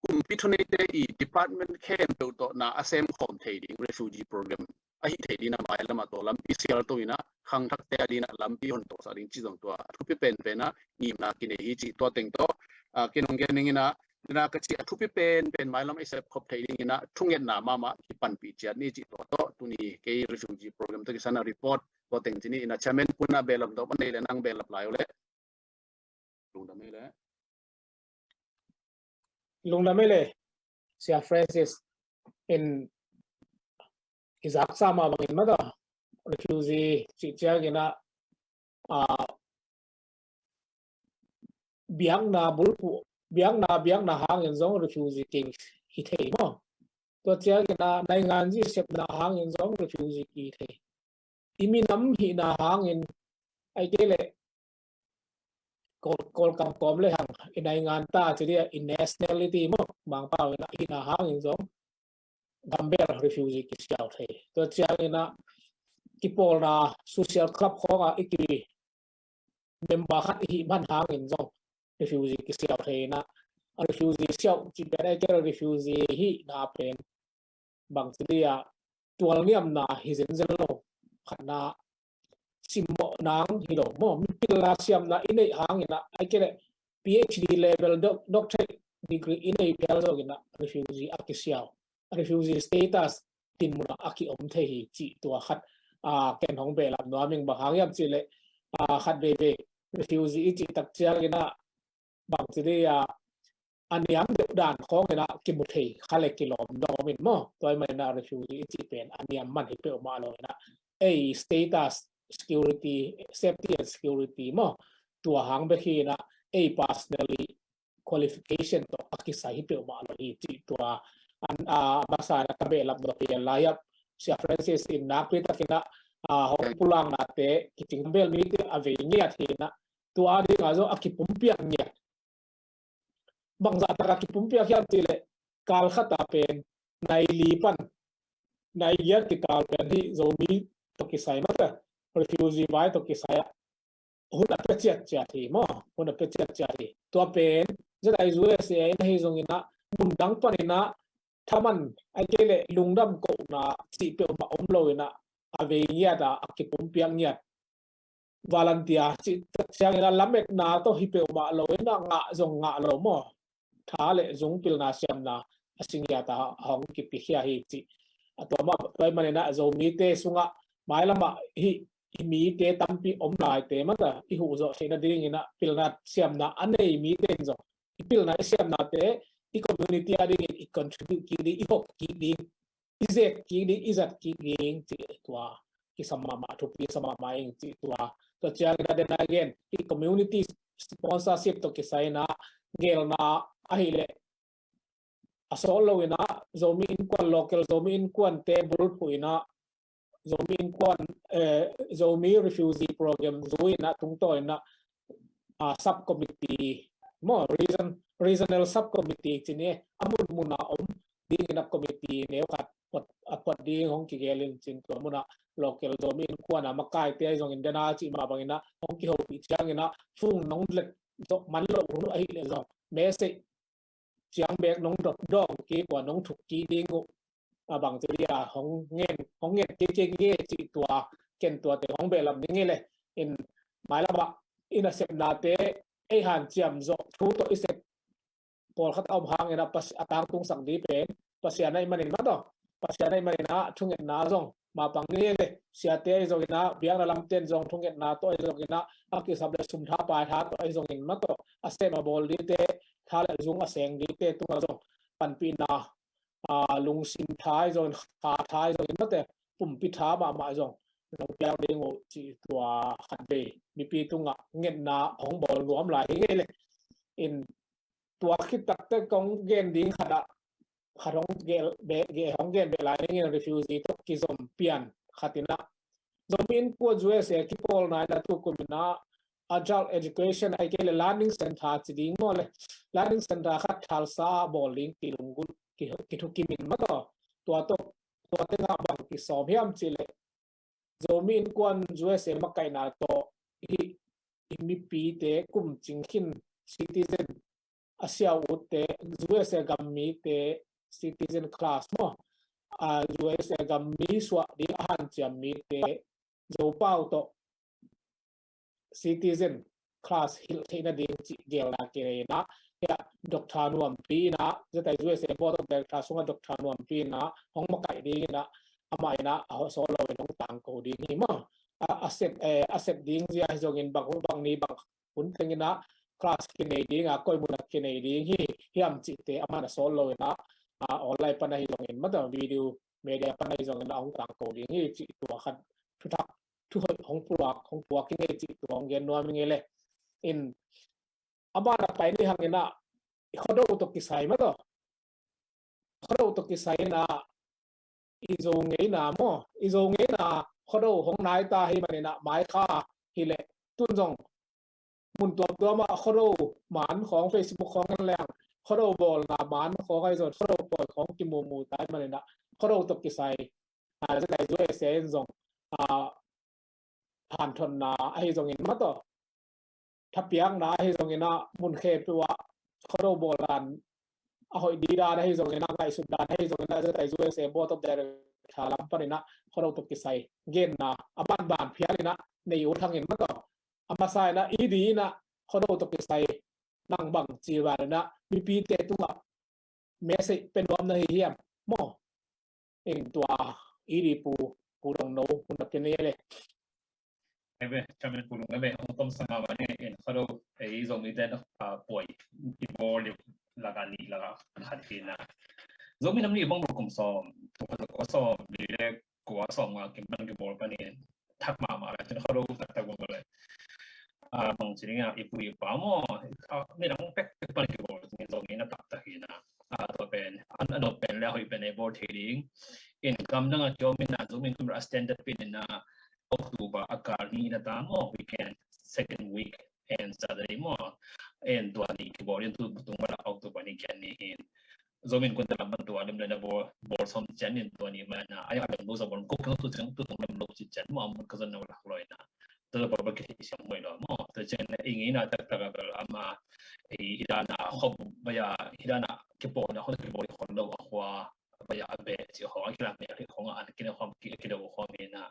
kumpi thuneite i department khempeuh tawh na a sem khawm thei ding refugee program ahi thei ding a mailam a tua lampi sial to ina khangthakte a ding a lampi hon tosak ding cih zong tua a thupi penpen a ngimna kinei hi cih tua teng tawh, ah, ken hong gen ning ina, ina ka cih a thupi penpen mailam i sep khop thei ding ina thungetna mahmah kipanpih ciat ni cih tua tawh tuni kei refugee program tawh kisai ina report tua teng ci ni ina. Chairman Pu Na behlap dawh pan nei le nang behlap lai uh le. Lungdam ei le. Lungdam ei le. Sia Francis in i zaksa mah bangin mata refugee cih ciangin a, ah, biakna bulphuh, biakna, biakna hangin zong refugee kihi thei maw? Tua ciangin a naingan zih sepna hangin zong refugee kihi thei. I minam hihna hangin ahi kei leh Kawl, Kawlkam kawm le hang i naingan ta ci dia i nationality maw, Mangpau ina hihna hangin zong gambel refugee kisiau thei. Tua ciangin a kipawlna social club khawng a i ki member khat i hih man hangin zong refugee kisiau thei ina, a refugee siau cih pen ahi kei leh refugee hihna pen bang ci dia tualniamna hi zenzen lo, khatna simmawh nang hi lo maw, mi pilna siamna i neih hangin a ahi kei leh PhD level doc-, doctorate degree i nei phial zongin a refugee a kisiau, refugee status dinmun a a kiom thei hi cih tua khat, ah, ken hong behlap nuam ing. Bang hang hiam cih leh, ah, khat veivei refugee i cih tak ciangin a bang ci dia a niam deuh dan khawngin a kimu thei kha le kilawm dawm in maw? Tua ahih manin a refugee i cih pen a niam man hi peuhmah lo in a ei status, security, safety and security maw, tua hang bek hi in ah ei personally qualification tawh a kisai hi peuhmah lo hi cih tua an, a, masa in ah ka behlap nop hi a lai ah. Sia Francis in nakpi takin ah, a, hong pulaknate kicing bel mite a vei ngiat hi in ah, tua ding a zong a kipumpiak ngiat. Bangzah tak a kipumpiak hiam cih leh kal khat a pen nai li pan nai giat kikal pen hi Zomi tawh kisai mah, refugee vai tawh kisai ah hun a pia ciatciat hi maw, hun a pia ciatciat hi. Tua pen Z I U S A in ahi zongin ah mun dang panin ah thaman ahih kei leh lungdam kohna cih peuhmah om lo in ah a vei ngiat a, a kipumpiak ngiat. Volunteer cih tak ciangin ah lametna tawh hi peuhmah lo in ah ngah zong ngah lo maw. Tha le zung pilna siamna a si ngiat a hong kipiakhia hi cih. A tua mah tua ahih manin ah Zomite sungah mailam ah hih, hih mite tampi om laite mah ta i huh zawh theihna dingin ah pilna siamna a nei mite in zong i pilna i siamnate i community a dingin i contribute kik ding, i hop kik ding, i zek kik ding, i zat kik ding cih tua kisam mahmah, thupi sa mahmah ing cih tua. Tua ciangin ah then again i community sponsorship tawh kisai in ah gelna ahih leh a sawt lo in ah Zomi Innkuan, local Zomi Innkuante bulphuh in ah Zomi Innkuan, eh, Zomi Refugee Program zui in ah tungtawn in ah, ah, subcommittee maw, region, regional subcommittee ci ni, a munmun a om dingin ah committee neu khat phuat, a phuat ding hong kigel in cin tua mun ah local Zomi Innkuan a makaite ahi zongin dena cih mah bangin ah hong kihopih ciangin ah fung nong let zawh man loh hun uh ahih leh zong message ciang bek nong dot dawng kik uh a, nong thuk kik ding uh a, bang ci dia hong ngen, hong ngen kik kik nge cih tua, ken tua teng hong behlap ding hi leh. In mailam ah i nasepnate ei hanciam zawh thu tawh i sep pawlkhat a om hangin ah Pasi-, a tangtungsak ding pen Pasian ahih manin mah tawh, Pasian ahih manin ah thungetna zong mapang ni e le, siate ahi zongin ah, biakna lamten zong thungetna tawh ahi zongin ah, a kisap le sum tha pai tha tawh ahi zongin mah tawh, a sem a bawl dingte, tha le zung a seng dingte tungah zong panpihna, a, lungsim tha ahi zongin, kha tha ahi zongin mah te, pumpi tha mahmah zong nong piak ding uh cih tua khat vei mipi tungah ngetna hong bawl nuam lai hi ngei le. In tua khit takte kong gen ding khat ah, khat hong gen beh, ge-, hong gen beh lai ning in refugee tawh kizom pian khat in ah, Zomi Innkuan U S A kipawlna in ah tukum in ah adult education ahih kei le learning center ci ding maw le, learning center khat Tulsa ah bawl ding kilunggulh, ki, kithukim in mah tawh. Tua tawh, tua tengah bang kisawm hiam cih leh Zomi Innkuan U S A makaihna tawh hih i mipite kum cing khin citizen a sia utte, U S A gam mite citizen class maw, a, U S A gam mi suah ding a hanciam mite Zopau tawh citizen class hilh theihna ding cih gelna kinei in ah, hiah Doctor Nuampi in ah, Z I U S A Board of Director sungah Doctor Nuampi in ah hong makaih ding in ah, amah in ah a sawt lo in hong tangko ding hi maw. A, a sep, eh, a sep ding zia hi zongin bang hun bang ni bang hun teng in ah class kinei ding a, koi mun ah kinei ding hi hiam cihte amah in a sawt lo in ah, a, online pan ahi zongin mah tawh video media pan ahi zongin ah hong tangko ding hi cih tua khat thutak, thuhoih hong puak, hong puak hi ngei cih tua hong gen nuam hi ngei le. In amah in a pai ni hangin ah Khuado tawh kisai mah tawh, Khuado tawh kisai in ah i Zo ngeina maw, i Zo ngeina Khuado hong nai ta hi manin ah mai kha hi leh tun zong mun tuamtuam ah Khuado man khawng, Facebook khawng en leng Khuado bawlna man khawng ahi zong, Khuado pawi khawng kimumu ta hi manin ah Khuado tawh kisai, a, Z I U S A in zong, a, hanthotna ahi zongin mah tawh, thapiakna ahi zongin ah mun khempeuh ah Khuado bawl dan a hoih ding dan ahi zongin ah, ngaihsut dan ahi zongin ah, Z I U S A Board of Director lam panin ah Khuado tawh kisai genna a banban phial in ah nei uh thangin mah tawh, a masa in ah i di in ah Khuado tawh kisai nang bang ci van in ah mipite tungah message pe nuam na hi hiam maw? In tua i di pu, pu dong no, pu na pe ne le. Eve, chairman pu dong eve, hong tom sama mane, in Khuado, ei Zomi te na, a, poi, i bol di, laka ni, laka khat hi na. Zomi nam ni bang lo kum sawm, tua khat kum sawm, ni le, ko kua sawm nga kim pan kibawl panin thak mahmah lai, cin khuado taktak bang le. Ah, bang ci ding a, i pu i pa maw, ah, ni dang pek pek pan kibawl, ni zong ni na taktak hi na. Ah, tua pen, an, an pen le hoih pen ei bawl thei ding. In kam dang a kiom in a, Zomi in kum a standard pen in a, October a kal ni na ta maw, weekend, second week, and Saturday maw. And tua ni kibawl in tu tung bala October ni kian ni in. Zomi in kun ta lam pan tua lim le na bawl, bawl sawm cian in tua ni ma na. Ai a lam lo sa bawl, kok kang tu cian, tu tung lam lo ci cian maw, mun ka zon na wala loi na. Tua bawl bawl ki siam mai lo maw. Tua cian na ing ina taktak a bel ama, i hidana khop baya, hidana kibawl na khop kibawl khop lo a khua. Baya a beh ci khong a kilam ne a khong a an kine khong ki kide khong mi na.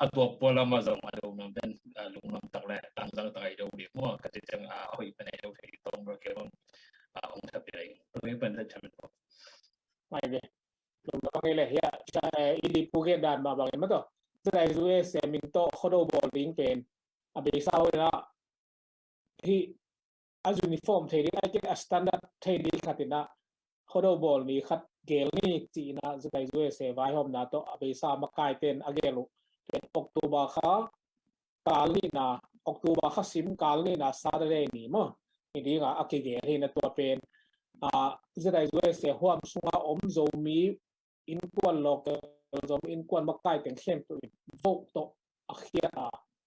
A tua pua lama zong a lungnuam den, a lungnuam tak le tangzang tak a i do di maw, ka ci ciang a hoih pen a i do thei tong bro ke bang, a ong tha pi a ing. Tua mi pen ta chamin ko. Mai ve. Lungnuam ngai le hia, ca, eh, i di pu gen dan ma bang in ma to. Zai zu e se min to khuado bawl ding pen. A beisa hoih na. Hi a uniform thei ding, ai kei a standard thei ding khat in a, khuado bawl ni khat gel ni ci in a, Zekai U S A vaihawmna tawh a beisa makaite in a gel uh pen October kha kal nihna, October kha sim kal nihna Saturday ni maw, ni ding a a kigel hi na tua pen, a, Zekai U S A huam sunga om Zomi innkuan local, Zomi innkuan makai teng khempeuh in vote tawh a khiat a,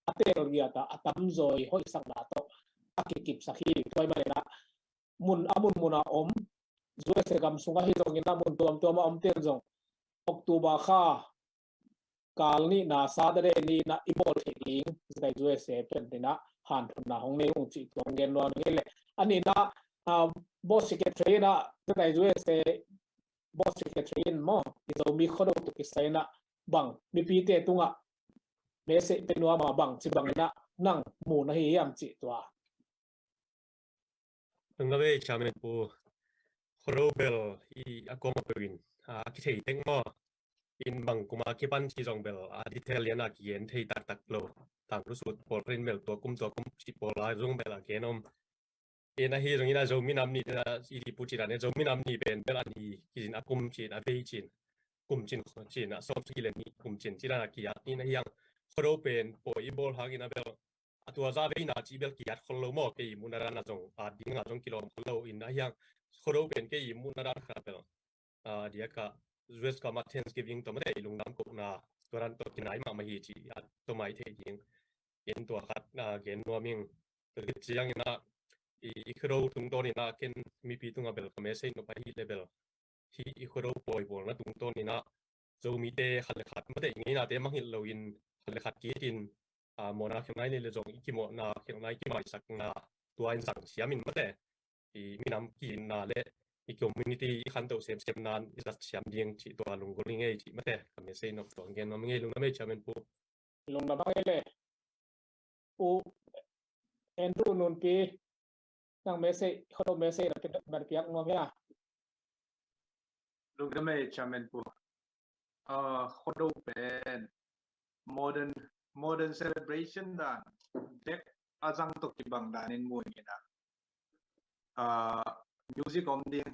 a teel giat a, a tamzawi hoihsakna tawh a kikipsak hi. Tua ahih manin a mun, a munmun a om U S A gam sungah hi zongin a mun tuamtuam a omte in zong October kha kal nihna Saturday ni in a i bawl theih ding Zekai U S A pen in a hanthotna hong nei ung cih tua hong gen nuam ing ei le. A nihna, ah, boss secretary in a Zekai U S A boss secretary in maw, i Zomi khuado tawh kisai in a bang mipite tungah message pe nuam a bang ci bang in a nang mu na hi hiam cih tua. Tung na vei chairman pu, khuado bel i a kawm a peuh in, a, a kithei teng maw, in bang kum a kipan ci zong bel a detail lian a kigen thei taktak lo. Tangthu sut pawl khat in bel tua kum tua kum ci pawl a zong bel a gen om. In ahi zongin a Zomi nam nih in a i di pu ci dan in Zomi nam nih pen bel a ni kizin a kum cin a vei cin, kum cin, cin a sawm sagih le nih kum cin ci dan a kiat in ahi ang. Khuado pen pawi i bawl hangin a bel a tua za veina ci bel kiat khol lo maw, kei muhna dan a zong a ding a zong kilawm khol lo in ahi ang. Khuado pen kei muhna dan kha bel, a, diak a U S gam a Thanksgiving tawh mate i lungdam kohna tua dan tawh kinai mahmah hi ci a tua mai thei ding. In tua khat, a, gen nuam ing. Tua khit ciangin a i, i khuado tungtawn in a ken mipi tungah bel ka message nop ahi le bel hi i khuado pawi bawlna tungtawn in a Zomite khat le khat mate i ngeinate mangngilh loin khat le khat kitin, a, mawhna khialhna i nei le zong i kimawhna khialhna i kimaisakna tua in zang siam in mate i minam kiinna le i community i khantoh semsem nan i zat siam ding cih tua lunggulh i ngei cih mate ka message nop tua gen nuam i ngei. Lungdam ei chairman pu. Lungdam ei le. U Andrew Nunpi, nang message, khuado message na piak nuam hia? Lungdam ei chairman pu. Ah, khuado pen modern, modern celebration dan bek a zang tawh kibang dan in mu ing in a, ah, music om ding,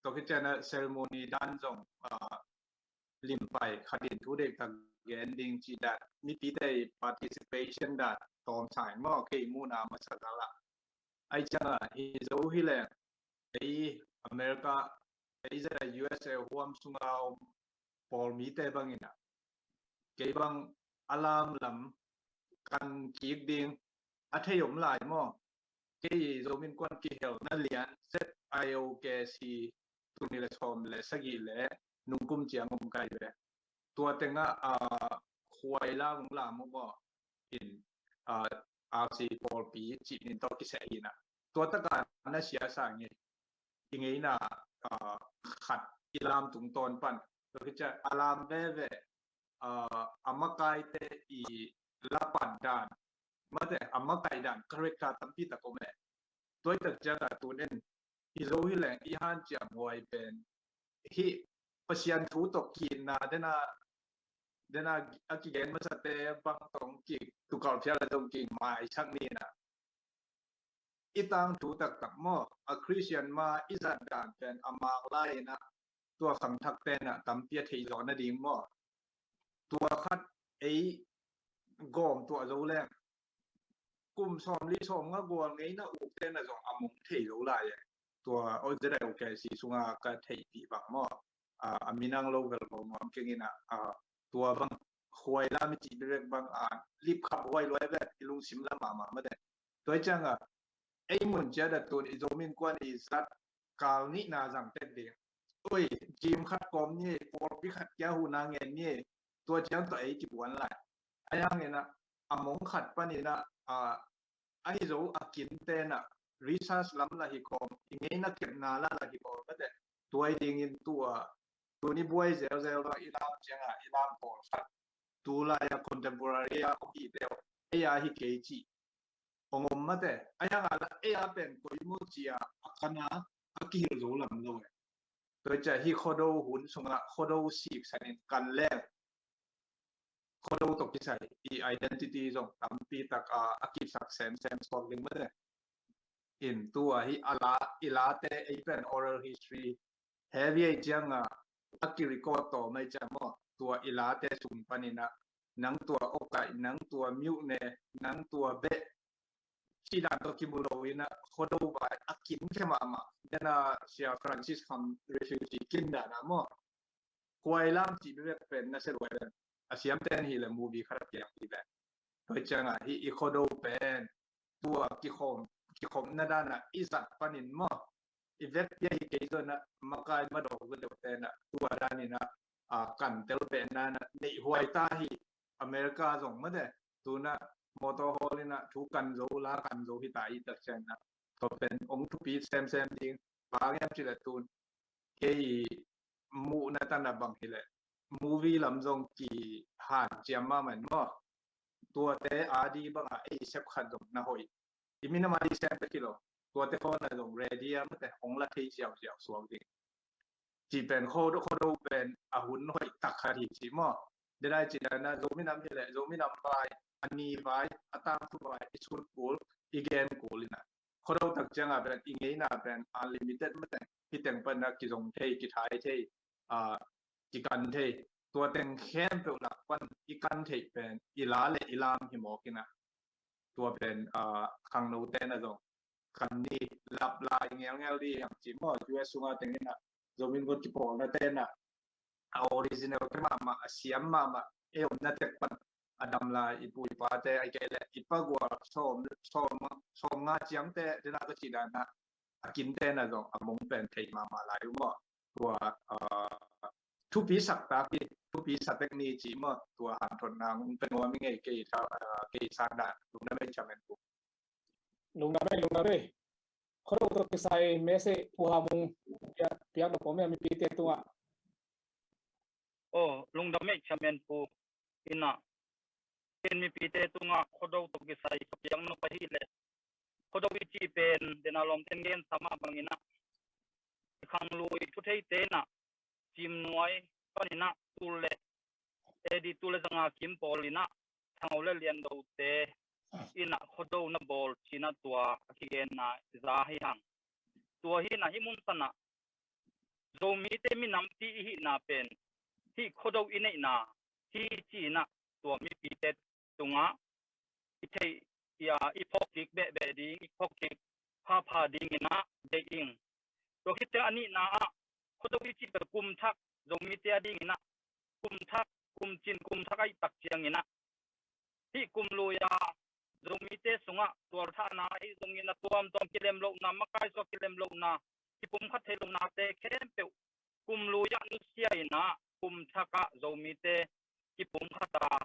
tua khit ciang a ceremony dan zong, ah, limpai khat in thu deih tak gen ding cih dan, mipite participation dan tawm sa ing maw, kei muhna masa kal ah. Ai ciang a hi zo hi leng, ei America, ei Zekai U S A huam sunga om pawl mite bang in a, kei bang a lam lam kan kik ding a thei om lai maw? Kei Zomi Innkuan Kihelna Lian, Z I O K C, tul nih le sawm le sagih le nungkum ciang om kai ve. Tua tengah, ah, khuai la hong lam uh maw? In, ah, R C pawlpi cih nin tawh kiseh in a. Tua takah na siasa ngei, i ngeina, ah, khat i lam tungtawn pan. Tua khit ciang a lam veve, ah, a makaite i lapat dan, mate, a makaih dan, character tampi tak om e. Tua i tak ciang a tun in hi zo hi leng i hanciam huai pen hih Pasian thu tawh kiitna dena, dena a kigen masate bang tawh hong kik, tukalphial a zong kik maisak ni in a. I tangthu taktak maw, a Christian ma i zat dan pen a mak lai in a, tua khangthakte in a tampi a theih zawh nading maw? tua khat ei gawm tuah zo leng kum sawmli sawmnga gual ngeina ukte na zong a mong thei lo lai e. Tua ZOKC sunga ka theihpih bang maw, a minang lo vel lo nuam keng ina, tua bang huai la mi cih bek bang a lipkhap huai luai vet i lungsim la mahmah mate. Tua i cianga ei mun cia da tun i Zomi Innkuan i zat kal nihna zang tek ding. Oi, gym khat kawm ni, pawlpi khat kia huhna ngen ni, tua ciang tua ei kibuan lai. A yang ina a mong khat pan ina a ahi zo a kin tena research lam la hi kawm, i ngeina kepna la la hi kawm mate. Tua i dingin tua tuni buai zelzel bang i lam cianga i lam pawl khat tu lai a contemporary a om hi teu ei a hi kei ci ong om mate. A yang a la ei a pen koi mu cia a kana a kihil zo lam lo e. Tua cia hi Khuado hun sunga Khuado siksanin kan leng Khuado tawh kisai i identity zong tampi tak a a kipsak semsem sawt ding mate. In tua hi a la i late ei pen oral history heavy ei cianga a kirecord tawh mai ciang maw, tua i late sung panina nang tua Okai, nang tua Myone, nang tua Beh ci dan tawh kimu lo ina Khuado vai a kin khe mahmah. Dena Sia Francis Kham refugee kin dana maw, huai lam cih bek pen na se luai pen a siamten hi le movie khat a piang hi pen. Tua cianga hi i Khuado pen tua kikhom kikhomna dana i zat panin maw, i vek pia hi kei zona makai madawk zo deuh tena tua danina a kan tel pehna na neih huai ta hi. America zong mate tuna motor hawl ina thu kan zo la kan zo hi ta i tak ciangna tua pen ong thupi semsem ding. Bang em ci le tun kei muhna tana bang hi le movie lam zong ki han ciam ma man maw, tuate adi banga ei sep khat zong na hoih. I minam adi sem pek hi lo, tuate khawna zong ready a mate hong la thei ziauziau suak ding. Ci pen Khuado, Khuado pen a hun hoih tak khat hi ci maw. Dedai ci dana Zomi nam hi le Zomi nam vai, a ni vai, a tangthu vai i sut kul, i gen kul ina Khuado tak cianga pen i ngeina pen unlimited mate, hi teng pana kizong thei, kithai thei, a kikan thei. Tua teng khempeuh lak pan i kan theih pen i la le i lam hi mawk ina. Tua pen a khangno tena zong kan ni lap lai ngelngel di hiam ci maw, US sunga teng ina Zomi Innkuan kipawlna tena a original te mahmah, a siam mahmah, ei omna tek pan a dam lai i pu i pate a kei le i pagual sawm sawm sawm nga ciangte dena ka ci dana a kin tena zong a mong pen thei mahmah lai uh maw. Tua a thupi sak tak i thupi sa tek ni ci maw, tua hanthotna ong pen wa mi ngei kei sa, kei sa dan lungdam ei ciamen pu. Lungdam ei, lungdam ei. Khuado tawh kisai message Pu Hamung piak, piak na pawm ia mipite tungah. Oh, lungdam ei ciamen pu. Ina ken mipite tungah Khuado tawh kisai ka piak nop ahi le Khuado i ci pen dena lawmten gen sama bangina i khanglui thuthei tena Cimnuai panina tul le AD tul le zanga kim pawl ina Thangau le Liandote ina Khuado na bawl cina tua a kigenna za hi hang. Tua hi na hi mun sana Zomite minampi i hihna pen hi Khuado i neihna hi cina tua mipite tunga i theih ia i phawkkik behbeh ding, i phawkkik phapha dingina deih ing. Tua khit teng a nihna ah Khuado i cih pen kum thak Zomite a dingina kum thak, kum cin, kum thak a i tak ciangina hih kum lui a Zomite sungah tualthahna ahi zongin a tuamtuam kilemlohna, makaisuak kilemlohna, kipumkhat theihlohnate khempeuh kum lui ah nusia inah kum thakah Zomite kipumkhat a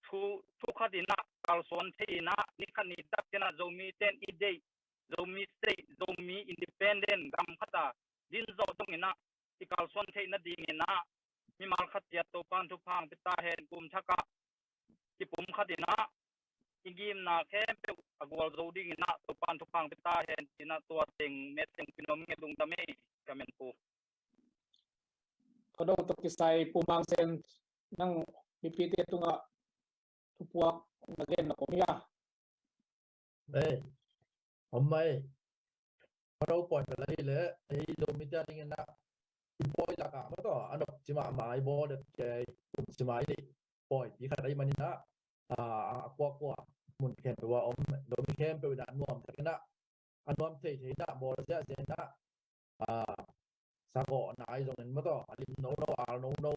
thu, thu khat inah kalsuan thei inah ni khat ni tak inah Zomite in i deih Zomi state, Zomi independent gam khat a din zawh dong inah i kalsuan theih nading inah mimal khat ciat Topan thupha hong pia ta hen. Kum thakah kipumkhat inah i gimna khempeuh a gualzo ding inah Topan thupha hong pia ta hen. Inah tua teng met teng pinom nge lungdam ei ka men pu. Khuado tawh kisai Pu Mang Sen, nang mipite tungah thupuak na gen na om hia? Ei, om mai. Khuado pawi bel ahi le ei Zomite a ding inah i pawi lakah maw tawh a nopci mahmah i bawl dek kei, kumci mah i neih pawipi khat ahih maninah, a kuakua mun khempeuh a om Zomi khempeuh inah nuamtakinah, a nuam theithei inah bawl ziahziah inah, a sagawhna ahi zongin maw tawh a lim nono, al nono,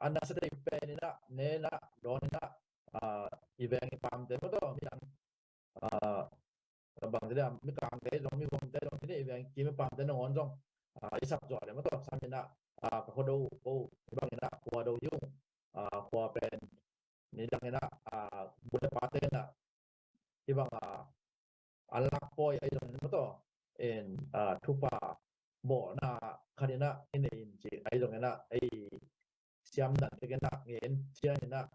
a nasa thei pen inah, ne inah, dawn inah, a i veng i pamte maw tawh midang, a bang te dam, mikangte zong, mihuamte zong, tine i veng kim i pamte nangawn zong, a i sak zuah le maw tawh sam inah, a ka khuado ko, i bang inah khuado hi ung, a khua pen nidang inah, a bu le pate inah, i bang a an lak pawi ahi zongin maw tawh, in a thupha bawlna khat inah i nei in ci ahi zongin ah, ei siam dan takinah ngen cian inah,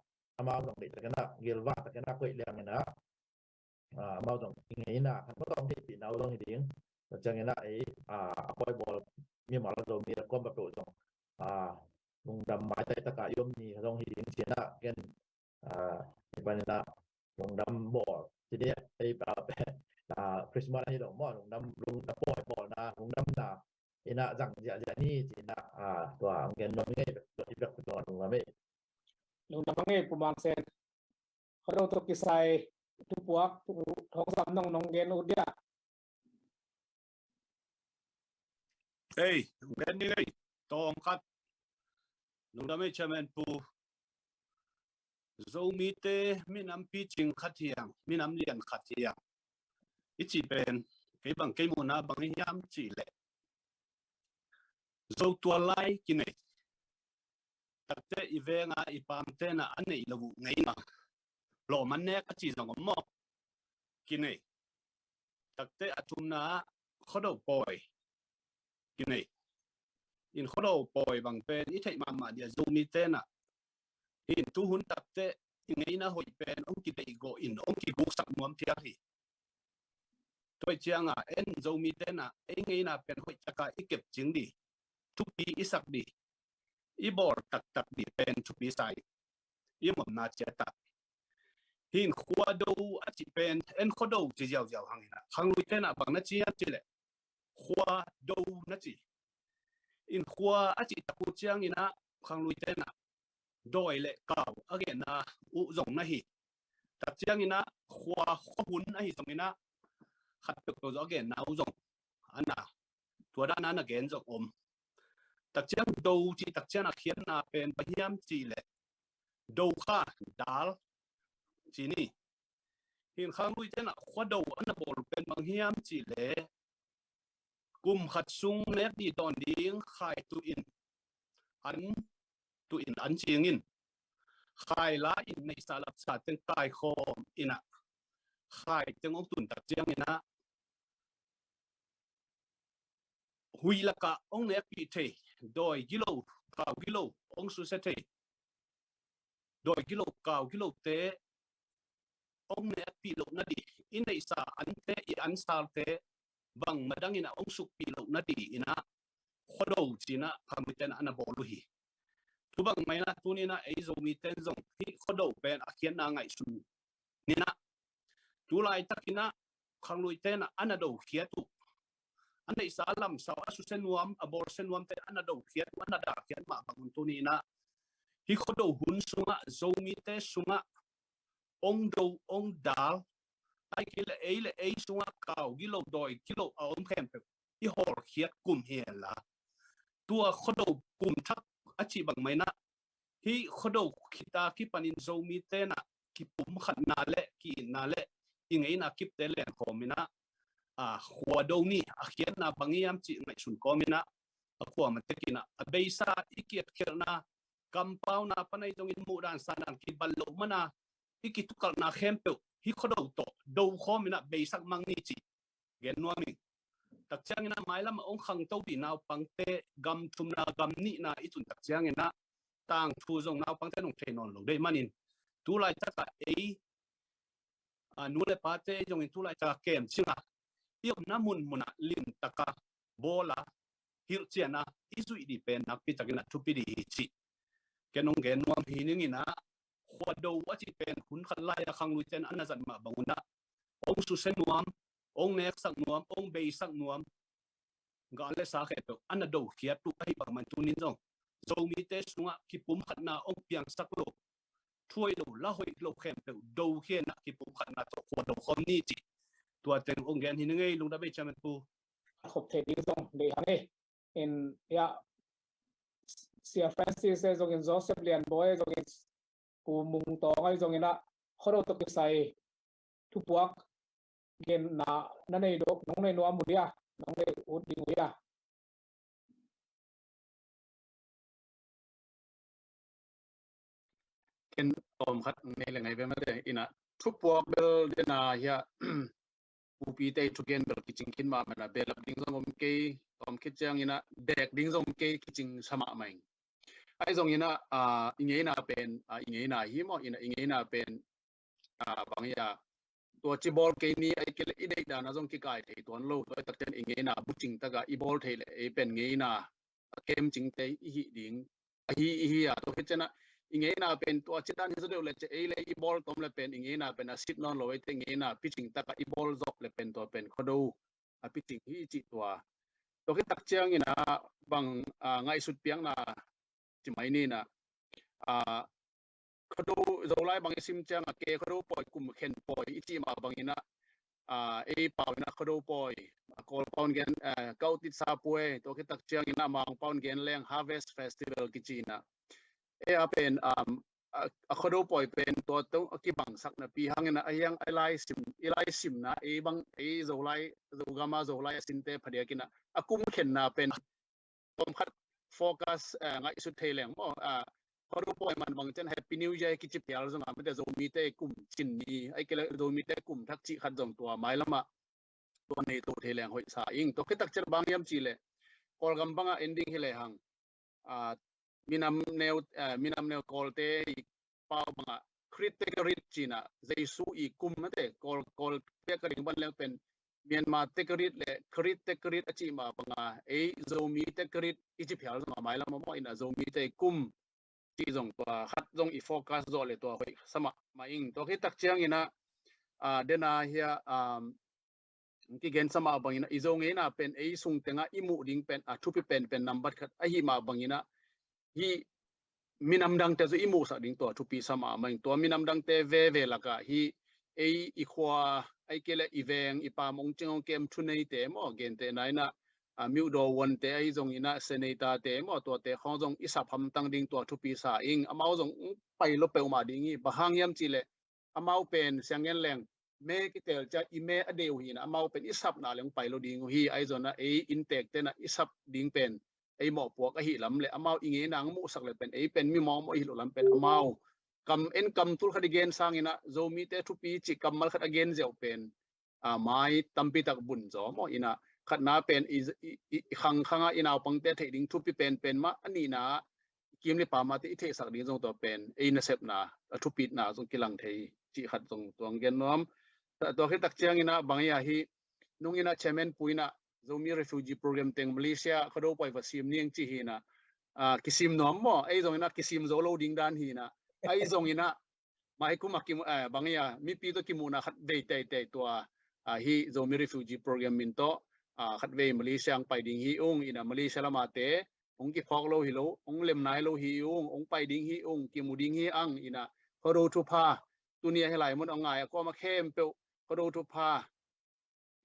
amau zong deih takinah, gilvah takinah koih liang inah, a amau zong i ngeina khat maw tawh hong theihpihna uh zong hi ding. Tua ciang inah ei, a a pawi bawl mimal Zomi le kuam papeuh zong, a lungdam maitai takah i om ni zong hi ding ci inah ken, a i pan inah lungdam bawl ci ding ei, a a Christmas ahi lo maw, lungdam, lung a pawi bawlna, lungdamna inah zang ziahziah ni ci inah, a tua ang gen nuam ngei bek, i bek tua lungdam ei. Lungdam ngei Pu Mang Sen. Khuado tawh kisai thupuak, thu, thawngsam nong, nong gen uh dia. Ei, nong gen ni ngei, tawm khat. Lungdam ei Chairman Pu. Zomite minam picing khat hiang, minam lian khat hiang i cih pen, kei bang kei muhna bang hiam cih leh, Zo tua lai kinei takte i venga i pamtena a neih lo uh ngeina, lawm an nek a ci zong om maw? Kinei takte a thumna ah khuado pawi kinei. In khuado pawi bang pen i theih mahmah dia Zomi tenah. In tuhun takte i ngeina hoih pen hong kideihgawh in hong kiguksak nuam thial hi. Tua cianga en Zomi tenah ei ngeina pen hoih taka i kepcing dih, thupi i sak dih, i bawl taktak dih pen thupi sa in i omna ciatah. Hin khuado a cih pen en khuado ci ziauziau hanginah khanglui tenah bang na ci hiam cih leh khuado na ci. In khua a cih tak uh cianginah khanglui tenah dawi le kau a genna uh zong na hi. Tak cianginah khua, khuahun ahi zonginah khat peuhpeuh zong a genna uh zong a na, tua dana na gen zong om. Tak ciang do cih tak ciang a khiatna pen bang hiam cih leh do kha dal ci ni. Hin khanglui tenah khuado a na bawl pen bang hiam cih leh kum khat sung nek dih dawn ding khai tuh in an, tuh in an cingin khai la in neihsa lapsa teng kai khawm inah khai teng hong tun tak cianginah huih lakah hong nekpih thei, dawi gilo, kau gilo hong susia thei, dawi gilo, kau gilote hong nekpih loh nadih, i neihsa ante, i ansalte bang madangin a hong sukpih loh nadih inah khuado cinah khanglui tenah a na bawl uh hi. Tu bang mainah tuninah ei Zomi ten zong hih khuado pen a khiatna ngaihsun ninah, tu laitakinah khanglui tenah a na do khiat uh, a neihsa a lamsau a susia nuam, a bawlsia nuamte a na do khiat uh, a na dal khiat mah bangun tuninah hih khuado hun sungah Zomite sungah ong do ong dal, ai kei le ei le ei sungah kau gilo dawi gilo a om khempeuh i hawlkhiat kum hi henla, tua khuado kum thak a cih bang mainah hih khuado khita kipanin Zomi tenah kipumkhatna le ki-itna le i ngeina kipte lenkhawminah, a khuado ni a khiatna bang hiam cih ngaihsun kawminah a khuama tekinah a beisa i kiatkhelhna kampauna panai zongin muhdan sandan kibal loh mana i kitukalhna khempeuh hih khuado tawh do khawminah beisak mang ni cih gen nuam ing. Tak cianginah mailamah ong khangto dih naupangte, gam thumna gam nihna i tun tak cianginah tangthu zong naupangte nong thei nawn lo deih manin tu laitakah ei, a, nu le pate zongin tu laitakah kemcinga i omna munmunah limtaka bawla hilhciana i zuih dih pen nakpitakinah thupi dih hi cih ken ong gen nuam hi ninginah khuado a cih pen hun khat lai a khanglui ten a na zat mah bangunah ong susia nuam, ong neksak nuam, ong beisak nuam, gal le sa khempeuh a na dokhiat uh ahih bang man tunin zong Zomite sungah kipumkhatna hong piangsak lo, thuai lo, la hoih lo khempeuh dokhiatna kipumkhatna tawh khua do khawm ni cih tua teng hong gen hi ning ei. Lungdam ei Chairman Pu. Khop thei ding zong deih hang ei. In ya, Sia Francis ei zongin, Joseph Lianbawi ei zongin, Pu Mung Tawng ei zongin ah Khuado tawh kisai thupuak genna na nei dok, nong nei nuam uh dia, nong nei ut ding uh dia. Ken tawm khat nei le ngai ve mate, ina thupuak bel dena hia, pupite i thugen bel kicing khin mahmah ina, belap ding zong om kei, tawm khit ciang ina dek ding zong om kei, kicing sa mahmah ing. Ahi zong ina, ah, i ngeina pen, ah, i ngeina hi maw, ina i ngeina pen, ah, bang hia, tua ci bawl kei ni, ai kei le i deih dana zong kikai thei tuan lo, tua i tak ciang i ngeina bucing taka i bawl thei le ei pen ngeina a kem cingte i hi ding ahi, i hi a, tua khit ciang a i ngeina pen tua ci dan hi zaw deuh le ci ei le i bawl tom le pen i ngeina pen a sit nawn lo, ei te ngeina picing taka i bawl zawh le pen tua pen Khuado a picing hi cih tua. Tua khit tak ciang ina bang, ah, ngaihsut piakna ci mai ni ina, ah, Khuado Zolai bang i sim ciang a ke Khuado pawi kum khen pawi i cih mah bang ina, ah, ei pau ina Khuado pawi, ah, Kawl pau in gen, ah, Kau Tit Sa Puai, tua khit tak ciang ina Mang pau in gen leng Harvest Festival kici ina. Ei a pen, um, a, a Khuado pawi pen tua tawh a kibangsak napi hang ina a hiang a lai sim, i lai simna ei bang ei Zolai, Zogam a Zolai a sinte phadiak ina a kum khenna pen tawm khat focus, eh, ngaihsut thei leng maw, ah, Khuado pawi man bang ciang Happy New Year kici phial zong a, mate Zomite kum cin ni, ai kei le Zomite kum thak cih khat zong tua mailam ah tua nei to thei leng hoih sa ing. Tua khit tak ciang bang hiam cih le Kawlgam bang ah en ding hi le hang, ah, minam neu, ah, minam neu Kawlte i pau bang ah Krit Tekarit ci ina, Jesu i kum mate, Kawl, Kawl pek ka ding ban leng pen Myanmar Tekarit le Krit Tekarit a cih mah bang a, ei Zomi Tekarit i ci phial zong a mailam ah maw ina Zomite i kum cih zong tua khat zong i focus zawh le tua hoih sa mahmah ing. Tua khit tak ciang ina, ah, dena hia, um, kigen sa mah bang ina i Zo ngeina pen ei sung teng ah i muh ding pen a thupi penpen nambat khat ahi mah bang ina hih minam dangte zong i muhsak ding tua thupi sa mahmah ing. Tua minam dangte veve lak ah hih ei i khua, ai kei le i veng, i pam hong cing hong kem thuneite maw, gentehna ina, ah, Myo Daw Won te ahi zong ina Senator te maw, tuate khawng zong i sap hamtang ding tua thupi sa ing. Amau zong hong pai lo peuhmah ding hi, bang hang hiam cih le amau pen siang ngen leng me kitel ciang i me a deuh hi ina, amau pen i sapna le hong pai lo ding uh hi. Ahi zong ina ei inntekte ina i sap ding pen ei mawhpuak ahi lam le amau i ngeina hong muhsak le pen ei pen mi mawhmawh i hi lo lam pen amau kam en kam tul khat i gen sang ina Zomite thupi cih kammal khat a gen ziau pen, ah, mai tampi tak bun zaw maw ina, khatna pen i, i, i, i khangkhang a i naupangte theih ding thupi penpen mah, a nihna ah kim le pamate i theihsak ding zong tua pen ei nasepna a thupitna zong kilang thei cih khat zong tua hong gen nuam. Tua khit tak ciang ina bang hia hih nung ina Chairman Pu ina Zomi Refugee Program teng Malaysia Khuado pawi va sim ning ci hi ina, ah, kisim nuam maw, ei zong ina kisim zo lo ding dan hi ina, ei zong ina mai kum a kimu, eh, bang hia mipi tawh kimuhna khat vei teitei tua, ah, hih Zomi Refugee Program min tawh, ah, khat vei Malaysia hong pai ding hi ung ina, Malaysia lamate hong kiphawk lo hi lo, hong lem nai lo hi ung, hong pai ding hi ung, kimu ding hi ang ina, Khuado thupha, tuni a hi lai mun hong ngai a kuama khempeuh Khuado thupha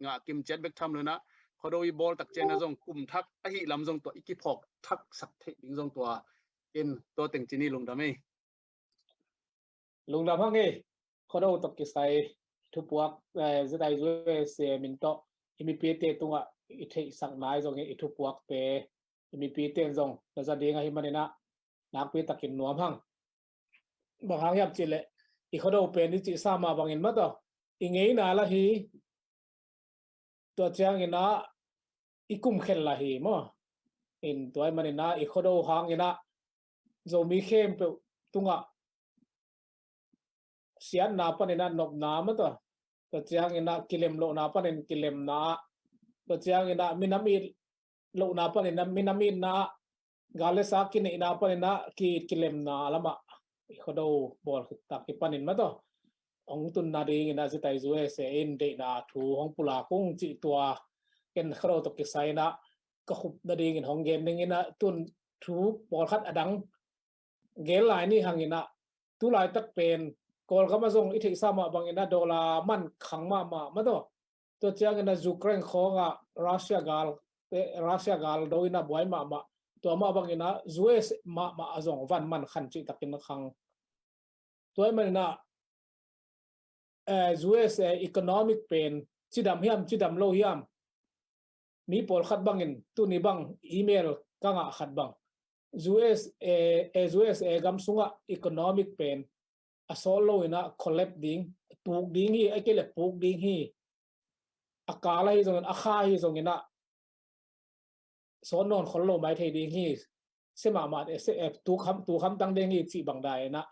ngah kim ciat bek tham lo ina, Khuado i bawl tak ciang ina zong kum thak ahi lam zong tua i kiphawk thaksak theih ding zong tua in tua teng ci ni. Lungdam ei. Lungdam hang ei. Khuado tawh kisai thupuak, eh, Z I U S A min tawh i mipite tungah i theihsak nai zong hi, i thupuakte i mipite in zong na za ding ahi man ina nakpi takin nuam hang. Bang hang hiam cih le i Khuado pen i cih sa mah bangin mah tawh i ngeina lah hi, tua ciang ina i kum khen lah hi maw. In tua ahih man ina i Khuado hang ina Zomi khempeuh tungah siatna pan ina nopna mah tawh, tua ciang ina kilem lohna pan in kilemna, tua ciang ina minam it lohna pan ina minam itna, gal le sa kineihna pan ina ki-it kilemna lamah i Khuado bawl khit tak hi pan in mah tawh hong tunna ding ina Z I U S A in deihna thu hong pulak ung cih tua. Ken Khuado tawh kisai ina ka khup nadingin hong gen dingin ah tun thu pawlkhat a dang gel lai ni hangin ah, tu laitak pen Kawlgam ah zong i theihsa mah bangin ah dollar man khang mahmah mah tawh. Tua ciangin ah Ukraine khawngah Russia gal, eh, Russia gal do in ah buai mahmah. Tua mah bangin ah U S mahmah a zong van man khan cihtakin khang. Tua ahih manin ah, eh, U S, eh, economic pen cidam hiam, cidam lo hiam? Mi pawlkhat bangin tuni bang email ka ngah khat bang, U S, eh, eh, U S, eh, gam sungah economic pen a sawt lo in ah collapse ding, tuk ding hi, ahih kei leh puk ding hi. A kal ahi zongin, a kha ahi zongin ah sawt nawn khol lo mai thei ding hi. Se mahmah, eh, se, eh, tuk ham, tuk hamtang ding hi cih bang dan in ah,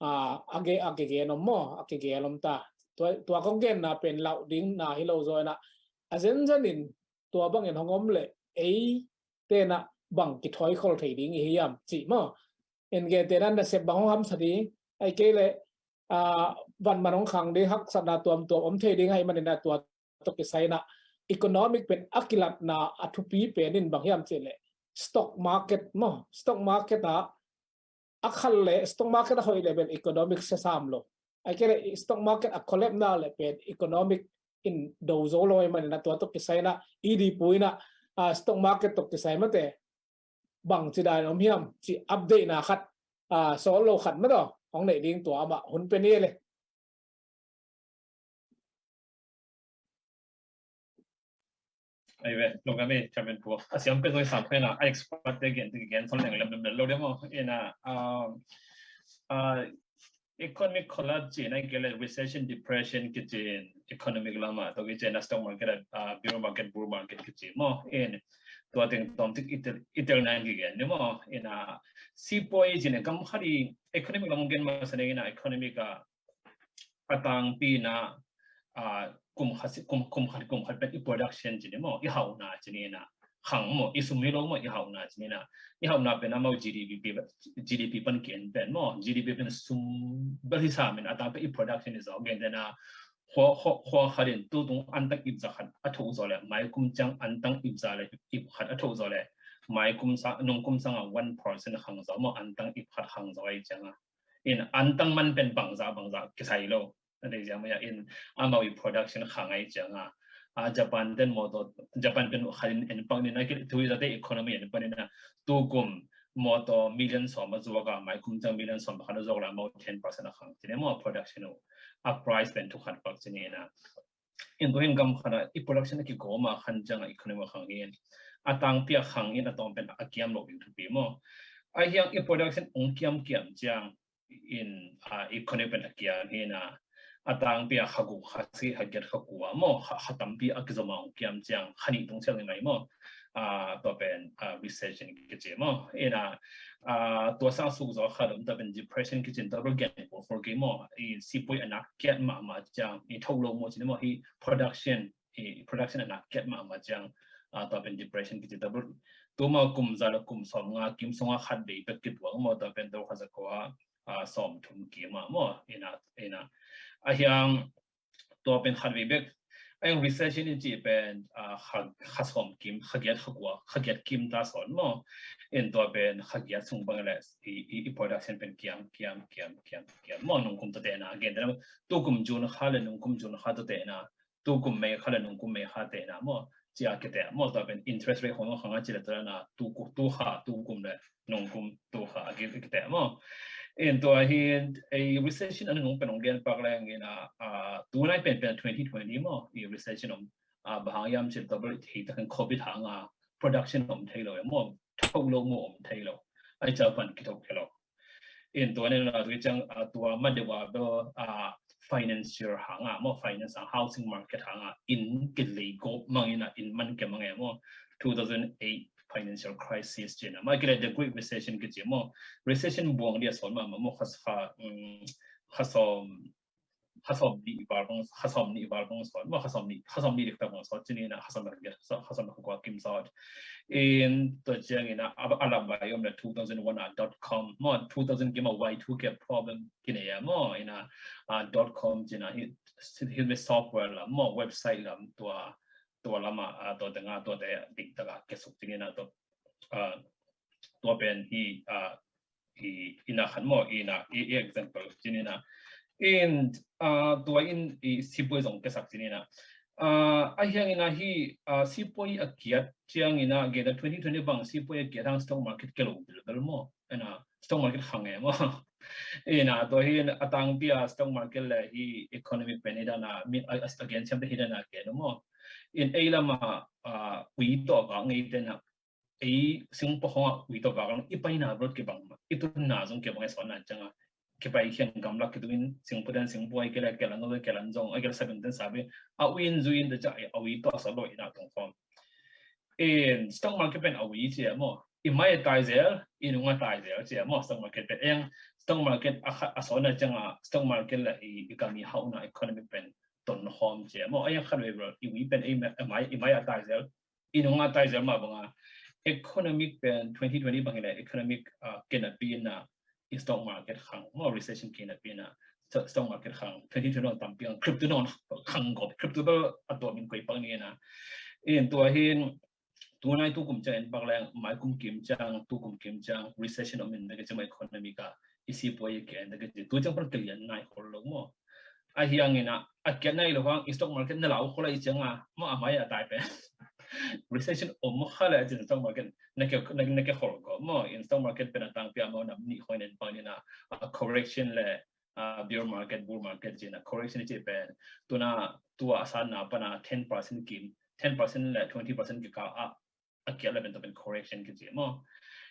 ah, a ge, a kigen om maw, a kigen om ta. Tua, tua kong genna pen lauh ding na hi lo zaw in ah, a zenzen in tua bangin hong om leh eite in ah bang kithawi khol thei ding i hi hiam cih maw. En gen te in ah nasep bang hong hamsa ding, ahih kei leh, ah, van man hong khang ding, haksatna tuamtuam om thei ding ahih manin ah tua tawh kisai in ah economic pen a kilatna a thupi pen in bang hiam cih leh stock market maw, stock market ah a khal leh stock market a hoih leh pen economic sia sam lo. Ahih kei leh stock market a collapse na leh pen economic in do zo lo ahih manin ah tua tawh kisai in ah i di pu in ah, ah, stock market tawh kisai mate bang ci dan om hiam cih update na khat, ah, sawt lo khat mah tawh hong neih ding tua amah hun pe ni le. Ai ve, lo kami chairman pu. A siam pe zoi sam pe na, a expert te gen, te gen, son leng lem lem lo demo. Ina, um, uh, economic collapse ci na kei leh recession, depression kici, economic lam ah, tua kici na stock market, uh, bear market, bull market kici maw. In, tua teng tom tik itel, itel na kigen ni maw. Ina, sipoi ci na kam khadi economic lam gen masa na ina economic a a tangpi na, ah, kum khat, kum, kum khat, kum khat pen i production ci ni maw, i hauhna ci ni na, khang maw, i sum hi lo maw, i hauhna ci ni na, i hauhna pen amau G D P, G D P pan kian pen maw, G D P pen sum bel hi sam in a tangpi i production i zaw gen te na, khua, khua, khua khat in tu tung antang ip za khat a thoh zaw leh, mai kum ciang antang ip za leh, ip khat a thoh zaw leh, mai kum sang, nung kum sang a one percent khang zaw maw, antang ip khat khang zaw ai ciang a. In antang man pen bangza bangza kisai lo. A dei ziang maya in amau i production kha ngai ciang a. A Japan ten motor, Japan pen khalin en pang ni na ki tui zate economy en pang ni na. Tu kum motor million sawm a zuak a, mai kum ciang million sawm khat a zuak la amau ten percent a khang. Tine mo production u. A price pen tu khat pak tine na. In tu hin gam khat a i production a kigawm a khan ciang a economy a khang hi in. A tangpi a khang in a tawm pen a kiam lo ding thupi maw. A hiang i production ong kiam kiam ciang in, ah, economy pen a kiam hi na. A tangpi a kha guk kha si kha giat kha kua maw, kha, kha tampi a kizom a ong kiam ciang kha nih tung ciang ni mai maw. Ah, tua pen, ah, recession kici maw. Ina, ah, tua sang suk zaw kha dom tua pen depression kici tua pen gen ko for ki maw. I sipui a nak kiat mahmah ciang, i tho lo maw ci ni maw hi production, i production a nak kiat mahmah ciang, ah, tua pen depression kici tua pen tu maw kum za la kum sawm nga kim sawm nga khat bei pek kituak maw tua pen tua kha za kua, ah, sawm thum kim a maw. Ina, ina. A hiang tua pen khat vei bek. A hiang recession in ci pen, ah, kha, kha sawm kim, kha giat kha kua, kha giat kim ta sawn maw. In tua pen kha giat sung bang le i, i, i production pen kiam, kiam, kiam, kiam, kiam maw nung kum ta te na. Gen te na, tu kum June kha le nung kum June kha ta te na. Tu kum May kha le nung kum May kha te na maw. Cia kite maw tua pen interest rate hong khang a ci le ta na tu ku, tu kha, tu kum le nung kum tu kha a ki, a kite maw. In tua hi a recession a nung pen ong gen pak leng in a, a, tu nai pen pen twenty twenty maw. I recession om, a, bahang yam cil double hi ta kan covid hang a production om thei lo maw. Thok lo maw om thei lo. Ai ca pan ki thok thei lo. In tua nen a tu ciang, a, tua ma de wa bel, a, financial hang a maw finance a housing market hang a in ki lei gop mang in a in man ke mang e maw. Two thousand eight financial crisis cina. Ma kile the Great Recession kici maw. Recession buang dia sawn ma ma maw khas kha, um, kha sawm, kha sawm ni i val bang, kha sawm ni i val bang sawn maw kha sawm ni, kha sawm ni dik ta bang sawn cini na kha sawm ni, kha sawm ni kha kua kim sawn. In tua ciang ina a, a lam vai om le two thousand one a dot com maw two thousand kim a Y two K problem kine ya maw ina, a, dot com cina hi, hi me software lam maw website lam tua tua lama, ah, tua tengah, tua te diktak a kiasuk ci ni na, tua, ah, tua pen hi, ah, hi, ina khan maw, ina, i, i example ci ni na. In, ah, tua in i sipuai zong kiasak ci ni na. Ah, a hiang ina hi, ah, sipuai a kiat ciang ina, gena twenty twenty bang sipuai a kiat hang stock market kia lo bilbel maw. Ina, stock market khang e maw. Ina, tua hi a tangpi a stock market le hi economic pen hi dana, mi, a, a, again, siam te hi dana kia lo maw. In ei lama, ah, ui to vak ngei te na, ei singpua khong a ui to vak lang, i paina rot kibang ma, i tunna zong kibang e sawna ciang a. Kipai khian gamlak kitung in, singpua den singpua, ai kele kelan zong, kelan zong, ai kele sabin den sabi. A ui in zui in da ca, a ui to a sa lo ina tung khong. In stock market pen a ui ci a maw. I mai a tai zel, i nung a tai zel ci a maw, stock market pen. Eng stock market a kha, a sawna ciang a, stock market la i, i kami hauna economic pen ton hom ci a maw. Ai khat vei bro, i ui pen ei ma, i mai, i mai a tai zel, i nung a tai zel ma banga. Economic pen twenty twenty bang le economic, ah, kena pi na i stock market khang maw, recession kena pi na sto-, stock market khang, twenty twenty tampi ang crypto non khang gop, crypto bel a tua min koi pang ni na. In tua hin, tunai tu kum ciang en bak leng, mai kum kim ciang, tu kum kim ciang, recession om in da ke ciang economic a, i sipuai a kiat da ke ciang, tu ciang pan kilian nai khol lo maw. A hiang ina, a kiat nai lo hang, i stock market na lau khol a i ciang a, maw a mai a tai pen. Recession om kha le a ciang stock market, na ke, na, na ke khol ko maw, in stock market pen a tangpi a maw nam ni khoi nen pa ni na, a correction le, ah, bear market, bull market ci na, correction ci pen. Tuna, tua a san na pana ten percent kim, ten percent le twenty percent kikal a, a kiat le pen tua pen correction kici maw.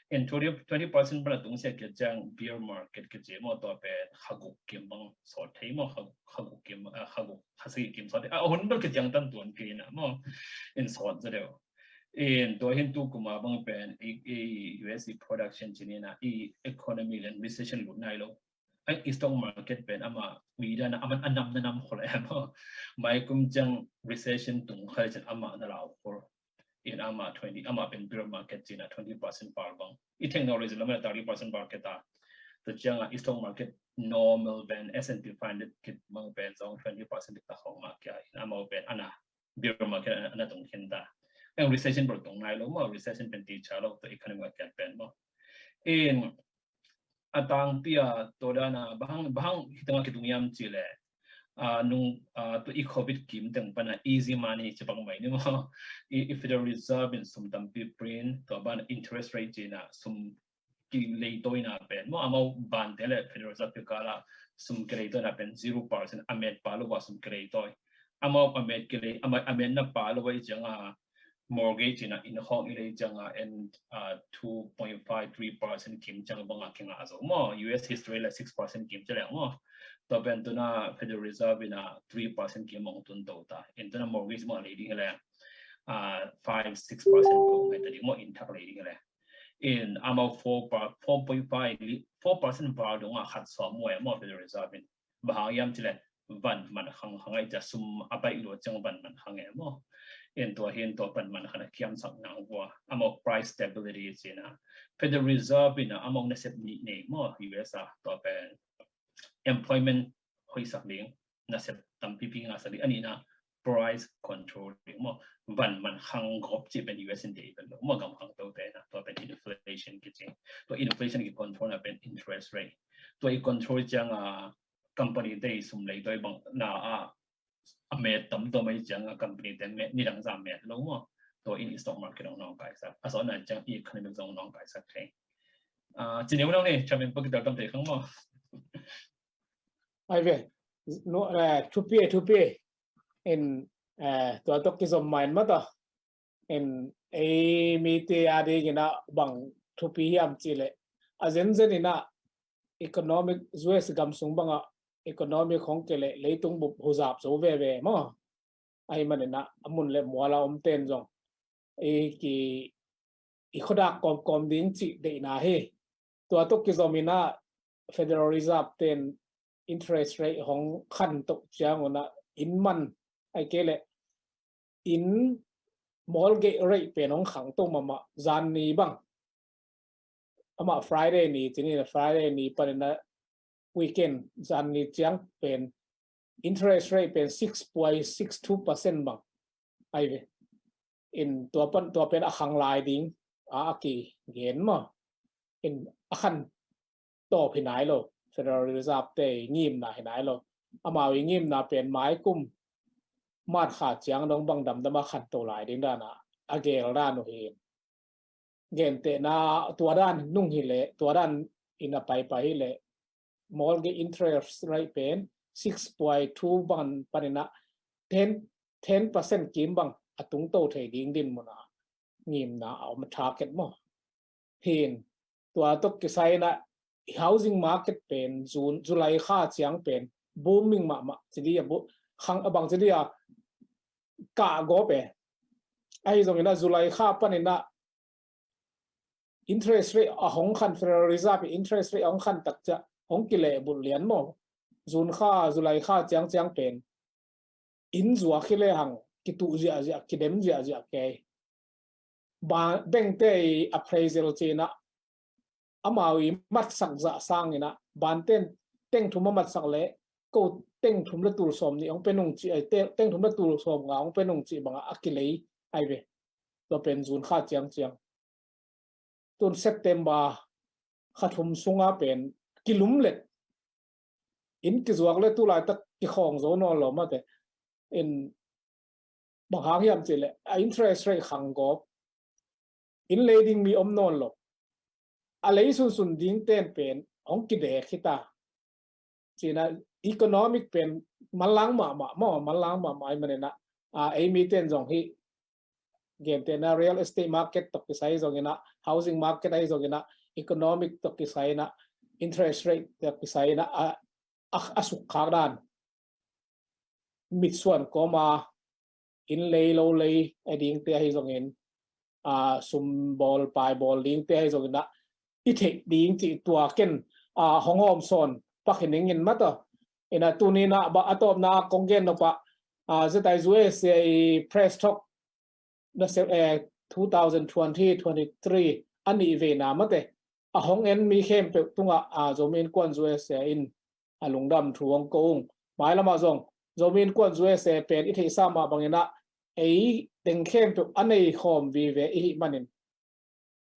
In twenty, twenty percent pana tung sia kiat ciang bear market kici maw, tua pen kha guk kim bang sawt thei maw, kha, kha guk kim, ah, kha guk, kha sagih kim sawt thei. A hun bel kiciang tan tuan kei na maw. In sawt za deuh. In tua hin tu kuma bang pen i, i U S i production ci ni na, i economy len recession lut nai lo. Ai, i stock market pen ama ui dana, ama a nam na nam khol em. Mai kum ciang recession tung kha le ciang ama na lau khol. In ama twenty, ama pen bear market ci na twenty percent val bang. I technology lam le thirty percent val ke ta. Tua ciang a i stock market normal pen S and P five hundred kit bang pen zong twenty percent ta khong ma kia. In ama pen ana bear market ana, ana tung khin ta. Eng recession bel tung nai lo maw, recession pen ti cha lo, tua economy a kiat pen maw. In a tangpi a tua dana, bang, bang hitang a kitung hiam ci le, ah, nung, ah, tua i covid kim teng pana easy money ci bang mai ni maw. I, i Federal Reserve in sum tampi print, tua ban interest rate ci na sum kileitawina pen maw, amau bante le Federal Reserve kikala sum kileitawina pen zero percent, a met pa lo a sum kileitawi. Amau a met kilei, amau a met na pa lo a i cianga mortgage ina inn khawng i lei cianga en, ah, two point five three percent kim ciang banga kinga zo maw. U S history la six percent kim ci leng maw. Tua pen tuna Federal Reserve ina three percent kim mong tun to ta. In tuna mortgage maw lei ding le, ah, five six percent ko ngai ta ding maw, inn thak lei ding le. In amau four pa, four point five li, four percent val donga khat sawm muai maw Federal Reserve in. Bang hang hiam ci le van man khang khang ai cia sum a baih lua ciang van man khang e maw. In tua hin tua van man khang a kiamsak nang vua. Amau price stability cina. Federal Reserve ina amau nasep nih nei maw U S a, tua pen employment hoihsak ding, nasep tampipi ngahsak ding, a nihna price control ding maw. Van man khang gawp ci pen U S in dei pen lo maw, gam khang to te na, tua pen inflation kici. Tua inflation ki control na pen interest rate. Tua i control cianga company te i sum leitawi bang na a, a met tam tua mai cianga company te met nidang za met lo maw. Tua in i stock market ong nong kaisak. A sawna ciang i economic zong nong kaisak thei. Ah, ci neu nong ni, chamin pakidal tam thei khang maw. Ai ve, no, eh, thupi, thupi. In, eh, tua tok kizom main mata. In, ei mite a dingina bang thupi hiam ci le. A zenzen ina economic, U S gam sung banga economic hong kele leitung bup huzap zo veve maw. Ai manina a mun le muala om ten zong. Ei ki i khodak kawmkawm ding cih deihna hi. Tua tuk kizomina Federal Reserve ten interest rate hong khan tuk ciang una in man ai kei le in mortgage rate pen hong khang tuk mama zan ni bang. Ama Friday ni, cini na Friday ni panina weekend zan ni ciang pen interest rate pen six point six two percent bang. Ai ve. In tua pan, tua pen a khang lai ding a, a kigen maw. In a khan tawp hi nai lo, Federal Reserve te ngimna hi nai lo. Amau i ngimna pen mai kum March kha ciang dong bang damdam a khan to lai ding dan a, a gel dan uh hi. Gentehna tua dan nung hi leh, tua dan in a paipai hi leh, mortgage interest rate pen six point two bang panin a ten, ten percent kim bang a tung to thei ding din mun a ngimna a om a target maw. Hin tua tawh kisai in a housing market pen June, July kha ciang pen booming mahmah ci ding a, bu-, khang a bang ci ding a kah gawp e. Ahi zongin a July kha panin a interest rate a hong khan, Federal Reserve interest rate a hong khan tak ciang hong kilehbulh lian maw. June kha, July kha ciang ciang pen inn zuak hi lehang kituh ziahziah, kidem ziahziah kei. Ba-, bank te i appraisal ci-in a, amau i matsak zah sangin a, ban ten teng thum a matsak leh ko teng thum le tul sawm nih hong pe nung cih, ai, te-, teng thum le tul sawm nga hong pe nung cih bang a, a kilei ai ve. Tua pen June kha ciang ciang. Tun September kha thum sung a pen kilum let. Inn kizuak le tu laitak kikhawng zo nawn lo mate. In bang hang hiam cih leh a interest rate khang gawp. Inn lei ding mi om nawn lo. A lei sunsun ding ten pen hong kidek hi ta. Ci-in a economic pen manlang mahmah maw, manlang mahmah ahih manin a, a, ei mi ten zong hi, gentehna real estate market tawh kisai zongin a, housing market ahi zongin a, economic tawh kisai in a, interest rate tawh kisai in a, a, a, a sukkhak dan. Mitsuan kawm a, inn lei lo lei a ding te ahi zongin, a, sum bawl pai bawl ding te ahi zongin a, i theih ding cih tua ken, a, hong hawm sawn pak hi ning in mate. In a tuni in a, ba, a tawpna a kong gen nop a, a, Z I U S A i press talk na se, eh, two thousand twenty twenty-three a nih veina mate. A hong en mi khempeuh tungah, a, Zomi Innkuan U S A in a lungdam thu hong ko ung. Mailam ah zong Zomi Innkuan U S A pen i theihsa mah bangin a, ei teng khempeuh a nei khawm vive i hih manin,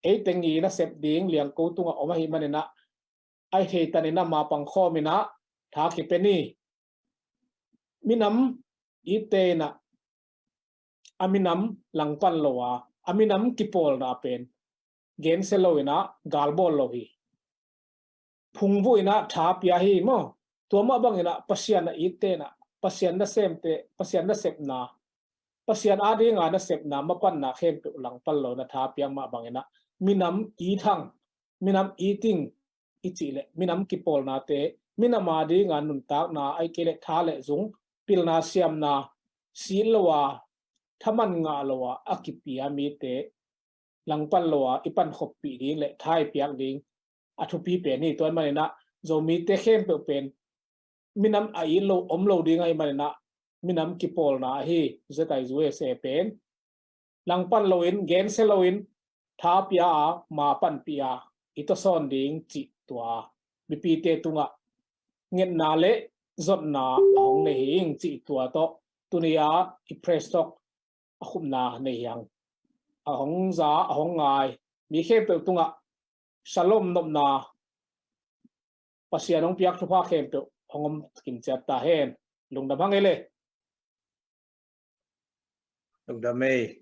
ei teng i nasep ding liangko tungah om ahih manin a, a i thei tanin a mapang khawm in a, tha kipia ni. Minam itte in a, a minam langpan lo a, a minam kipawlna pen gensia lo in a, galbawl lo hi. Phungvuh in a tha pia hi maw. Tua mah bangin a Pasian a itte in a, Pasian nasemte, Pasian nasepna, Pasian adinga nasepna mapanna khempeuh langpan lo in a tha piak mah bangin a, minam it hang, minam it ing i cih leh, minam kipawlnate, minam adinga nuntakna, ahih kei leh tha le zung, pilna siamna, sit lo a, thaman ngah lo a, a kipia mite langpan lo a i pankhopih ding le tha i piak ding a thupi pen hi. Tua ahih manin a, Zomite khempeuh pen minam a it lo om lo ding ahih manin a, minam kipawlna ahi Z I U S A pen langpan loin, gensia loin, tha pia a, ma panpih a i tawsawn ding cih tua mipite tungah ngetna le zotna a hong nei hi ing cih tua tawh tuni a i press talk a khupna nei hi hang. A hong za, a hong ngai mi khempeuh tungah shalom nopna Pasian hong piak thupha khempeuh hong om kim ciat ta hen. Lungdam hang ei le. Lungdam ei.